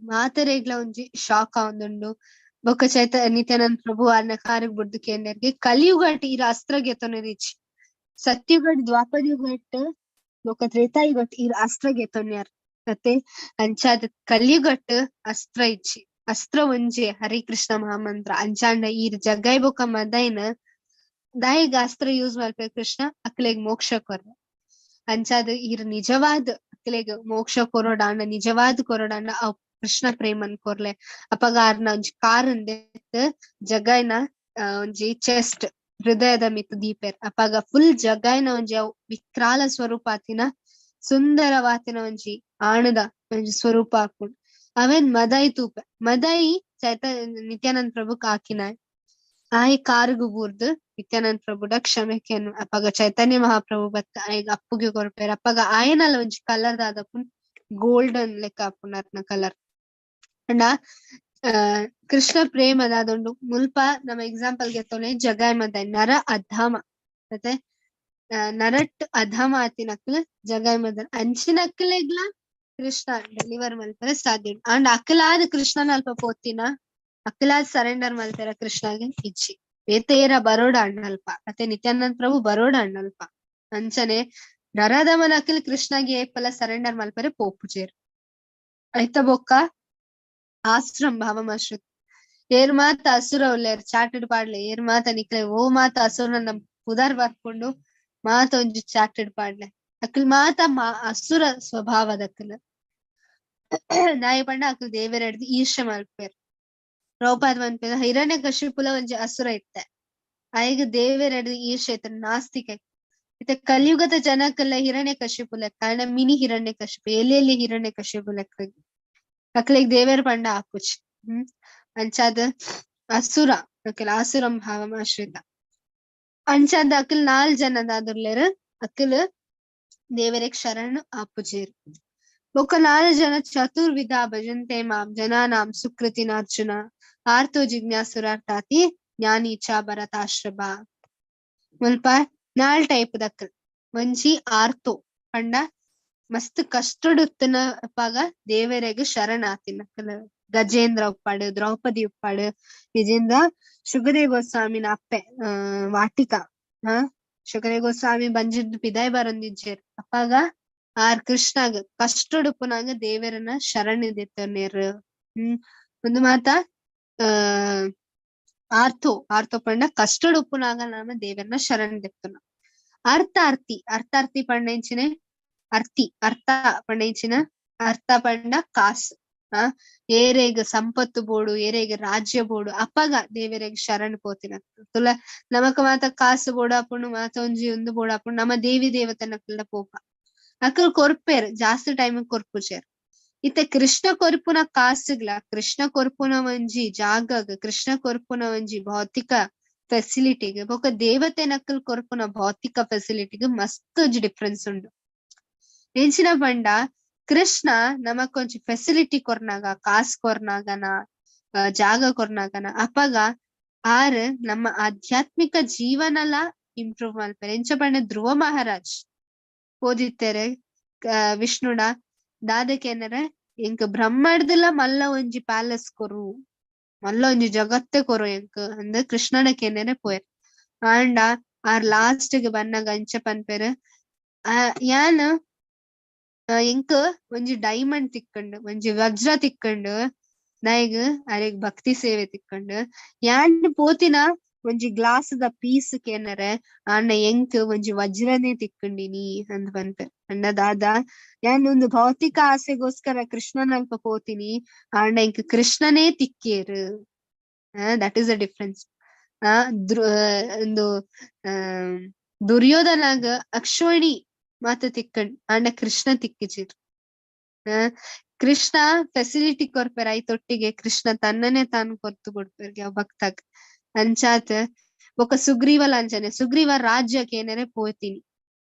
Speaker 1: ಮಾತೆರೆಗ್ಲ ಒಂಜಿ ಶಾಕ್ ಆವೊಂದುಂಡು. ಬೊಕ್ಕ ನಿತ್ಯಾನಂದ ಪ್ರಭು ಅರ್ನ ಕಾರಿಗೆ ಬುಡ್ದು ಕೇಂದ್ರಿಗೆ ಕಲಿಯುಗಟ್ ಈರ್ ಅಸ್ತ್ರ ಗೆತೊನೆರ್ ಇಜ್ಜಿ, ಸತ್ಯುಗಟ್ ದ್ವಾಪರಯುಗಟ್ ಬೊಕ್ಕ ತ್ರೇತಾಯುಗಟ್ ಈರ್ ಅಸ್ತ್ರ ಗೆತೊನ್ಯಾರ್ ಮತ್ತೆ ಅಂಚಾದ ಕಲಿಯುಗಟ್ ಅಸ್ತ್ರ ಇಜ್ಜಿ, ಅಸ್ತ್ರ ಒಂಜಿ ಹರಿ ಕೃಷ್ಣ ಮಹಾಮಂತ್ರ. ಅಂಚಾಂಡ ಈರ್ ಜಗ್ಗಾಯ್ ಬೊಕ್ಕ ಮದೈನ ದಾಯಿಗ್ ಅಸ್ತ್ರ ಯೂಸ್ ಮಲ್ಪೆ ಕೃಷ್ಣ ಅಕ್ಲೆಗ್ ಮೋಕ್ಷ ಕೊರ್ರೆ. ಅಂಚಾದ ಈರ್ ನಿಜವಾದ ಅಕ್ಲೆಗ್ ಮೋಕ್ಷ ಕೊರೊಡಾಂಡ ನಿಜವಾದ ಕೊರೊಡಾಂಡ ಅವ್ ಕೃಷ್ಣ ಪ್ರೇಮನ್ ಕೊರ್ಲೆ. ಅಪಗ ಆರ್ನ ಒಂಜಿ ಕಾರ್ ದೆತ್ತ್ ಜಗೈನ ಒಂಜಿ ಚೆಸ್ಟ್ ಹೃದಯದ ಮಿತ್ ದೀಪೆರ್. ಅಪಗ ಫುಲ್ ಜಗೈನ ಒಂಜಿ ಅವು ವಿಕ್ರಾಲ ಸ್ವರೂಪ ಆತಿನ ಸುಂದರವಾತಿನ ಒಂಜಿ ಆಣದ ಒಂಜಿ ಸ್ವರೂಪ ಆಪುಂಡು. ಅವೆನ್ ಮದೈ ತೂಪೆ, ಮದೈ ಚೈತನ್ಯ ನಿತ್ಯಾನಂದ ಪ್ರಭು ಕಾಕಿನ ಆಯ್ ಕಾರುಗು ಬೂರ್ದು ನಿತ್ಯಾನಂದ ಪ್ರಭುಡ ಕ್ಷಮೆ ಕೇನು. ಅಪಗ ಚೈತನ್ಯ ಮಹಾಪ್ರಭು ಬತ್ತ ಆಯ್ಗ್ ಅಪ್ಪುಗೆ ಕೊರ್ಪೆರ್. ಅಪಗ ಆಯನಲ ಒಂಜಿ ಕಲರ್ ದಾದಪುನ್ ಗೋಲ್ಡನ್ ಲೆಕ್ಕ ಆಪುಂಡು ಅರ್ನ ಕಲರ್. ಅಂಡ ಕೃಷ್ಣ ಪ್ರೇಮ ದಾದುಂಡು ಮುಲ್ಪ ನಮ್ಮ ಎಕ್ಸಾಂಪಲ್ ಗೆತ್ತೊನೆ ಜಗಾಯ್ ಮದೈ ನರ ಅಧಮ ಮತ್ತೆ ನರಟ್ ಅಧಮ ಆತಿನಕ್ಲ್ ಜಗಾಯ್ ಮದನ್ ಅಂಚಿನಕ್ಲೆಗ್ಲ ಕೃಷ್ಣ ಡೆಲಿವರ್ ಮಲ್ಪರೆ ಸಾಧ್ಯ ಉಂಡು. ಅಂಡ್ ಅಕ್ಲಾದ್ ಕೃಷ್ಣನ ಅಲ್ಪ ಪೋತಿನ ಅಕ್ಲಾದ್ ಸರೆಂಡರ್ ಮಲ್ತೆರ ಕೃಷ್ಣಗೆ ಇಜ್ಜಿ. ಬೇತೆ ಏರ ಬರೋಡ ಅಣ್ಣಲ್ಪ ಮತ್ತೆ ನಿತ್ಯಾನಂದ ಪ್ರಭು ಬರೋಡ ಅಣ್ಣಲ್ಪ. ಅಂಚನೆ ನರಧಮನ ಅಕ್ಲ್ ಕೃಷ್ಣಗೆ ಏಪಲ ಸರೆಂಡರ್ ಮಲ್ಪರೆ ಪೋಪುಜೆರ್. ಐತ ಬೊಕ್ಕ ಆಶ್ರಮ ಭಾವಮಾಶ್ರಿತ ಏರ್ ಮಾತ ಅಸುರ ಉಲ್ಲೇರ್ ಚಾಟೆಡ್ ಪಾಡ್ಲೆ. ಏರ್ ಮಾತ ನಿಕ್ಲೆ ಓ ಮಾತ ಅಸುರನ ಪುದರ್ ಬರ್ಕೊಂಡು ಮಾತ ಒಂಜಿ ಚಾಟೆಡ್ ಪಾಡ್ಲೆ. ಅಕ್ಲ್ ಮಾತ ಅಸುರ ಸ್ವಭಾವದಕ್ಲ್. ನಾಯಿ ಪಂಡ ಅಕ್ಲ್ ದೇವೆರೆಡ್ದ್ ಈರ್ಷೆ ಮಲ್ಪೆರ್. ಪ್ರಭುಪಾದ ಮನ್ಪೆರ್ ಹಿರಣ್ಯ ಕಶಿಪುಲ ಒಂಜಿ ಅಸುರ ಇತ್ತೆ, ಆಯಗ್ ದೇವೆರೆಡ್ದ್ ಈರ್ಷೆ ಇತ್ತೆ ನಾಸ್ತಿಕ. ಇತ್ತೆ ಕಲಿಯುಗದ ಜನಕ್ಕೆಲ್ಲ ಹಿರಣ್ಯ ಕಶಿಪು ಲೆಕ್ಕ, ಕಾರಣ ಮಿನಿ ಹಿರಣ್ಯ ಕಶಿಪು ಎಲ್ಲಿ ಹಿರಣ್ಯ ಕಶಿಪು ಲೆಕ್ಕ ಅಕ್ಲೆಗ್ ದೇವೆರ್ ಪಂಡ ಆಪುಜಿ. ಅಂಚಾದ ಅಸುರ ಅಕ್ಲ್ ಆಸುರಂ ಭಾವಂ ಆಶ್ರಿತ. ಅಂಚಾದ ಅಕ್ಲ್ 4 ಜನ ದಾದುಲ್ಲೆರ್ ಅಕ್ಲ್ ದೇವರೆಗ್ ಶರಣ್ ಆಪುಜೆರ್. ಬೊಕ್ಕ 4 ಜನ ಚತುರ್ವಿಧ ಭಜಂತೆ ಮಾಂ ಜನಾನಾಂ ಸುಕೃತಿನಾರ್ಜುನ ಆರ್ತೋ ಜಿಜ್ಞಾಸುರಾರ್ಥಾತಿ ಜ್ಞಾನಿ ಚ ಭರತಾಶ್ರಭ. ಮುಲ್ಪ 4 ಟೈಪ್ ದಕ್ಲ್. ಒಂಜಿ ಆರ್ತೋ ಪಂಡ ಮಸ್ತ್ ಕಷ್ಟಡುತ್ತನ ಅಪಾಗ ದೇವರೆಗ್ ಶರಣಾತಿನಕ್ಲ್. ಗಜೇಂದ್ರ ಉಪ್ಪಾಡು, ದ್ರೌಪದಿ ಉಪ್ಪಾಡು, ವಿಜೇಂದ್ರ ಶುಕದೇವ ಗೋಸ್ವಾಮಿನ ಅಪ್ಪೆ ವಾಟಿಕಾ. ಶುಕದೇವ ಗೋಸ್ವಾಮಿ ಬಂಜಿದ್ ಪಿದಾಯ್ ಬರೊಂದಿಜ್ಜೆರ್. ಅಪ್ಪಾಗ ಆರ್ ಕೃಷ್ಣಗ್ ಕಷ್ಟಡುಪ್ಪುನಾಗ ದೇವರನ್ನ ಶರಣ ದೆತ್ತೊನ್ನೆರ್. ಒಂದು ಮಾತ ಆರ್ಥೋ ಆರ್ಥೋ ಪಂಡ ಕಷ್ಟಡುಪ್ಪುನಾಗ ನಾಮ ದೇವರನ್ನ ಶರಣ ದೆತ್ತೊನ. ಅರ್ಥಾರ್ಥಿ ಅರ್ಥಾರ್ಥಿ ಪಂಡ ಎಂಚಿನ ಅರ್ಥಿ ಅರ್ಥ ಪಂಡ ಎಂಚಿನ ಅರ್ಥ ಪಂಡ ಕಾಸು. ಏರೆಗ್ ಸಂಪತ್ತು ಬೋಡು, ಏರೆಗ್ ರಾಜ್ಯ ಬೋಡು, ಅಪ್ಪಗ ದೇವರೆಗ್ ಶರಣ್ ಪೋತಿನ ತುಲ. ನಮಕ್ ಮಾತ ಕಾಸು ಬೋಡು ಅಪ್ಪುಂಡು, ಮಾತ ಒಂಜಿ ಒಂದು ಬೋಡು ಅಪ್ಪುಂಡು, ನಮ್ಮ ದೇವಿ ದೇವತನಕ್ಲೆಡ ಪೋಪ ಅಕಲ್ ಕೊರ್ಪೇರ್ ಜಾಸ್ತಿ ಟೈಮ್ ಕೊರ್ಪುಜೆರ್. ಇತ್ತೆ ಕೃಷ್ಣ ಕೊರ್ಪುನ ಕಾಸುಗ್ಲ, ಕೃಷ್ಣ ಕೊರ್ಪುನ ಒಂಜಿ ಜಾಗಗ್, ಕೃಷ್ಣ ಕೊರ್ಪುನ ಒಂಜಿ ಭೌತಿಕ ಫೆಸಿಲಿಟಿಗ್ ಬೊಕ ದೇವತೆ ನಕಲ್ ಕೊರ್ಪುನ ಭೌತಿಕ ಫೆಸಿಲಿಟಿಗ್ ಮಸ್ತ್ ಒಂಜಿ ಡಿಫ್ರೆನ್ಸ್ ಉಂಡು. ಎಂಚಿನ ಪಂಡ ಕೃಷ್ಣ ನಮಕೊಂಚಿ ಫೆಸಿಲಿಟಿ ಕೊರ್ನಾಗ, ಕಾಸ್ ಕೊರ್ನಾಗನ, ಜಾಗ ಕೊರ್ನಾಗನ ಅಪಗ ಆರ್ ನಮ್ಮ ಆಧ್ಯಾತ್ಮಿಕ ಜೀವನಲ ಇಂಪ್ರೂವ್ ಮಲ್ಪೆರ್. ಎಂಚ ಪಂಡ ಧ್ರುವ ಮಹಾರಾಜ್ ಓದಿತ್ತಾರೆ ವಿಷ್ಣುಡ ದಾದಕೇನರೆ ಎಂಕ್ ಬ್ರಹ್ಮಡ್ದಲ ಮಲ್ಲ ಒಂಜಿ ಪ್ಯಾಲೇಸ್ ಕೊರು, ಮಲ್ಲ ಒಂಜಿ ಜಗತ್ತೆ ಕೊರು ಎಂಕ್ ಅಂದ್ ಕೃಷ್ಣನ ಕೇನರೆ ಪೋಯೆರ್. ಆಂಡ ಆರ್ ಲಾಸ್ಟ್ ಗ್ ಬನ್ನಗ ಅಂಚ ಪನ್ಪೆರ್, ಯಾನ್ ಎಂಕ್ ಒಂಜಿ ಡೈಮಂಡ್ ತಿಕ್ಕಂಡು, ಒಂಜಿ ವಜ್ರ ತಿಕ್ಕಂಡು, ನಾಯಿಗ್ ಅರೆಗ್ ಭಕ್ತಿ ಸೇವೆ ತಿಕ್ಕಂಡು, ಯಾನ್ ಪೋತಿನ ಒಂಜಿ ಗ್ಲಾಸ್ ದ ಪೀಸ್ ಕೇನರೆ ಆಂಡ ಎಂಕ್ ಒಂಜಿ ವಜ್ರನೇ ತಿಕ್ಕಂಡಿನಿ ಅಂದ್ ಪನ್ಪೆರ್. ಅಂಡ ದಾದಾ ಯಾನ್ ಒಂದು ಭೌತಿಕ ಆಸೆಗೋಸ್ಕರ ಕೃಷ್ಣನ ಅಲ್ಪ ಪೋತಿನಿ, ಆಂಡ ಎಂಕ್ ಕೃಷ್ಣನೇ ತಿಕ್ಕೇರ್. That is the difference. ಒಂದು ದುರ್ಯೋಧನಾಗ ಅಕ್ಷೋಣಿ ಮಾತ ತಿಕ್ಕಂಡ್, ಆಂಡ ಕೃಷ್ಣ ತಿಕ್ಕಿಜಿರ್. ಕೃಷ್ಣ ಫೆಸಿಲಿಟಿ ಕೊರ್ಪೆರ್ ಐತೊಟ್ಟಿಗೆ ಕೃಷ್ಣ ತನ್ನನೇ ತಾನು ಕೊರ್ತು ಕೊಡ್ಪೆರ್ ಯಾವ ಭಕ್ತಾಗ. ಅಂಚಾತ್ ಬೊಕ ಸುಗ್ರೀವಲ ಅಂಚನೆ, ಸುಗ್ರೀವ ರಾಜ್ಯಕ್ಕೆ ಏನಾರೆ ಪೋತೀನಿ,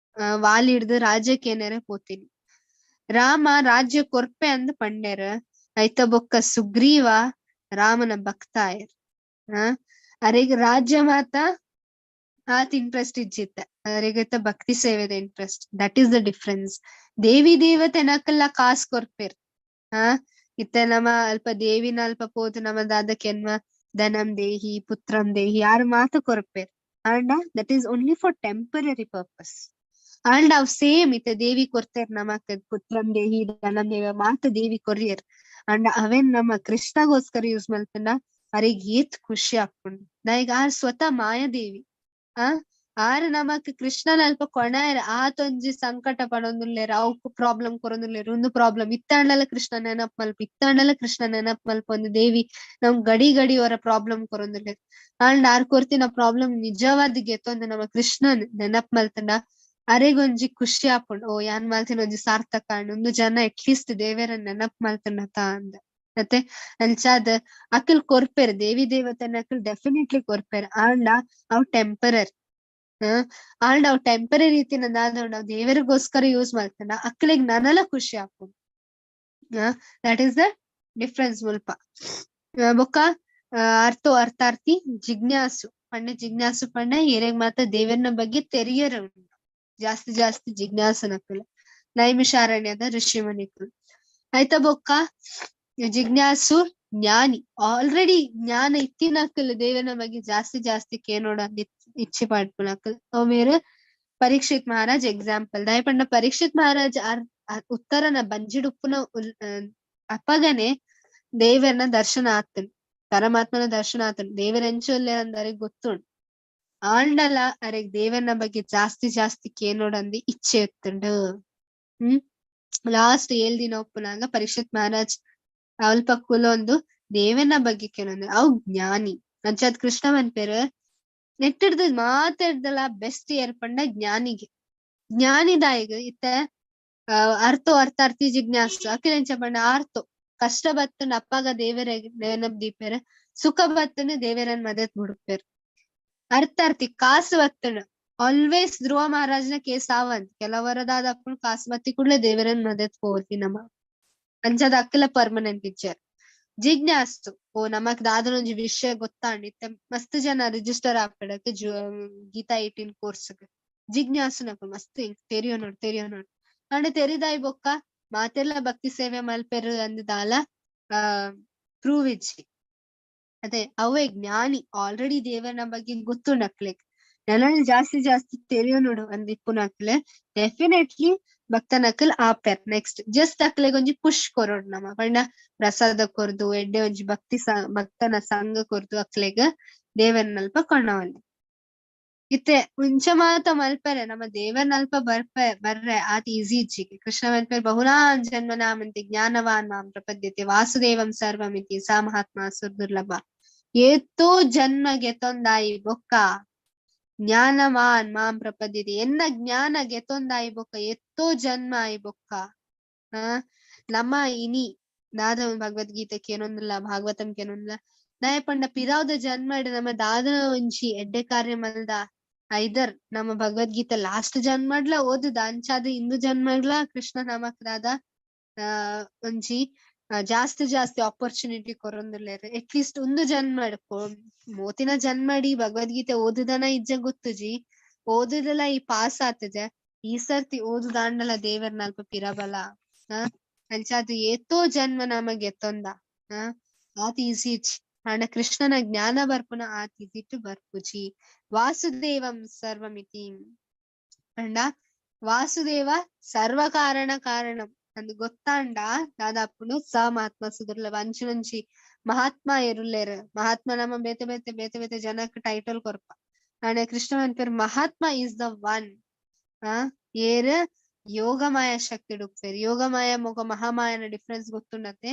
Speaker 1: ವಾಲಿ ಹಿಡ್ದು ರಾಜ್ಯಕ್ಕೆ ಏನಾರೆ ಪೋತೀನಿ, ರಾಮ ರಾಜ್ಯ ಕೊರ್ಪೆ ಅಂದ್ ಪಂಡೆರ್. ಐತ ಬೊಕ್ಕ ಸುಗ್ರೀವ ರಾಮನ ಭಕ್ತ ಆಯೆರ್. ಅರೆಗ್ ರಾಜ್ಯ ಮಾತ ಆತ್ ಇಂಟ್ರೆಸ್ಟ್ ಇಜ್ಜಿತ್ತ, ಅರೆಗತ್ತ ಭಕ್ತಿ ಸೇವೆದ interest. That is the difference. ದೇವಿ ದೇವತೆ ನಕಲ್ಲ ಕಾಸ್ ಕೊರ್ಪೆರ್. ಇತ್ತ ನಮ ಅಲ್ಪ ದೇವಿನ ಅಲ್ಪ ಪೋದು ನಮ ದಾದಕೆನ್ಮ ಧನಂ ದೇಹಿ ಪುತ್ರಂ ದೇಹಿ ಯಾರು ಮಾತು ಕೊರ್ಪೆರ್. ಆಂಡ that is only for temporary purpose. And ಅವ್ ಸೇಮ್ ಇತ್ತ ದೇವಿ ಕೊರ್ತೇರ್ ನಮಕ್ ಪುತ್ರಂ ದೇಹಿ ಧನಂ ದೇವಿ ಮಾತು ದೇವಿ ಕೊರಿಯರ್. ಆಂಡ ಅವೇನ್ ನಮ್ಮ ಕೃಷ್ಣಗೋಸ್ಕರ ಯೂಸ್ ಮಲ್ತಂಡ ಅರೆಗ್ ಏತ್ ಖುಷಿ ಆಪುಂಡು. ನಾಯಿಗ್ ಆರ್ ಸ್ವತಃ ಮಾಯಾದೇವಿ. ಆರ್ ನಮಕ್ ಕೃಷ್ಣನ ಅಲ್ಪ ಕೊಣಾಯೆರ್ ಆತೊಂಜಿ ಸಂಕಟ ಪಡೊಂದುಲ್ಲೆರ್ ಅವು ಪ್ರಾಬ್ಲಮ್ ಕೊರೊಂದುಲ್ಲೆರ್ ಉಂದು ಪ್ರಾಬ್ಲಮ್ ಇತ್ತಾಂಡಲ ಕೃಷ್ಣ ನೆನಪ್ ಮಲ್ಪ ಇತ್ತಾಂಡಲ ಕೃಷ್ಣ ನೆನಪ್ ಮಲ್ಪೊಂದು ದೇವಿ ನಮ್ ಗಡಿ ಗಡಿ ಅವರ ಪ್ರಾಬ್ಲಮ್ ಕೊರೊಂದುಲ್ಲೆರ್ ಆಂಡ ಆರ್ ಕೊರ್ತಿನ ಪ್ರಾಬ್ಲಮ್ ನಿಜವಾದ್ ಗೆತ್ತೊಂದು ನಮ್ಮ ಕೃಷ್ಣನ್ ನೆನಪ್ ಮಲ್ತಂಡ ಅರೆಗೊಂಜಿ ಖುಷಿ ಆಪುಂಡು. ಓ ಯಾನ್ ಮಲ್ತಿನ ಒಂಜಿ ಸಾರ್ಥಕ ಆಂಡ್, ಉಂದು ಜನ ಅಟ್ಲೀಸ್ಟ್ ದೇವೆರನ್ ನೆನಪ್ ಮಲ್ತಂಡತ ಅಂದ್. ಮತ್ತೆ ಅಂಚಾದ್ ಅಕಲ್ ಕೊರ್ಪೆರ್ ದೇವಿ ದೇವತೆನ ಅಕಲ್ ಡೆಫಿನೆಟ್ಲಿ ಕೊರ್ಪೆರ್. ಆಂಡ ಅವ್ ಟೆಂಪರರಿ. ಆಂಡ ಅವ್ ಟೆಂಪರರಿ ರೀತಿನ ದಾದ ಅವ್ ದೇವರಿಗೋಸ್ಕರ ಯೂಸ್ ಮಲ್ತಂಡ ಅಕ್ಲೆಗ್ ನನಲ ಖುಷಿ ಆಪುಂಡು. That is the difference ಮುಲ್ಪ. ಬೊಕ್ಕ ಅರ್ಥೋ ಅರ್ಥಾರ್ಥಿ ಜಿಜ್ಞಾಸು ಪಂಡ ಜಿಜ್ಞಾಸು ಪಂಡ ಏರೆಗ್ ಮಾತ ದೇವರನ ಬಗ್ಗೆ ತೆರಿಯರ ಉಂಡು, ಜಾಸ್ತಿ ಜಾಸ್ತಿ ಜಿಜ್ಞಾಸನಕುಲು ನೈಮಿಷಾರಣ್ಯದ ಋಷಿಮುನಿಕುಲು ಆಯ್ತಾ. ಬೊಕ್ಕ ಜಿಜ್ಞಾಸು ಜ್ಞಾನಿ, ಆಲ್ರೆಡಿ ಜ್ಞಾನ ಇತ್ತಿನಕುಲು ದೇವನ ಬಗ್ಗೆ ಜಾಸ್ತಿ ಜಾಸ್ತಿ ಕೇನೋಡ ಇಚ್ಛೆ ಪಡ್ಪುನಕುಲು. ಅವ್ ಮೇರು ಪರೀಕ್ಷಿತ್ ಮಹಾರಾಜ್ ಎಕ್ಸಾಂಪಲ್. ದಾಯ ಪಂಡ ಪರೀಕ್ಷಿತ್ ಮಹಾರಾಜ್ ಉತ್ತರನ ಬಂಜಿಡುಪ್ಪುನ ಅಪಗನೆ ದೇವರನ ದರ್ಶನ ಆತನ್, ಪರಮಾತ್ಮನ ದರ್ಶನ ಆತನ್. ದೇವರ ಎಂಚೊಲ್ಲೆ ಅಂದರೆ ಗೊತ್ತುಂಡು. ಆಂಡಲ ಅರೆಗ್ ದೇವರನ ಬಗ್ಗೆ ಜಾಸ್ತಿ ಜಾಸ್ತಿ ಕೇನೋಡಂದು ಇಚ್ಛೆ ಇತ್ತುಂಡು. ಲಾಸ್ಟ್ 7 ದಿನ ಒಪ್ಪುನಾಗ ಪರೀಕ್ಷಿತ್ ಮಹಾರಾಜ್ ಅಲ್ಪ ಕುಲೊಂದು ದೇವನ ಬಗ್ಗೆ ಕೇನೊಂದು ಅವು ಜ್ಞಾನಿ. ಅಂಚಾದ್ ಕೃಷ್ಣ ಮನ್ಪೇರು ನೆಟ್ಟಿಡ್ದು ಮಾತಾಡ್ದಲ್ಲ ಬೆಸ್ಟ್ ಏರ್ ಪಂಡ ಜ್ಞಾನಿಗೆ. ಜ್ಞಾನಿದಾಯಿಗ್ ಇತ್ತ ಅರ್ಥೋ ಅರ್ಥಾರ್ಥಿ ಜಿಜ್ಞಾಸು ಅಖಿಲ ಎಂಚ ಪಂಡ ಆರ್ಥೋ ಕಷ್ಟ ಬತ್ತನ ಅಪ್ಪಾಗ ದೇವರ ನೆನಪ್ ದೀಪೇರು, ಸುಖ ಬತ್ತನ ದೇವರನ್ ಮದತ್ ಬುಡುಪೇರು. ಅರ್ಥಾರ್ಥಿ ಕಾಸು ಬತ್ತನ ಆಲ್ವೇಸ್ ಧ್ರುವ ಮಹಾರಾಜನ ಕೇಸ್ ಆವಂತ್ ಕೆಲವರದಾದ ಅಪ್ಪನು ಕಾಸು ಬತ್ತಿ ಕೂಡಲೇ ದೇವರನ್ ಮದತ್ ಹೋಗ್ತಿ ನಮ್ಮ ಅಂಚಾದ ಅಕ್ಕಲ ಪರ್ಮನೆಂಟ್ ಪಿಕ್ಚರ್. ಜಿಜ್ಞಾಸು ಓ ನಮಕ್ ದಾದನೊಂಜಿ ವಿಷಯ ಗೊತ್ತಾಂಡ್ ಇತ್ತೆ ಮಸ್ತ್ ಜನ ರಿಜಿಸ್ಟರ್ ಆಪಡಕ್ ಗೀತಾ 18 ಕೋರ್ಸ್ ಜಿಜ್ಞಾಸು ನಕುಲು ಮಸ್ತ್ ತೆರಿಯೋ ನೋಡ್ ತೆರಿಯೋ ನೋಡ್ ಅಂಡ ತೆರಿದಾಯಿ ಬೊಕ್ಕ ಮಾತೆಲ್ಲ ಭಕ್ತಿ ಸೇವೆ ಮಲ್ಪೆರು ಅಂದದಾಲ ಪ್ರೂವ್ ಇಜ್ಜಿ. ಅದೇ ಅವೇ ಜ್ಞಾನಿ ಆಲ್ರೆಡಿ ದೇವರನ ಬಗ್ಗೆ ಗೊತ್ತು ನಕ್ಲೆಗ್ ನನಲ್ ಜಾಸ್ತಿ ಜಾಸ್ತಿ ತೆರಿಯೋ ನೋಡು ಅಂದ್ ಇಪ್ಪುನಕ್ಲೆ ಡೆಫಿನೆಟ್ಲಿ ಭಕ್ತನಕಲ್ ಆಪೆರ್. ನೆಕ್ಸ್ಟ್ ಜಸ್ಟ್ ಅಕ್ಲೆಗ್ ಒಂಜಿ ಪುಷ್ ಕೊರೊಡು ನಮ ಪಂಡ ಪ್ರಸಾದ ಕೊರ್ದು ಎಡ್ಡೆ ಒಂಜಿ ಭಕ್ತಿ ಭಕ್ತನ ಸಂಘ ಕೊರ್ದು ಅಕ್ಲೆಗ್ ದೇವರನಲ್ಪ ಕೊಂಡವಲ್ಲಿ. ಇತ್ತೆ ಉಂಚ ಮಾತ ಮಲ್ಪೆರೆ ನಮ್ಮ ದೇವರನಲ್ಪ ಬರ್ಪೆ ಬರ್ರೆ ಆತ ಈಸಿ ಇಜ್ಜಿಗೆ. ಕೃಷ್ಣ ಮಲ್ಪೆರ್ ಬಹುನಾನ್ ಜನ್ಮನಾಮಂತಿ ಜ್ಞಾನವಾನ್ ಮಾಂ ಪ್ರಪದ್ಯತೆ ವಾಸುದೇವಂ ಸರ್ವಮಿತಿ ಸಾ ಮಹಾತ್ಮ ಸುರ್ದುರ್ಲಭ. ಏತೋ ಜನ್ಮ ಗೆತೊಂದಾಯಿ ಬೊಕ್ಕ ಜ್ಞಾನವಾನ್ ಮಾಂ ಪ್ರಪದ್ಯತೆ ಎನ್ನ ಜ್ಞಾನ ಗೆತೊಂದಾಯಿ ಬೊಕ್ಕ ಎತ್ತೋ ಜನ್ಮ ಆಯಿ ಬೊಕ್ಕ ನಮ್ಮ ಇನಿ ದಾದ ಭಗವದ್ಗೀತೆ ಕೇನೊಂದಿಲ್ಲ ಭಾಗವತಂ ಕೇನೊಂದಿಲ್ಲ ನಾಯ ಪಂಡ ಪಿರಾವ್ದ ಜನ್ಮ ನಮ್ಮ ದಾದನ ಒಂಜಿ ಎಡ್ಡೆ ಕಾರ್ಯ ಮಲ್ದ ಐದರ್ ನಮ್ಮ ಭಗವದ್ಗೀತೆ ಲಾಸ್ಟ್ ಜನ್ಮಡ್ಲ ಓದುದ ಅಂಚಾದ ಇಂದು ಜನ್ಮಡ್ಲ ಕೃಷ್ಣ ನಮಕ್ ದಾದ ಒಂಜಿ ಜಾಸ್ತಿ ಜಾಸ್ತಿ ಆಪರ್ಚುನಿಟಿ ಕೊರೊಂದುಲ್ಲೆರ್. ಅಟ್ಲೀಸ್ಟ್ ಒಂದು ಜನ್ಮ ಮೋತಿನ ಜನ್ಮಡಿ ಭಗವದ್ಗೀತೆ ಓದುದನ ಇಜ್ಜ ಗೊತ್ತುಜಿ ಓದುದಲ ಈ ಪಾಸ್ ಆತದೆ ಈ ಸರ್ತಿ ಓದುದಾಂಡಲ ದೇವರ್ನಲ್ಪ ಪಿರಬಲ ಅಂಚಾದ ಏತೋ ಜನ್ಮ ನಮಗೆ ಎತ್ತೊಂದ ಆತ ಈಸಿ ಇಜ್ಜಿ. ಆಂಡ ಕೃಷ್ಣನ ಜ್ಞಾನ ಬರ್ಪುನ ಆತ ಇದಿಟ್ಟು ಬರ್ಪುಜಿ. ವಾಸುದೇವಂ ಸರ್ವಮಿತಿ ಅಂಡ ವಾಸುದೇವ ಸರ್ವ ಕಾರಣ ಕಾರಣಂ ಅಂದ್ ಗೊತ್ತಾಂಡ ದಾದಾಪುನು ಸ ಮಹಾತ್ಮ ಸುದುರ್ಲಭ. ಅಂಚಿನಂಚಿ ಮಹಾತ್ಮ ಎರುಲ್ಲೇರ್ ಮಹಾತ್ಮ ನಮ್ಮ ಬೇತೆ ಬೇತೆ ಬೇತೆ ಬೇತೆ ಜನಕ್ ಟೈಟಲ್ ಕೊರ್ಪ. ಆಂಡ Krishna ಮನ್ಪೇರ್ Mahatma is the one ಏರ್ ಯೋಗಮಾಯ ಶಕ್ತಿ ಡುಪ್ಪೇರ್. ಯೋಗಮಾಯ ಮೊಗ ಮಹಾಮಾಯನ ಡಿಫ್ರೆನ್ಸ್ ಗೊತ್ತುಂಡತೆ.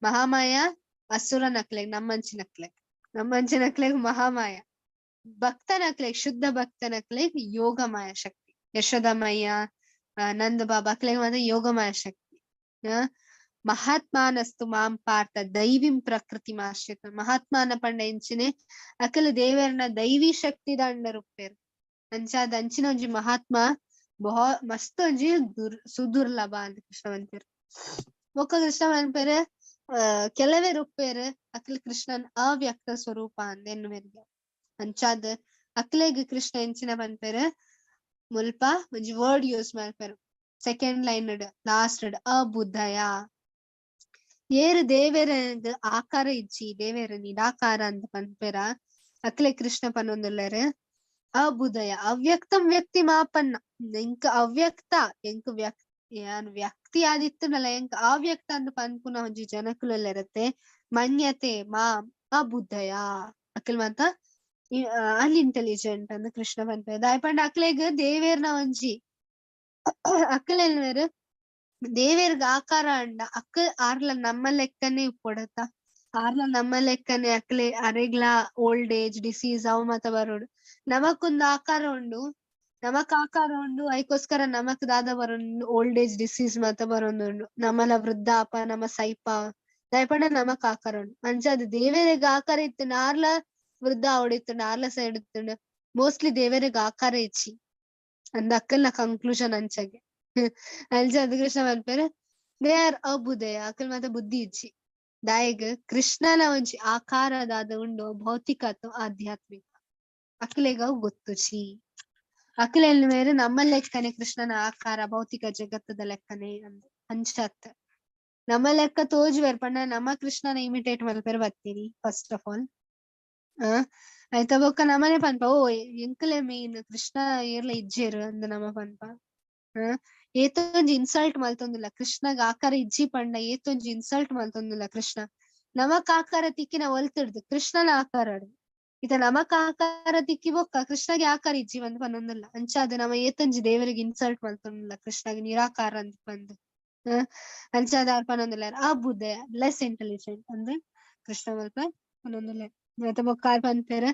Speaker 1: ಮಹಾಮಾಯ ಅಸುರ ನಕ್ಲೆಗ್ ನಮ್ಮಂಚಿನಕ್ಲೆಗ್ ನಮ್ಮಂಚಿನಕ್ಲೆಗ್ ಮಹಾಮಾಯ, ಭಕ್ತನಕ್ಲೆಗ್ ಶುದ್ಧ ಭಕ್ತನಕ್ಲೆಗ್ ಯೋಗಮಾಯ ಶಕ್ತಿ. ಯಶೋದಮಯ್ಯ ನಂದ ಬಾಬಾ ಅಕ್ಲೆಗ್ ಮಾತ್ರ ಯೋಗಮಾಯ ಶಕ್ತಿ. ಮಹಾತ್ಮಾನಸ್ತು ಮಾಂ ಪಾರ್ಥ ದೈವಿಂ ಪ್ರಕೃತಿ ಮಾಶ್ರಿತ. ಮಹಾತ್ಮಾನ ಪಂಡ ಎಂಚಿನೆ ಅಕಲ ದೇವರನ ದೈವಿ ಶಕ್ತಿ ದಂಡ ರೂಪೇರ್. ಅಂಚಾದ ಅಂಚಿನ ಒಂಜಿ ಮಹಾತ್ಮ ಬಹು ಮಸ್ತ್ ಒಂಜಿ ಸುದುರ್ಲಭ ಅಂತ ಕೃಷ್ಣ ಮನ್ಪೇರ್. ಬೊಕ್ಕ ಕೃಷ್ಣ ಮನ್ಪೇರ್ ಕೆಲವೇ ರೂಪೇರ್ ಅಕ್ಲ ಕೃಷ್ಣನ್ ಅವ್ಯಕ್ತ ಸ್ವರೂಪ ಅಂದ ಎನ್ನುವೆರ್ಗೆ. ಅಂಚಾದ ಅಕ್ಲೆಗ್ ಕೃಷ್ಣ ಎಂಚಿನ ಪನ್ಪೇರ್ ಮುಲ್ಪ ಒಂಜಿ ವರ್ಡ್ ಯೂಸ್ ಮಲ್ಪೆರ್ ಸೆಕೆಂಡ್ ಲೈನ್ ಲಾಸ್ಟ್ ಅಬುದ್ಧಯ. ಏರು ದೇವೆರ ಆಕಾರ ಇಜ್ಜಿ ದೇವೆರ ನಿರಾಕಾರ ಅಂತ ಪನ್ಪೆರ ಅಕ್ಲೆ ಕೃಷ್ಣ ಪನ್ನೊಂದುಲ್ಲೆರ್ ಅಬುದಯ ಅವ್ಯಕ್ತಂ ವ್ಯಕ್ತಿ ಮಾಪನ್ನ. ಎಂಕ್ ಅವ್ಯಕ್ತ ಎಂಕ್ ವ್ಯಕ್ತಿ ಯಾನ್ ವ್ಯಕ್ತಿ ಆದಿತ್ತುನಲ್ಲ ಎಂಕ್ ಅವ್ಯಕ್ತ ಅಂತ ಪನ್ಪುನ ಒಂಜಿ ಜನಕುಲೆಲ್ಲ ಇರುತ್ತೆ. ಮನ್ಯತೆ ಮಾ ಅಬುದ್ಧಯ ಅಕ್ಲ್ ಮಾತ ಅನ್ಇಂಟೆಲಿಜೆಂಟ್ ಅಂದ್ ಕೃಷ್ಣ ಪನ್ಪೆ. ದಾಯೆ ಪಂಡ ಅಕ್ಲೆಗ್ ದೇವೆರ್ನ ಒಂಜಿ ಅಕ್ಲೆನ್ವೆರ್ ದೇವೆರ್ಗ್ ಆಕಾರ ಅಂಡ ಅಕ್ ಆರ್ಲ ನಮ್ಮ ಲೆಕ್ಕನೆ ಇಪ್ಪೊಡತ್ತ, ಆರ್ಲ ನಮ್ಮ ಲೆಕ್ಕನೆ ಅಕ್ಲೆ ಅರೆಗ್ಲಾ ಓಲ್ಡ್ ಏಜ್ ಡಿಸೀಸ್ ಅವು ಮಾತ ಬರೋಡು. ನಮಕೊಂದು ಆಕಾರ ಉಂಡು, ನಮಕ್ ಆಕಾರ ಉಂಡು, ಐಕೋಸ್ಕರ ನಮಕ್ ದಾದ ಬರೊಂದು ಓಲ್ಡ್ ಏಜ್ ಡಿಸೀಸ್ ಮಾತ ಬರೊಂದುಂಡು, ನಮಲ ವೃದ್ಧಾಪ ನಮ ಸೈಪ. ದಾಯೆ ಪಂಡ ನಮಕ್ ಆಕಾರ ಉಂಡು. ಅಂಚ ಅದು ದೇವೆರೆಗ್ ಆಕಾರ ಇತ್ತುಂಡ ಆರ್ಲ ವೃದ್ಧ ಆವೊಡಿತ್ತುಂಡ ಆರ್ಲ ಸೈಡ್ ಇತ್ತುಂಡ ಮೋಸ್ಟ್ಲಿ ದೇವೆರೆಗ್ ಆಕಾರ ಇಜ್ಜಿ ಅಂದ್ ಅಕ್ಕಲ್ನ ಕನ್ಕ್ಲೂಷನ್ ಅಂಚಗೆ. ಅಂಚ ಅದು ಕೃಷ್ಣ ಪನ್ಪೆರ್ they are ಅಬುದಯ, ಅಕಲ್ ಮಾತ ಬುದ್ಧಿ ಇಜ್ಜಿ. ದಾಯೆಗ್ ಕೃಷ್ಣನ ಒಂಜಿ ಆಕಾರ ದಾದ ಉಂಡು ಭೌತಿಕ ಅಥವಾ ಆಧ್ಯಾತ್ಮಿಕ ಅಕ್ಲೆಗ್ ಅವು ಗೊತ್ತುಜಿ. ಅಕ್ಲೆನ್ ಮೇರೆ ನಮ್ಮ ಲೆಕ್ಕನೆ ಕೃಷ್ಣನ ಆಕಾರ ಭೌತಿಕ ಜಗತ್ತದ ಲೆಕ್ಕನೆ ಅಂದ್ ಅಂಚತ್ ನಮ್ಮ ಲೆಕ್ಕ ತೋಜುವೆರ್ ಪಂಡ ನಮ್ಮ ಕೃಷ್ಣನ ಇಮಿಟೇಟ್ ಮಲ್ಪೆರ್ ಬತ್ತೀನಿ ಫಸ್ಟ್ ಆಫ್ ಆಲ್. ಆಯ್ತಾ ಬೊಕ್ಕ ನಮನೆ ಪನ್ಪ ಓ ಎಂಕಲೆ ಮೇನ್ ಕೃಷ್ಣ ಏರ್ಲ ಇಜ್ಜೆರ್ ಅಂದ್ ನಮ ಪನ್ಪ. ಏತೊಂಜಿ ಇನ್ಸಲ್ಟ್ ಮಲ್ತೊಂದಿಲ್ಲ ಕೃಷ್ಣಗ್ ಆಕಾರ ಇಜ್ಜಿ ಪಂಡ ಏತೊಂಜಿ ಇನ್ಸಲ್ಟ್ ಮಲ್ತೊಂದಿಲ್ಲ ಕೃಷ್ಣ. ನಮಕ್ ಆಕಾರ ತಿಕ್ಕಿನ ಒಲ್ತಿಡ್ದು ಕೃಷ್ಣನ ಆಕಾರ ಇತ ನಮಕ್ ಆಕಾರ ತಿಕ್ಕಿ ಬೊಕ್ಕ ಕೃಷ್ಣಗೆ ಆಕಾರ ಇಜ್ಜಿ ಬಂದ್ ಪನ್ನೊಂದಿಲ್ಲ. ಅಂಚ ಅದು ನಮ ಏತೊಂಜಿ ದೇವರಿಗೆ ಇನ್ಸಲ್ಟ್ ಮಲ್ತೊಂದಿಲ್ಲ ಕೃಷ್ಣಗ್ ನಿರಾಕಾರ ಅಂತ ಬಂದು. ಅಂಚ ಅದ ಪನ್ನೊಂದಿಲ್ಲ ಆ ಬುದ್ಧ ಲೆಸ್ ಇಂಟೆಲಿಜೆಂಟ್ ಅಂದ್ರೆ ಕೃಷ್ಣ ಮಲ್ಪ ಪನ್ನೊಂದಿಲ್ಲ. ಮತ್ತೆ ಬೊಕ್ಕ ಆರ್ ಪನ್ಪೆರ್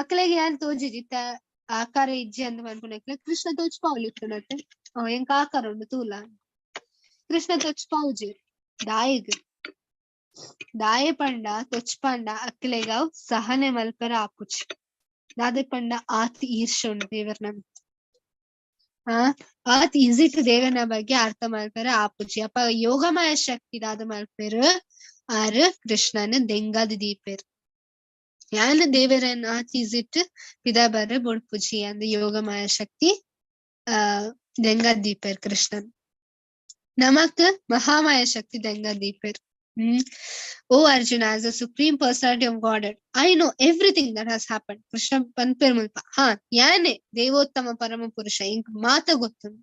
Speaker 1: ಅಕ್ಲೆಗ್ ಯಾನ್ ತೋಜಿಜಿ ಇತ್ತ ಆಕಾರ ಇಜ್ಜಿ ಅಂದ್ ಪನ್ಪುನಕ್ಲೆ ಕೃಷ್ಣ ತೋಜ್ಪಾವೊಲಿ ಇತ್ತುಂಡತ್ತೆ ಎಂಕ್ ಆಕಾರ ಉಂಡು ತೂಲ ಕೃಷ್ಣ ತೋಜ್ಪಾವುಜಿ. ದಾಯೆಗ್ ದಾಯೆ ಪಂಡ ತೊಚ್ಪಂಡ ಅಕ್ಲೆಗ್ ಅವ್ ಸಹನೆ ಮಲ್ಪೆರ ಆಪುಜಿ. ದಾದೆ ಪಂಡ ಆತ್ ಈರ್ಷೆ ಉಂಡು ದೇವೆರ್ನ ಆತ್ ಈಸಿ ಟು ದೇವನ ಬಗ್ಗೆ ಅರ್ಥ ಮಲ್ಪೆರ ಆಪುಜಿ. ಅಪ್ಪ ಯೋಗಮಯ ಶಕ್ತಿ ದಾದ ಮಲ್ಪೆರ್ ಆರ್ ಕೃಷ್ಣನ ದೆಂಗಾದ್ ದೀಪೆರ್. ಯಾನ್ ದೇವರನ್ನ ಆತ್ ಈಸಿಟ್ ಪಿದ ಬರ್ರೆ ಬೊಡ್ಪುಜಿ ಅಂದ್ ಯೋಗಮಯ ಶಕ್ತಿ ದೆಂಗಾದ್ ದೀಪೆರ್ ಕೃಷ್ಣನ್. ನಮಕ್ ಮಹಾಮಾಯ ಶಕ್ತಿ ದೆಂಗಾದ್ ದೀಪೆರ್. O Arjuna, as the supreme personality of Godhead, I know everything that has happened. Krishna ಪನ್ಪೆರ್ ಮುಲ್ಪ ಹಾ ಯಾನೆ ದೇವೋತ್ತಮ ಪರಮ ಪುರುಷ, ಎಂಕ್ ಮಾತ ಗೊತ್ತುಂಡು,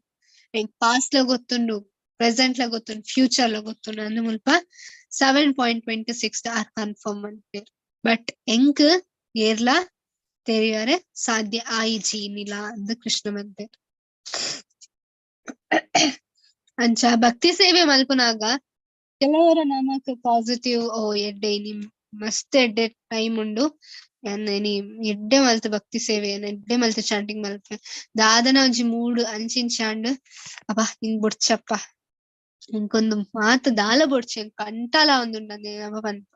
Speaker 1: ಎಂಕ್ ಪಾಸ್ಟ್ ಲ ಗೊತ್ತುಂಡು, ಪ್ರೆಸೆಂಟ್ ಲ ಗೊತ್ತುಂಡು, ಫ್ಯೂಚರ್ ಲ ಗೊತ್ತುಂಡು ಅಂದ್ ಮುಲ್ಪ 7.26 ಆರ್ ಕನ್ಫರ್ಮ್ ಅನ್ಪೆರ್. ಬಟ್ ಎಂಕ್ ಏರ್ಲ ತೆರಿಯರೆ ಸಾಧ್ಯ ಆಯಿಜಿ ನಿಲ ಅಂದ್ ಕೃಷ್ಣ ಪನ್ಪೆರ್. ಅಂಚ ಭಕ್ತಿ ಸೇವೆ ಮಲ್ಪುನಾಗ ಕೆಲವರ ನಮಕ್ ಪಾಸಿಟಿವ್ ಓ ಎಡ್ಡೆ ಇನಿ ಮಸ್ತ್ ಎಡ್ಡೆ ಟೈಮ್ ಉಂಡು, ಯಾನ್ ಇನಿ ಎಡ್ಡೆ ಮಲ್ತ್ ಭಕ್ತಿ ಸೇವೆ ಎಡ್ಡೆ ಮಲ್ತ್ ಚಾಂಟಿಂಗ್ ಮಲ್ಪೆ ದಾದನ ಒಂಜಿ ಮೂಡ್ ಅಂಚಿಂಚಾಂಡ್ ಅಬ್ಬಾ ಹಿಂಗ್ ಬೊಡ್ಚಪ್ಪ ಇಂಕೊಂದು ಮಾತ ದಾಲ ಬೊಡ್ಚಿ ಎಂಕ್ ಕಂಟಾಲ ಒಂದುಂಡು ನಮ ಪನ್ಪ.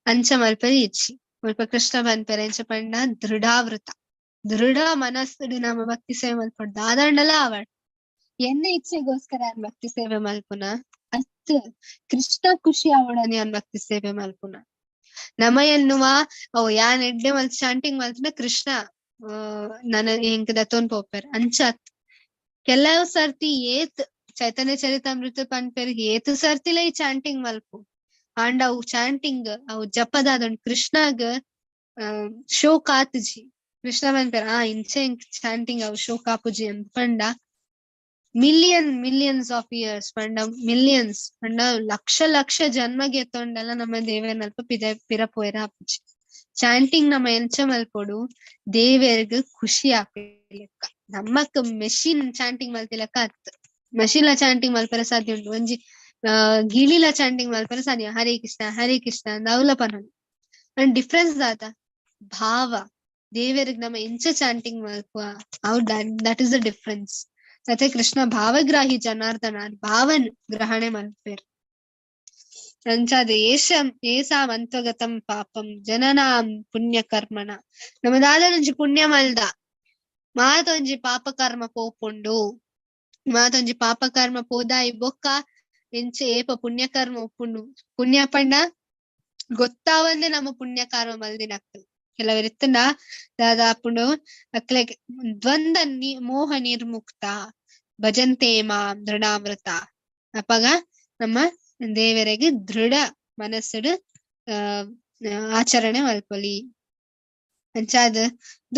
Speaker 1: ಅಂಚ ಮಲ್ಪೆರೆ ಇಜ್ಜಿ. ಮುಲ್ಪ ಕೃಷ್ಣ ಪನ್ಪೆರೆ ಎಂಚ ಪಂಡ ದೃಢಾವೃತ ದೃಢ ಮನಸ್ಸುಡು ನಮ ಭಕ್ತಿ ಸೇವೆ ಮಲ್ಪೊಡು. ದಾದಾಂಡಲ ಆವಡ್ ಎನ್ನ ಇಚ್ಛೆಗೋಸ್ಕರ ಯಾನ್ ಭಕ್ತಿ ಸೇವೆ ಮಲ್ಪುನ ಅತ್ ಕೃಷ್ಣ ಖುಷಿ ಆವಡನೆ ಯಾನ್ ಭಕ್ತಿ ಸೇವೆ ಮಲ್ಪುನ. ನಮ ಎನ್ನುವ ಓ ಯಾನ್ ಎಡ್ಡೆ ಮಲ್ತ್ ಚಾಂಟಿಂಗ್ ಮಲ್ತ್ಂಡ ಕೃಷ್ಣ ನನ ಎಂಕ್ ದತ್ತೊನ್ ಪೋಪೆರ್ ಅಂಚ ಅತ್. ಕೆಲವು ಸರ್ತಿ ಏತ್ ಚೈತನ್ಯ ಚರಿತಾಮೃತ ಪನ್ಪೆರ್ ಏತ್ ಸರ್ತಿಲ ಈ ಚಾಂಟಿಂಗ್ ಮಲ್ಪು ಆಂಡ ಅವು ಚಾಂಟಿಂಗ್ ಅವು ಜಪದಾದಂಡ್ ಕೃಷ್ಣಗ್ ಶೋಕ್ ಆತುಜಿ. ಕೃಷ್ಣ ಪನ್ಪೆರ್ ಆ ಇಂಚೆ ಎಂಕ್ ಚಾಂಟಿಂಗ್ ಅವು ಶೋಕ್ ಆಪುಜಿ ಅಂದ್ ಪಂಡ ಮಿಲಿಯನ್ ಮಿಲಿಯನ್ಸ್ ಆಫ್ ಇಯರ್ಸ್ ಪಂಡ ಮಿಲಿಯನ್ಸ್ ಪಂಡ ಲಕ್ಷ ಲಕ್ಷ ಜನ್ಮಗೆ ಎತ್ತೊಂಡಲ ನಮ್ಮ ದೇವೆರ್ನಲ್ಪ ಪಿದ ಪಿರ ಪೋಯೆರೆ ಆಪುಜಿ. ಚಾಂಟಿಂಗ್ ನಮ ಎಂಚ ಮಲ್ಪೊಡು ದೇವೆರ್ಗ್ ಖುಷಿ ಆಪಿಲೆಕ್ಕ. ನಮಕ್ ಮೆಷಿನ್ ಚಾಂಟಿಂಗ್ ಮಲ್ತಿಲೆಕ್ಕ ಅತ್. ಮೆಷಿನ್ ಲ ಚಾಂಟಿಂಗ್ ಮಲ್ಪೆರೆ ಸಾಧ್ಯ ಉಂಡು, ಒಂಜಿ ಗಿಳಿಲ ಚಾಂಟಿಂಗ್ ಮಲ್ಪೆರೆ ಸಾಧ್ಯ ಹರೇ ಕೃಷ್ಣ ಹರೇ ಕೃಷ್ಣ ಅಂದ್ ಅವ್ಲ ಪನೊಲಿ. ಅಂಡ್ ಡಿಫ್ರೆನ್ಸ್ ದಾದ ಭಾವ ದೇವೆರ್ಗ್ ನಮ ಎಂಚ ಚಾಂಟಿಂಗ್ ಮಲ್ಪುವ ಅವು that is the difference. ಮತ್ತೆ ಕೃಷ್ಣ ಭಾವಗ್ರಾಹಿ ಜನಾರ್ದನ ಭಾವನ್ ಗ್ರಹಣೆ ಮಲ್ಪೆರ್. ಅಂಚಾದ್ ಏಷಂ ಏಸಾಂ ಅಂತಗತಂ ಪಾಪಂ ಜನನಾಂ ಪುಣ್ಯ ಕರ್ಮಣ ನಮ ದಾದನೊಂಜಿ ಪುಣ್ಯ ಮಲ್ದ ಮಾತೊಂಜಿ ಪಾಪ ಕರ್ಮ ಪೋಪುಂಡು, ಮಾತೊಂಜಿ ಪಾಪ ಕರ್ಮ ಪೋದಾಯಿ ಬೊಕ್ಕ ಎಂಚ ಏಪ ಪುಣ್ಯ ಕರ್ಮ ಉಪ್ಪುಂಡು. ಪುಣ್ಯ ಪಂಡ ಗೊತ್ತಾವಂದೆ ನಮ್ಮ ಪುಣ್ಯ ಕರ್ಮ ಮಲ್ದಿನಕ್ಲ್ ಕೆಲವರು ಇತ್ತಂಡ ದಾದಾಪುಂಡು ಅಕ್ಲೆಗ್ ದ್ವಂದ್ವ ಮೋಹ ನಿರ್ಮುಕ್ತ ಭಜಂತೆ ಮಾಂ ದೃಢಾಮೃತ. ಅಪಗ ನಮ್ಮ ದೇವರಿಗೆ ದೃಢ ಮನಸ್ಸುಡು ಆಚರಣೆ ಮಲ್ಪೊಲಿ. ಅಂಚಾದ್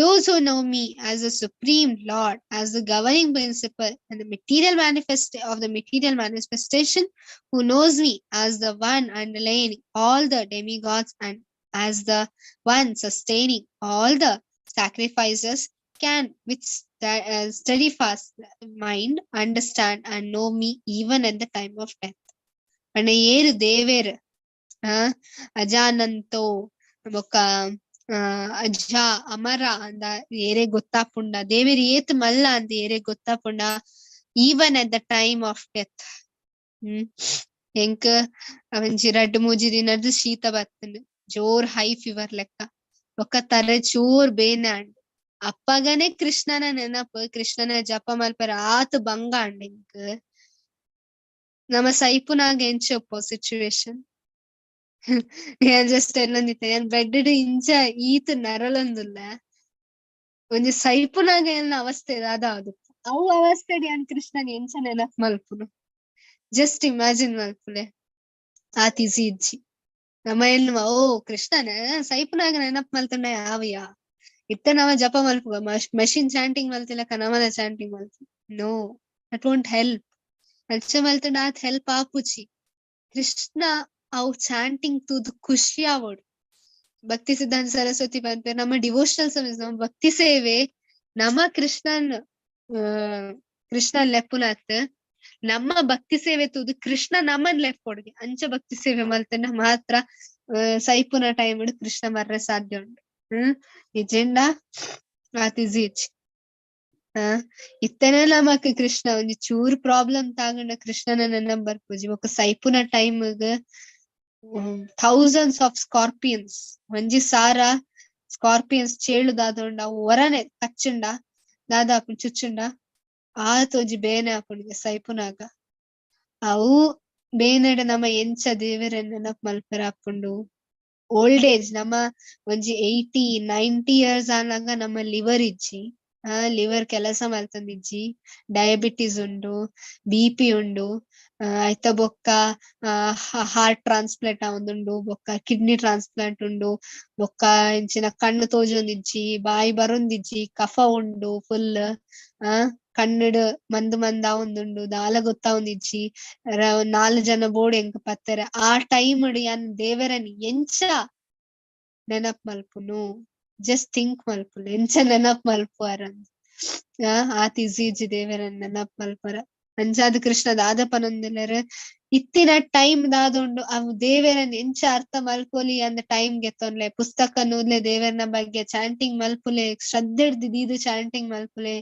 Speaker 1: those who know me as the supreme lord, as the governing principle and the material manifest of the material manifestation, who knows me as the one underlying all the demigods and as the one sustaining all the sacrifices, can with steadfast mind understand and know me even at the time of death. ಪಂಡ ಏರು ದೇವೇರ್ ಆ ಅಜಾನಂತೋ ಬೊಕ್ಕ ಅಜ ಅಮರ ಅಂದ ಏರೆ ಗೊತ್ತಾಪುಂಡ, ದೇವೇರ್ ಏತ್ ಮಲ್ಲ ಅಂದ ಏರೆ ಗೊತ್ತಾಪುಂಡ, even at the time of death. ಎಂಕ್ ಒಂಜಿ ರಡ್ಡ್ ಮೂಜಿ ದಿನರ್ದ್ ಶೀತ ಬತ್ತ್ಂಡ್, ಜೋರ್ ಹೈ ಫೀವರ್ ಲೆಕ್ಕ, ಬೊಕ್ಕ ತರೆ ಚೂರ್ ಬೇನೆ ಆಂಡ್. ಅಪ್ಪಗನೆ ಕೃಷ್ಣನ ನೆನಪು, ಕೃಷ್ಣನ ಜಪ ಮಲ್ಪೆರೆ ಆತ್ ಬಂಗ ಆಂಡ್ ಎಂಕ್. ನಮ ಸೈಪುನಾಗ ಎಂಚ ಉಪ್ಪು ಸಿಚುವೇಶನ್? ಯಾನ್ ಜಸ್ಟ್ ಎನ್ನೊಂದಿತ್ತೆ, ಯಾನ್ ಬೆಡ್ ಡ್ ಇಂಚ ಈತ್ ನರಳೊಂದುಲ್ಲೆ, ಒಂಜಿ ಸೈಪುನಾಗ ಎನ್ನ ಅವಸ್ಥೆ ದಾದ ಆದುಪ್ಪು, ಅವು ಅವಸ್ಥೆಡ್ ಯಾನ್ ಕೃಷ್ಣನ್ ಎಂಚ ನೆನಪ್ ಮಲ್ಪುನು? ಜಸ್ಟ್ ಇಮ್ಯಾಜಿನ್ ಮಲ್ಪುಲೆ. ಆತ್ ಈಸಿ ಇಜ್ಜಿ. ನಮ ಎನ್ನುವ ಓ ಕೃಷ್ಣನ ಸೈಪುನಾಗ ನೆನಪ್ ಮಲ್ತುಂಡ ಯಾವಯಾ, ಇತ್ತೆ ನಮ ಜಪ ಮಲ್ಪುವ, ಮಷಿನ್ ಚಾಂಟಿಂಗ್ ಮಲ್ತಿಲಕ ನಮನ chanting ಮಲ್ಪು. No, that won't help. ಅಂಚ ಮಲ್ತುಂಡ ಆತ್ ಹೆಲ್ಪ್ ಆಪುಜಿ. ಕೃಷ್ಣ ಅವು ಚಾಂಟಿಂಗ್ ತೂದು ಖುಷಿ ಆವೊಡು. ಭಕ್ತಿ ಸಿದ್ಧಾಂತ ಸರಸ್ವತಿ ಪನ್ಪೆರ್, ನಮ್ಮ ಡಿವೋಷನಲ್ ಸರ್ವಿಸ್, ನಮ್ಮ ಭಕ್ತಿ ಸೇವೆ ನಮ ಕೃಷ್ಣನ್ ಕೃಷ್ಣನ್ ಲೆಪ್ಪುನತ್, ನಮ್ಮ ಭಕ್ತಿ ಸೇವೆ ತೂದು ಕೃಷ್ಣ ನಮನ್ ಲೆಪ್ಪೊಡುಗೆ. ಅಂಚ ಭಕ್ತಿ ಸೇವೆ ಮಲ್ತುಂಡ ಮಾತ್ರ ಸೈಪುನ ಟೈಮ್ ಕೃಷ್ಣ ಬರ್ರೆ ಸಾಧ್ಯ ಉಂಡು. ನಿಜೆಂಡ ಆತ್ ಈಸಿ ಇಜ್ಜಿ. ಇತ್ತನೆ ನಮಕ್ ಕೃಷ್ಣ ಒಂಜಿ ಚೂರ್ ಪ್ರಾಬ್ಲಮ್ ತಾಗಂಡ ಕೃಷ್ಣನ ನೆನಪ್ ಬರ್ಪುಜಿ. ಬೊಕ್ಕ ಸೈಪುನ ಟೈಮ್ ಥೌಸಂಡ್ಸ್ ಆಫ್ ಸ್ಕಾರ್ಪಿಯನ್ಸ್, ಒಂಜಿ ಸಾರ ಸ್ಕಾರ್ಪಿಯನ್ಸ್ ಚೇಳು ದಾದ ಉಂಡ ಅವು ಒರನೆ ಕಚ್ಚುಂಡ ದಾದ ಆಪುಂಡು, ಚುಚ್ಚುಂಡ ಆತ್ ಒಂಜಿ ಬೇನೆ ಆಪುಂಡು ಸೈಪುನಾಗ. ಅವು ಬೇನೆಡ್ ನಮ ಎಂಚ ದೇವೆರೆನ್ ನೆನಪ್ ಮಲ್ಪೆರೆ ಆಪುಂಡು? ಓಲ್ಡ್ ಏಜ್ ನಮ ಒಂಜಿ 80-90 ಇಯರ್ಸ್ ಆನಗ ನಮ್ಮ ಲಿವರ್ ಇಜ್ಜಿ, ಲಿವರ್ ಕೆಲಸ ಮಲ್ತೊಂದಿಜ್ಜಿ, ಡಯಾಬಿಟಿಸ್ ಉಂಡು, ಬಿಪಿ ಉಂಡು, ಐತ ಬೊಕ್ಕ ಹಾರ್ಟ್ ಟ್ರಾನ್ಸ್ಪ್ಲಾಂಟ್ ಆವೊಂದುಂಡು, ಬೊಕ್ಕ ಕಿಡ್ನಿ ಟ್ರಾನ್ಸ್ಪ್ಲಾಂಟ್ ಉಂಡು, ಬೊಕ್ಕ ಇಂಚಿನ ಕಣ್ಣು ತೋಜೊಂದಿಜ್ಜಿ, ಬಾಯಿ ಬರೊಂದಿಜ್ಜಿ, ಕಫ ಉಂಡು ಫುಲ್, ಕಣ್ಣುಡ್ ಮಂದ್ ಮಂದ್ ಆವೊಂದುಂಡು, ದಾಲ ಗೊತ್ತಾವೊಂದಿಜ್ಜಿ, 4 ಜನ ಬೋಡು ಎಂಕ್ ಪತ್ತೆರೆ. ಆ ಟೈಮ್ ಯಾನ್ ದೇವೆರನ್ ಎಂಚ ನೆನಪ್ ಮಲ್ಪುನು? ಜಸ್ಟ್ ಥಿಂಕ್ ಮಲ್ಪುನು, ಎಂಚ ನೆನಪ್ ಮಲ್ಪುವರಂದ್. ಆತ್ ಈಸಿ ಇಜ್ಜಿ ದೇವೆರನ್ ನೆನಪ್ ಮಲ್ಪರ. ಅಂಚಾದ್ ಕೃಷ್ಣ ದಾದ ಪನೊಂದುಲ್ಲೆರ್, ಇತ್ತಿನ ಟೈಮ್ ದಾದ ಉಂಡು ಅವು ದೇವೆರನ್ ಎಂಚ ಅರ್ಥ ಮಲ್ಪೊಲಿ ಅಂದ್ ಟೈಮ್ ಗೆತ್ತೊನ್ಲೆ, ಪುಸ್ತಕ ನೂದ್ಲೆ ದೇವೆರ್ನ ಬಗ್ಗೆ ಚಾಂಟಿಂಗ್ ಮಲ್ಪುಲೆ, ಶ್ರದ್ಧೆಡ್ದ್ ದೀದ್ ಚಾಂಟಿಂಗ್ ಮಲ್ಪುಲೆ.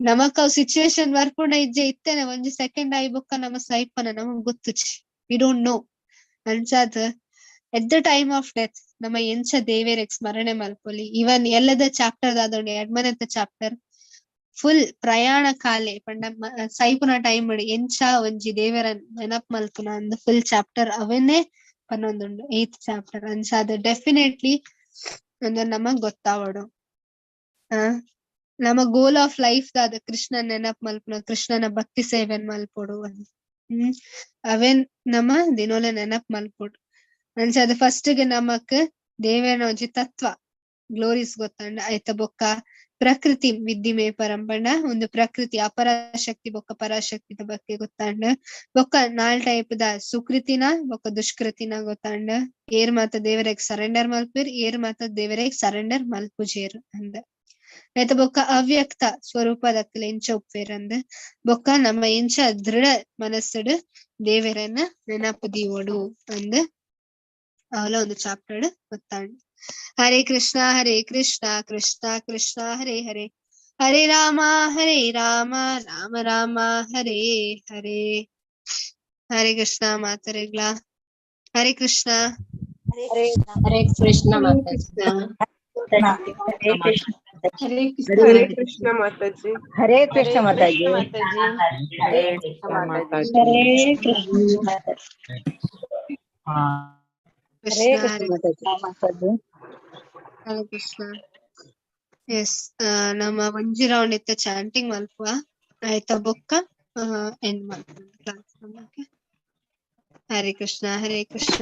Speaker 1: ನಮಕ್ ಅವು ಸಿಚುವೇಶನ್ ಬರ್ಪುಂಡ ಇಜ್ಜೆ, ಇತ್ತೇನೆ ಒಂಜಿ ಸೆಕೆಂಡ್ ಆಯಿ ಬೊಕ್ಕ ನಮ ಸೈಪನ ನಮಗ್ ಗೊತ್ತುಜಿ, we don't know. ಅಂಚಾದ್ at the time of death ನಮ ಎಂಚ ದೇವೆರೆಗ್ ಸ್ಮರಣೆ ಮಲ್ಪೊಲಿ. ಇವನ್ ಎಲ್ಲದ ಚಾಪ್ಟರ್ ದಾದ ಉಂಡು, ಎಡ್ಮನೆತ್ತ ಚಾಪ್ಟರ್ ಫುಲ್ ಪ್ರಯಾಣ ಕಾಲೆ ಪಂಡ ಸೈಪುನ ಟೈಮ್ ಎಂಚ ಒಂಜಿ ದೇವರ ನೆನಪ್ ಮಲ್ಪುನ ಅಂದ್ ಫುಲ್ ಚಾಪ್ಟರ್ ಅವನ್ನೇ ಪನ್ನೊಂದುಂಡು 8th chapter. ಅಂಚಾದ್ ಡೆಫಿನೆಟ್ಲಿ ಅಂದ್ರೆ ನಮಗ್ ಗೊತ್ತಾವಡು. ನಮ್ಮ ಗೋಲ್ ಆಫ್ ಲೈಫ್ ದಾದ ಕೃಷ್ಣ ನೆನಪ್ ಮಲ್ಪುನ, ಕೃಷ್ಣನ ಭಕ್ತಿ ಸೇವೆನ್ ಮಲ್ಪೊಡು ಅಂದ್. ಅವೇನ್ ನಮ ದಿನೋಲೆ ನೆನಪ್ ಮಲ್ಪೊಡು. ಅಂಚಾದ್ ಫಸ್ಟ್ ಗೆ ನಮಕ್ ದೇವರ ಒಂಜಿ ತತ್ವ ಗ್ಲೋರೀಸ್ ಗೊತ್ತಂಡ, ಐತ ಬೊಕ್ಕ ಪ್ರಕೃತಿ ವಿದ್ಯೆ ಮೇ ಪರಂಪಂಡ ಒಂದು ಪ್ರಕೃತಿ ಅಪರಾಶಕ್ತಿ ಬೊಕ್ಕ ಪರಾಶಕ್ತಿದ ಬಗ್ಗೆ ಗೊತ್ತಾಂಡ, ಬೊಕ್ಕ 4 ಟೈಪ್ ದ ಸುಕೃತಿನ ಬೊಕ್ಕ ದುಷ್ಕೃತಿನ ಗೊತ್ತಾಂಡ, ಏರ್ ಮಾತ ದೇವರೆಗ್ ಸರೆಂಡರ್ ಮಲ್ಪೇರ್, ಏರ್ ಮಾತ ದೇವರೆಗ್ ಸರೆಂಡರ್ ಮಲ್ಪುಜೇರ್ ಅಂದ. ಐತ ಬೊಕ್ಕ ಅವ್ಯಕ್ತ ಸ್ವರೂಪದಕ್ಕಲ ಎಂಚ ಉಪ್ಪೇರ್ ಅಂದ್, ಬೊಕ್ಕ ನಮ್ಮ ಎಂಚ ದೃಢ ಮನಸ್ಸುಡು ದೇವರನ್ನ ನೆನಪು ದೀವೊಡು ಅಂದ್ ಅವಲ ಒಂದು ಚಾಪ್ಟರ್ ಗೊತ್ತಾಂಡ್. ಹರೇ ಕೃಷ್ಣ ಹರೇ ಕೃಷ್ಣ ಕೃಷ್ಣ ಕೃಷ್ಣ ಹರೇ ಹರೇ, ಹರೇ ರಾಮ ಹರೇ ರಾಮ ರಾಮ ರಾಮ ಹರೇ ಹರೇ. ಹರೇ ಕೃಷ್ಣ ಮಾತರೆಗ್ಲಾ ಹರೇ ಕೃಷ್ಣ.
Speaker 5: ಹರೇ ಕೃಷ್ಣ ಮಾತಾಜಿ.
Speaker 2: ಹರೇ ಕೃಷ್ಣ.
Speaker 6: ಹರೇ ಕೃಷ್ಣ ಮಾತಾಜಿ.
Speaker 3: ಹರೇ ಕೃಷ್ಣ ಮಾತಾಜಿ.
Speaker 6: ಹರೇ ಕೃಷ್ಣ ಮಾತಾಜಿ.
Speaker 3: ಹರೇ ಕೃಷ್ಣ ಮಾತಾಜಿ.
Speaker 1: ಕೃಷ್ಣ
Speaker 3: ಹರೇ ಕೃಷ್ಣ ಮಾತಾಜಿ.
Speaker 1: ಹರೇ ಕೃಷ್ಣ. ಎಸ್, ನಮ್ಮ ಒಂಜಿ ರೌಂಡ್ ಇತ್ತ ಚಾಂಟಿಂಗ್ ಮಲ್ಪುವ, ಆಯ್ತಾ ಬೊಕ್ಕ ಎಂಡ್ ಮಲ್ಪುವ ಕ್ಲಾಸ್. ಹರೇ ಕೃಷ್ಣ ಹರೇ ಕೃಷ್ಣ.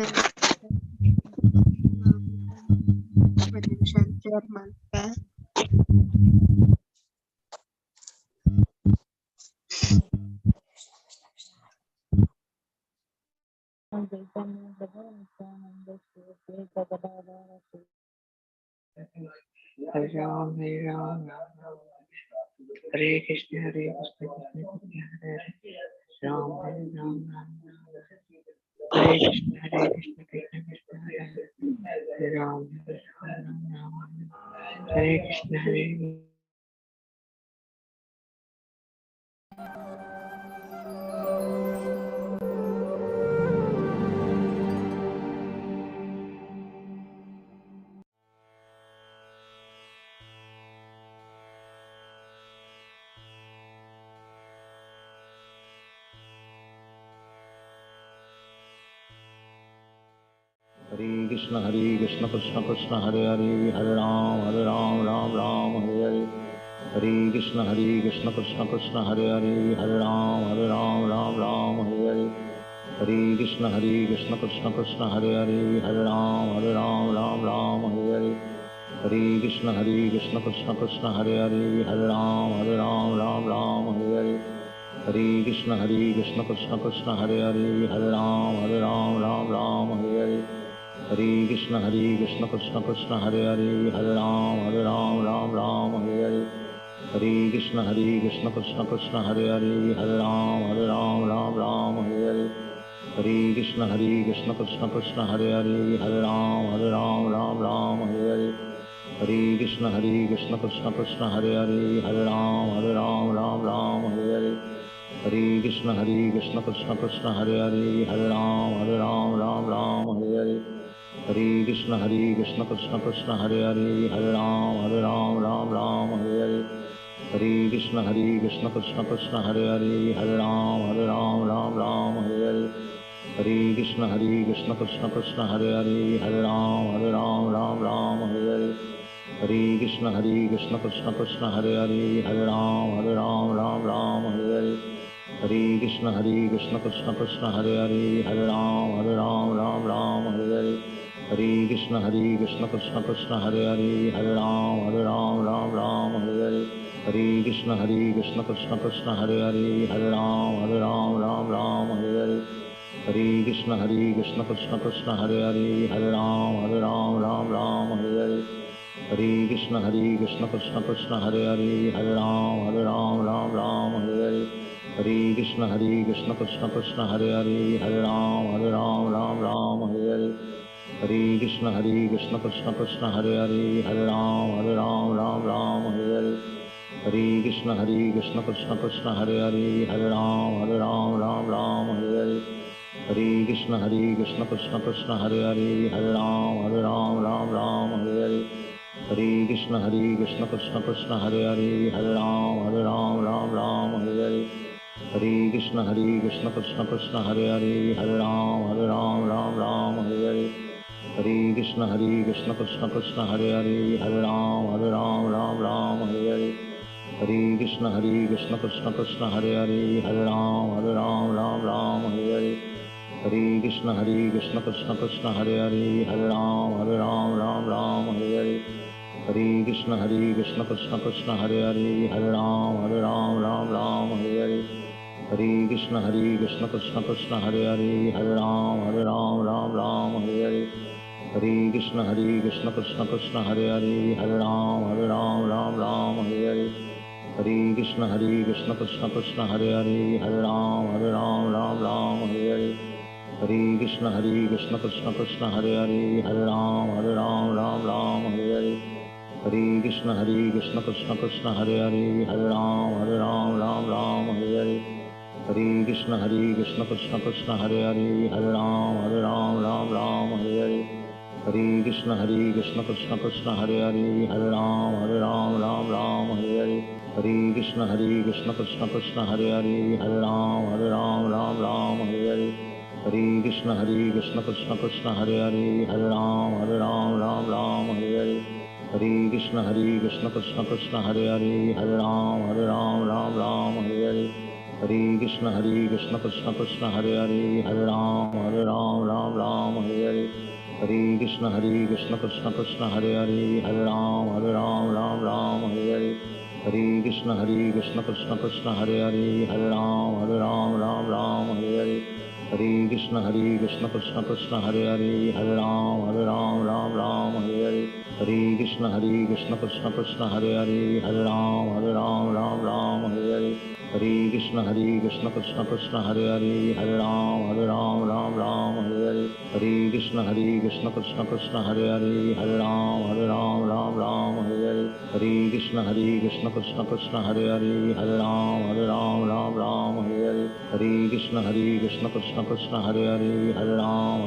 Speaker 1: ಒಂದ್ ನಿಮಿಷ prayer ಮಲ್ಪ.
Speaker 6: Hare Ram Hare Ram Ram Ram Hare Krishna Hare Krishna Krishna Krishna Hare Hare Ram Hare Ram Ram Ram Hare Krishna Hare Krishna Krishna Krishna Hare Hare Hare Ram Hare Ram Ram Ram Hare Krishna Hare
Speaker 7: Hare Krishna Krishna Krishna Hare Hare Hare Ram Ram Ram Hare Hare Hare Krishna Krishna Krishna Hare Hare Hare Ram Ram Hare Hare Hare Krishna Krishna Krishna Hare Hare Hare Ram Ram Hare Hare Hare Krishna Krishna Krishna Hare Hare Hare Ram Ram Hare Hare Hare Krishna Krishna Krishna Hare Hare Hare Ram Ram Hare Hare Hare Krishna Krishna Krishna Hare Hare Hare Ram Ram Hare Hare Hare Krishna Krishna Krishna Hare Hare Hare Ram Ram Hare Hare Hare Krishna Krishna Krishna Hare Hare Hare Ram Ram Hare Hare Hare Krishna Krishna Krishna Hare Hare Hare Ram Ram Hare Hare Hare Krishna Krishna Krishna Hare Hare Hare Ram Ram Hare Hare Hare Krishna Krishna Krishna Hare Hare Hare Ram Ram Hare Hare Hare Krishna Krishna Krishna Hare Hare Hare Ram Ram Hare Hare Hare Krishna Krishna Krishna Hare Hare Hare Ram Ram Hare Hare Hare Krishna Krishna Krishna Hare Hare Hare Ram Ram Hare Hare Hare Krishna Krishna Krishna Hare Hare Hare Ram Ram Hare Hare Hare Krishna Krishna Krishna Hare Hare Hare Ram Ram Hare Hare Hare Krishna Krishna Krishna Hare Hare Hare Ram Ram Hare Hare Hare Krishna Krishna Krishna Hare Hare Hare Ram Ram Hare Hare Hare Krishna Krishna Krishna Hare Hare Hare Ram Ram Hare Hare Hare Krishna Krishna Krishna Hare Hare Hare Ram Ram Hare Hare Hare Krishna Krishna Krishna Hare Hare Hare Ram Ram Hare Hare Hare Krishna Krishna Krishna Hare Hare Hare Ram Ram Hare Hare Hare Krishna Krishna Krishna Hare Hare Hare Ram Ram Hare Hare Hare Krishna Krishna Krishna Hare Hare Hare Ram Ram Hare Hare Hare Krishna Krishna Krishna Hare Hare Hare Ram Ram Hare Hare Hare Krishna Krishna Krishna Hare Hare Hare Ram Ram Hare Hare Hare Krishna Krishna Krishna Hare Hare Hare Ram Ram Hare Hare Hare Krishna Krishna Krishna Hare Hare Hare Ram Ram Hare Hare Hare Krishna Krishna Krishna Hare Hare Hare Ram Ram Hare Hare Hare Krishna Krishna Krishna Hare Hare Hare Ram Ram Hare Hare Hare Krishna Krishna Krishna Hare Hare Hare Ram Ram Hare Hare Hare Krishna Krishna Krishna Hare Hare Hare Ram Ram Hare Hare Hare Krishna Krishna Krishna Hare Hare Hare Ram Ram Hare Hare Hare Krishna Krishna Krishna Hare Hare Hare Ram Ram Hare Hare Hare Krishna Krishna Krishna Hare Hare Hare Ram Ram Hare Hare Hare Krishna Krishna Krishna Hare Hare Hare Ram Ram Hare Hare Hare Krishna Krishna Krishna Hare Hare Hare Ram Ram Hare Hare Hare Krishna Krishna Krishna Hare Hare Hare Ram Ram Hare Hare Hare Krishna Krishna Krishna Hare Hare Hare Ram Ram Hare Hare Hare Krishna Krishna Krishna Hare Hare Hare Ram Ram Hare Hare Hare Krishna Krishna Krishna Hare Hare Hare Ram Ram Hare Hare Hare Krishna Krishna Krishna Hare Hare Hare Ram Ram Hare Hare Hare Krishna Krishna Krishna Hare Hare Hare Ram Ram Ram Hare Hare Hare Krishna Krishna Krishna Hare Hare Hare Ram Ram Ram Hare Hare Hare Krishna Krishna Krishna Hare Hare Hare Ram Ram Ram Hare Hare Hare Krishna Krishna Krishna Hare Hare Hare Ram Ram Hare Hare Hare Krishna Krishna Krishna Hare Hare Hare Ram Ram Hare Hare Hare Krishna Krishna Krishna Hare Hare Hare Ram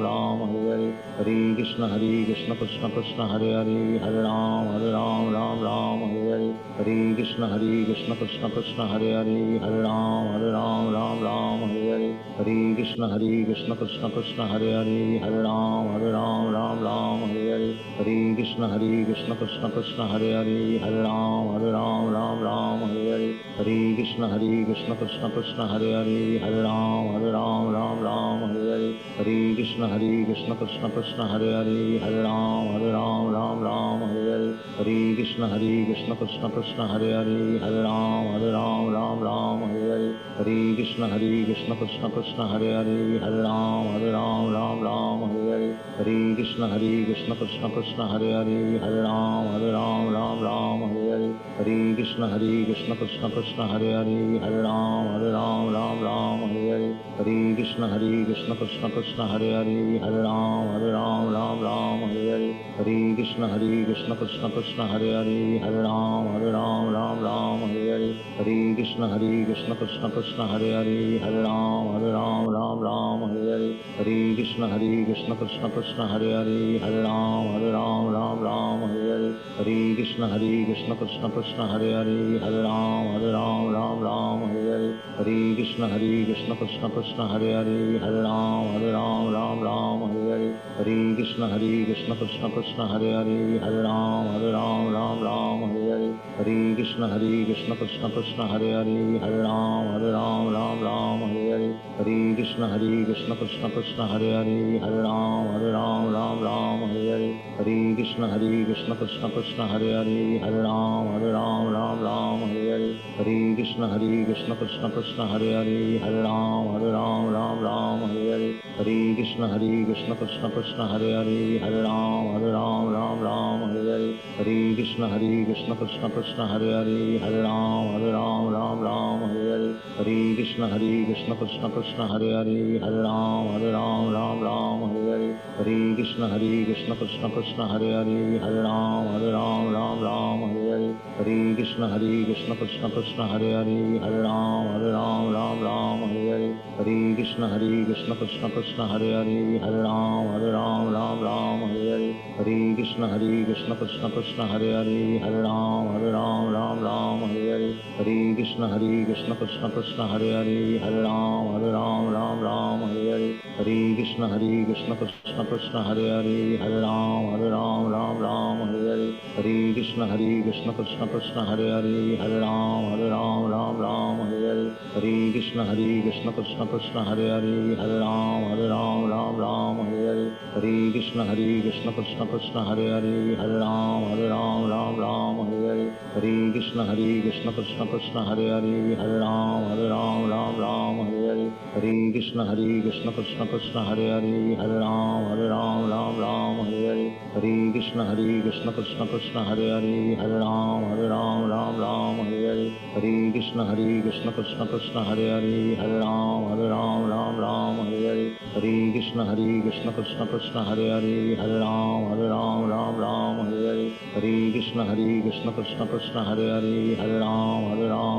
Speaker 7: Ram Hare Hare Hare Krishna Krishna Krishna Hare Hare Hare Ram Ram Hare Hare Hare Krishna Krishna Krishna Hare Hare Hare Ram Ram Hare Hare Hare Krishna Krishna Krishna Hare Hare Hare Ram Ram Hare Hare Hare Krishna Krishna Krishna Hare Hare Hare Ram Ram Hare Hare Hare Krishna Krishna Krishna Hare Hare Hare Ram Ram Hare Hare Hare Krishna Krishna Krishna Hare Hare Hare Ram Ram Hare Hare Hare Krishna Krishna Krishna Hare Hare Hare Ram Ram Hare Hare Hare Krishna Krishna Krishna Hare Hare Hare Ram Ram Hare Hare Hare Krishna Krishna Krishna Hare Hare Hare Ram Ram Hare Hare Hare Krishna Krishna Krishna Hare Hare Hare Ram Ram Hare Hare Hare Krishna Krishna Krishna Hare Hare Hare Ram Ram Hare Hare Hare Krishna Krishna Krishna Hare Hare Hare Ram Ram Hare Hare Hare Krishna Krishna Krishna Hare Hare Hare Ram Ram Hare Hare Hare Krishna Krishna Krishna Hare Hare Hare Ram Ram Hare Hare Hare Krishna Krishna Krishna Hare Hare Hare Ram Ram Hare Hare Hare Krishna Krishna Krishna Hare Hare Hare Ram Ram Hare Hare Hare Krishna Krishna Krishna Hare Hare Hare Ram Ram Hare Hare Hare Krishna Krishna Krishna Hare Hare Hare Ram Ram Hare Hare Hare Krishna Krishna Krishna Hare Hare Hare Ram Ram Hare Hare Hare Krishna Krishna Krishna Hare Hare Hare Ram Ram Hare Hare Hare Krishna Krishna Krishna Hare Hare Hare Ram Ram Hare Hare Hare Krishna Krishna Krishna Hare Hare Hare Ram Ram Hare Hare Hare Krishna Krishna Krishna Hare Hare Hare Ram Ram Hare Hare Hare Krishna Krishna Krishna Hare Hare Hare Ram Ram Hare Hare Hare Krishna Krishna Krishna Hare Hare Hare Ram Ram Hare Hare Hare Krishna Krishna Krishna Hare Hare Hare Ram Ram Hare Hare Hare Krishna Krishna Krishna Hare Hare Hare Ram Ram Hare Hare Hare Krishna Krishna Krishna Hare Hare Hare Ram Ram Hare Hare Hare Krishna Krishna Krishna Hare Hare Hare Ram Ram Hare Hare Hare Krishna Krishna Krishna Hare Hare Hare Ram Ram Hare Hare Hare Krishna Krishna Krishna Hare Hare Hare Ram Ram Hare Hare Hare Krishna Krishna Krishna Hare Hare Hare Ram Ram Hare Hare Hare Krishna Krishna Krishna Hare Hare Hare Ram Ram Hare Hare Hare Krishna Krishna Krishna Hare Hare Hare Ram Ram Hare Hare Hare Krishna Krishna Krishna Hare Hare Hare Ram Ram Hare Hare Hare Krishna Krishna Krishna Hare Hare Hare Ram Ram Hare Hare Hare Krishna Krishna Krishna Hare Hare Hare Ram Ram Hare Hare Hare Krishna Krishna Krishna Hare Hare Hare Ram Ram Hare Hare Hare Krishna Krishna Krishna Hare Hare Hare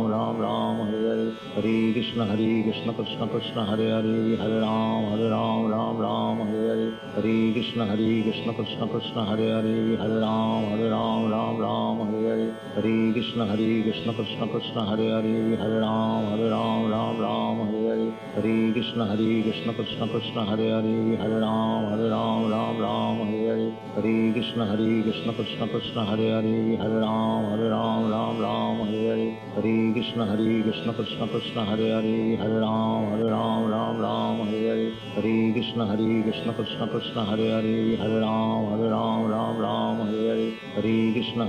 Speaker 7: Ram Ram Hare Hare Hare Krishna Krishna Krishna Hare Hare Hare Ram Ram Hare Hare Hare Krishna Krishna Krishna Hare Hare Hare Ram Ram Hare Hare Hare Krishna Krishna Krishna Hare Hare Hare Ram Ram Hare Hare Hare Krishna Krishna Krishna Hare Hare Hare Ram Ram Hare Hare Hare Krishna Krishna Krishna Hare Hare Hare Ram Ram Hare Hare Hare Krishna Krishna Krishna Hare Hare Hare Ram Ram Hare Hare Hare Krishna Krishna Krishna Hare Hare Hare Ram Ram Hare Hare Hare Krishna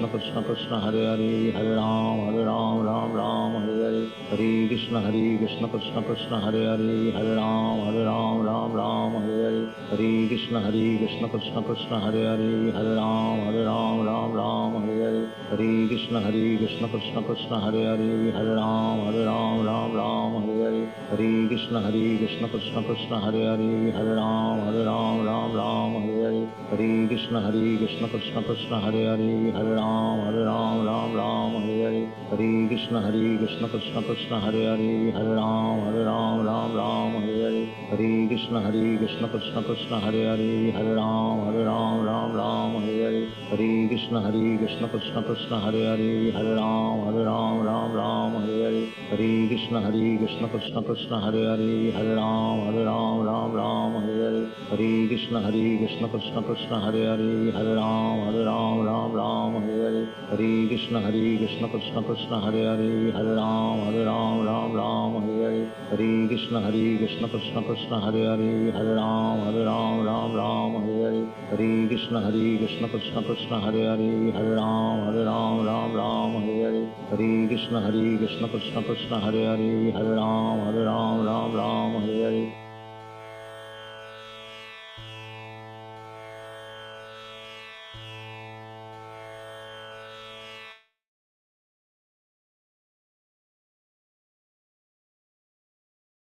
Speaker 7: Krishna Krishna Hare Hare, Hare Ram Hare Ram Ram Ram Hare Hare. Hare Krishna Hare Krishna Krishna Krishna Hare Hare, Hare Ram Hare Ram Ram Ram Hare Hare. Hare Krishna Hare Krishna Krishna Krishna Hare Hare, Hare Ram Hare Ram Ram Ram Hare Hare. Hare Krishna Hare Krishna Krishna Krishna Hare Hare, Hare Ram Hare Ram Ram Ram Hare Hare. Hare Krishna Hare Krishna Krishna Krishna Hare Hare, Hare Ram Hare Ram Ram Ram Hare Hare. Hare Krishna Hare Krishna Krishna Krishna Hare Hare, Hare Ram Hare Ram Ram Ram Hare Hare. Hare Krishna Hare Krishna Krishna Krishna Hare Hare, Hare Ram Hare Ram Ram Ram Hare Hare. Hare Krishna Hare Krishna Krishna Krishna Hare Hare, Hare Ram Hare Ram Ram Ram Hare Hare. Hare Krishna Hare Krishna Krishna Krishna Hare Hare, Hare Ram Hare Ram Ram Ram Hare Hare. Hare Krishna Hare Krishna Krishna Krishna Hare Hare, Hare Ram Hare Ram Ram Ram Hare Hare. Hare Krishna Hare Krishna Krishna Krishna Hare Hare, Hare Ram Hare Ram Ram Ram Hare Hare. Hare Krishna Hare Krishna Krishna Krishna Hare Hare, Hare Ram Hare Ram Ram Ram Hare Hare. Hare Krishna Hare Krishna Krishna Krishna Hare Hare, Hare Ram Hare Ram Ram Ram Hare Hare. Hare Krishna Hare Krishna Krishna Krishna Hare Hare, Hare Ram Hare Ram Ram Ram Hare Hare. Hare Krishna Hare Krishna Krishna Krishna Hare Hare, Hare Ram Hare Ram Ram Ram Hare Hare.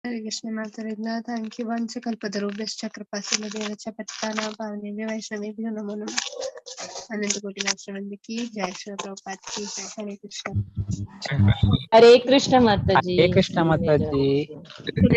Speaker 1: Hare Krishna Mataji, thank you. Vancha kalpatarubhyascha kripa sindhubhya patitanam pavanebhyo vaishnavebhyo namo namah. Anant koti Vaishnava ki jai, Shri Prabhupada ki jai. Hare Krishna.
Speaker 4: Hare Krishna Mataji.
Speaker 6: Hare Krishna Mataji.
Speaker 2: Hare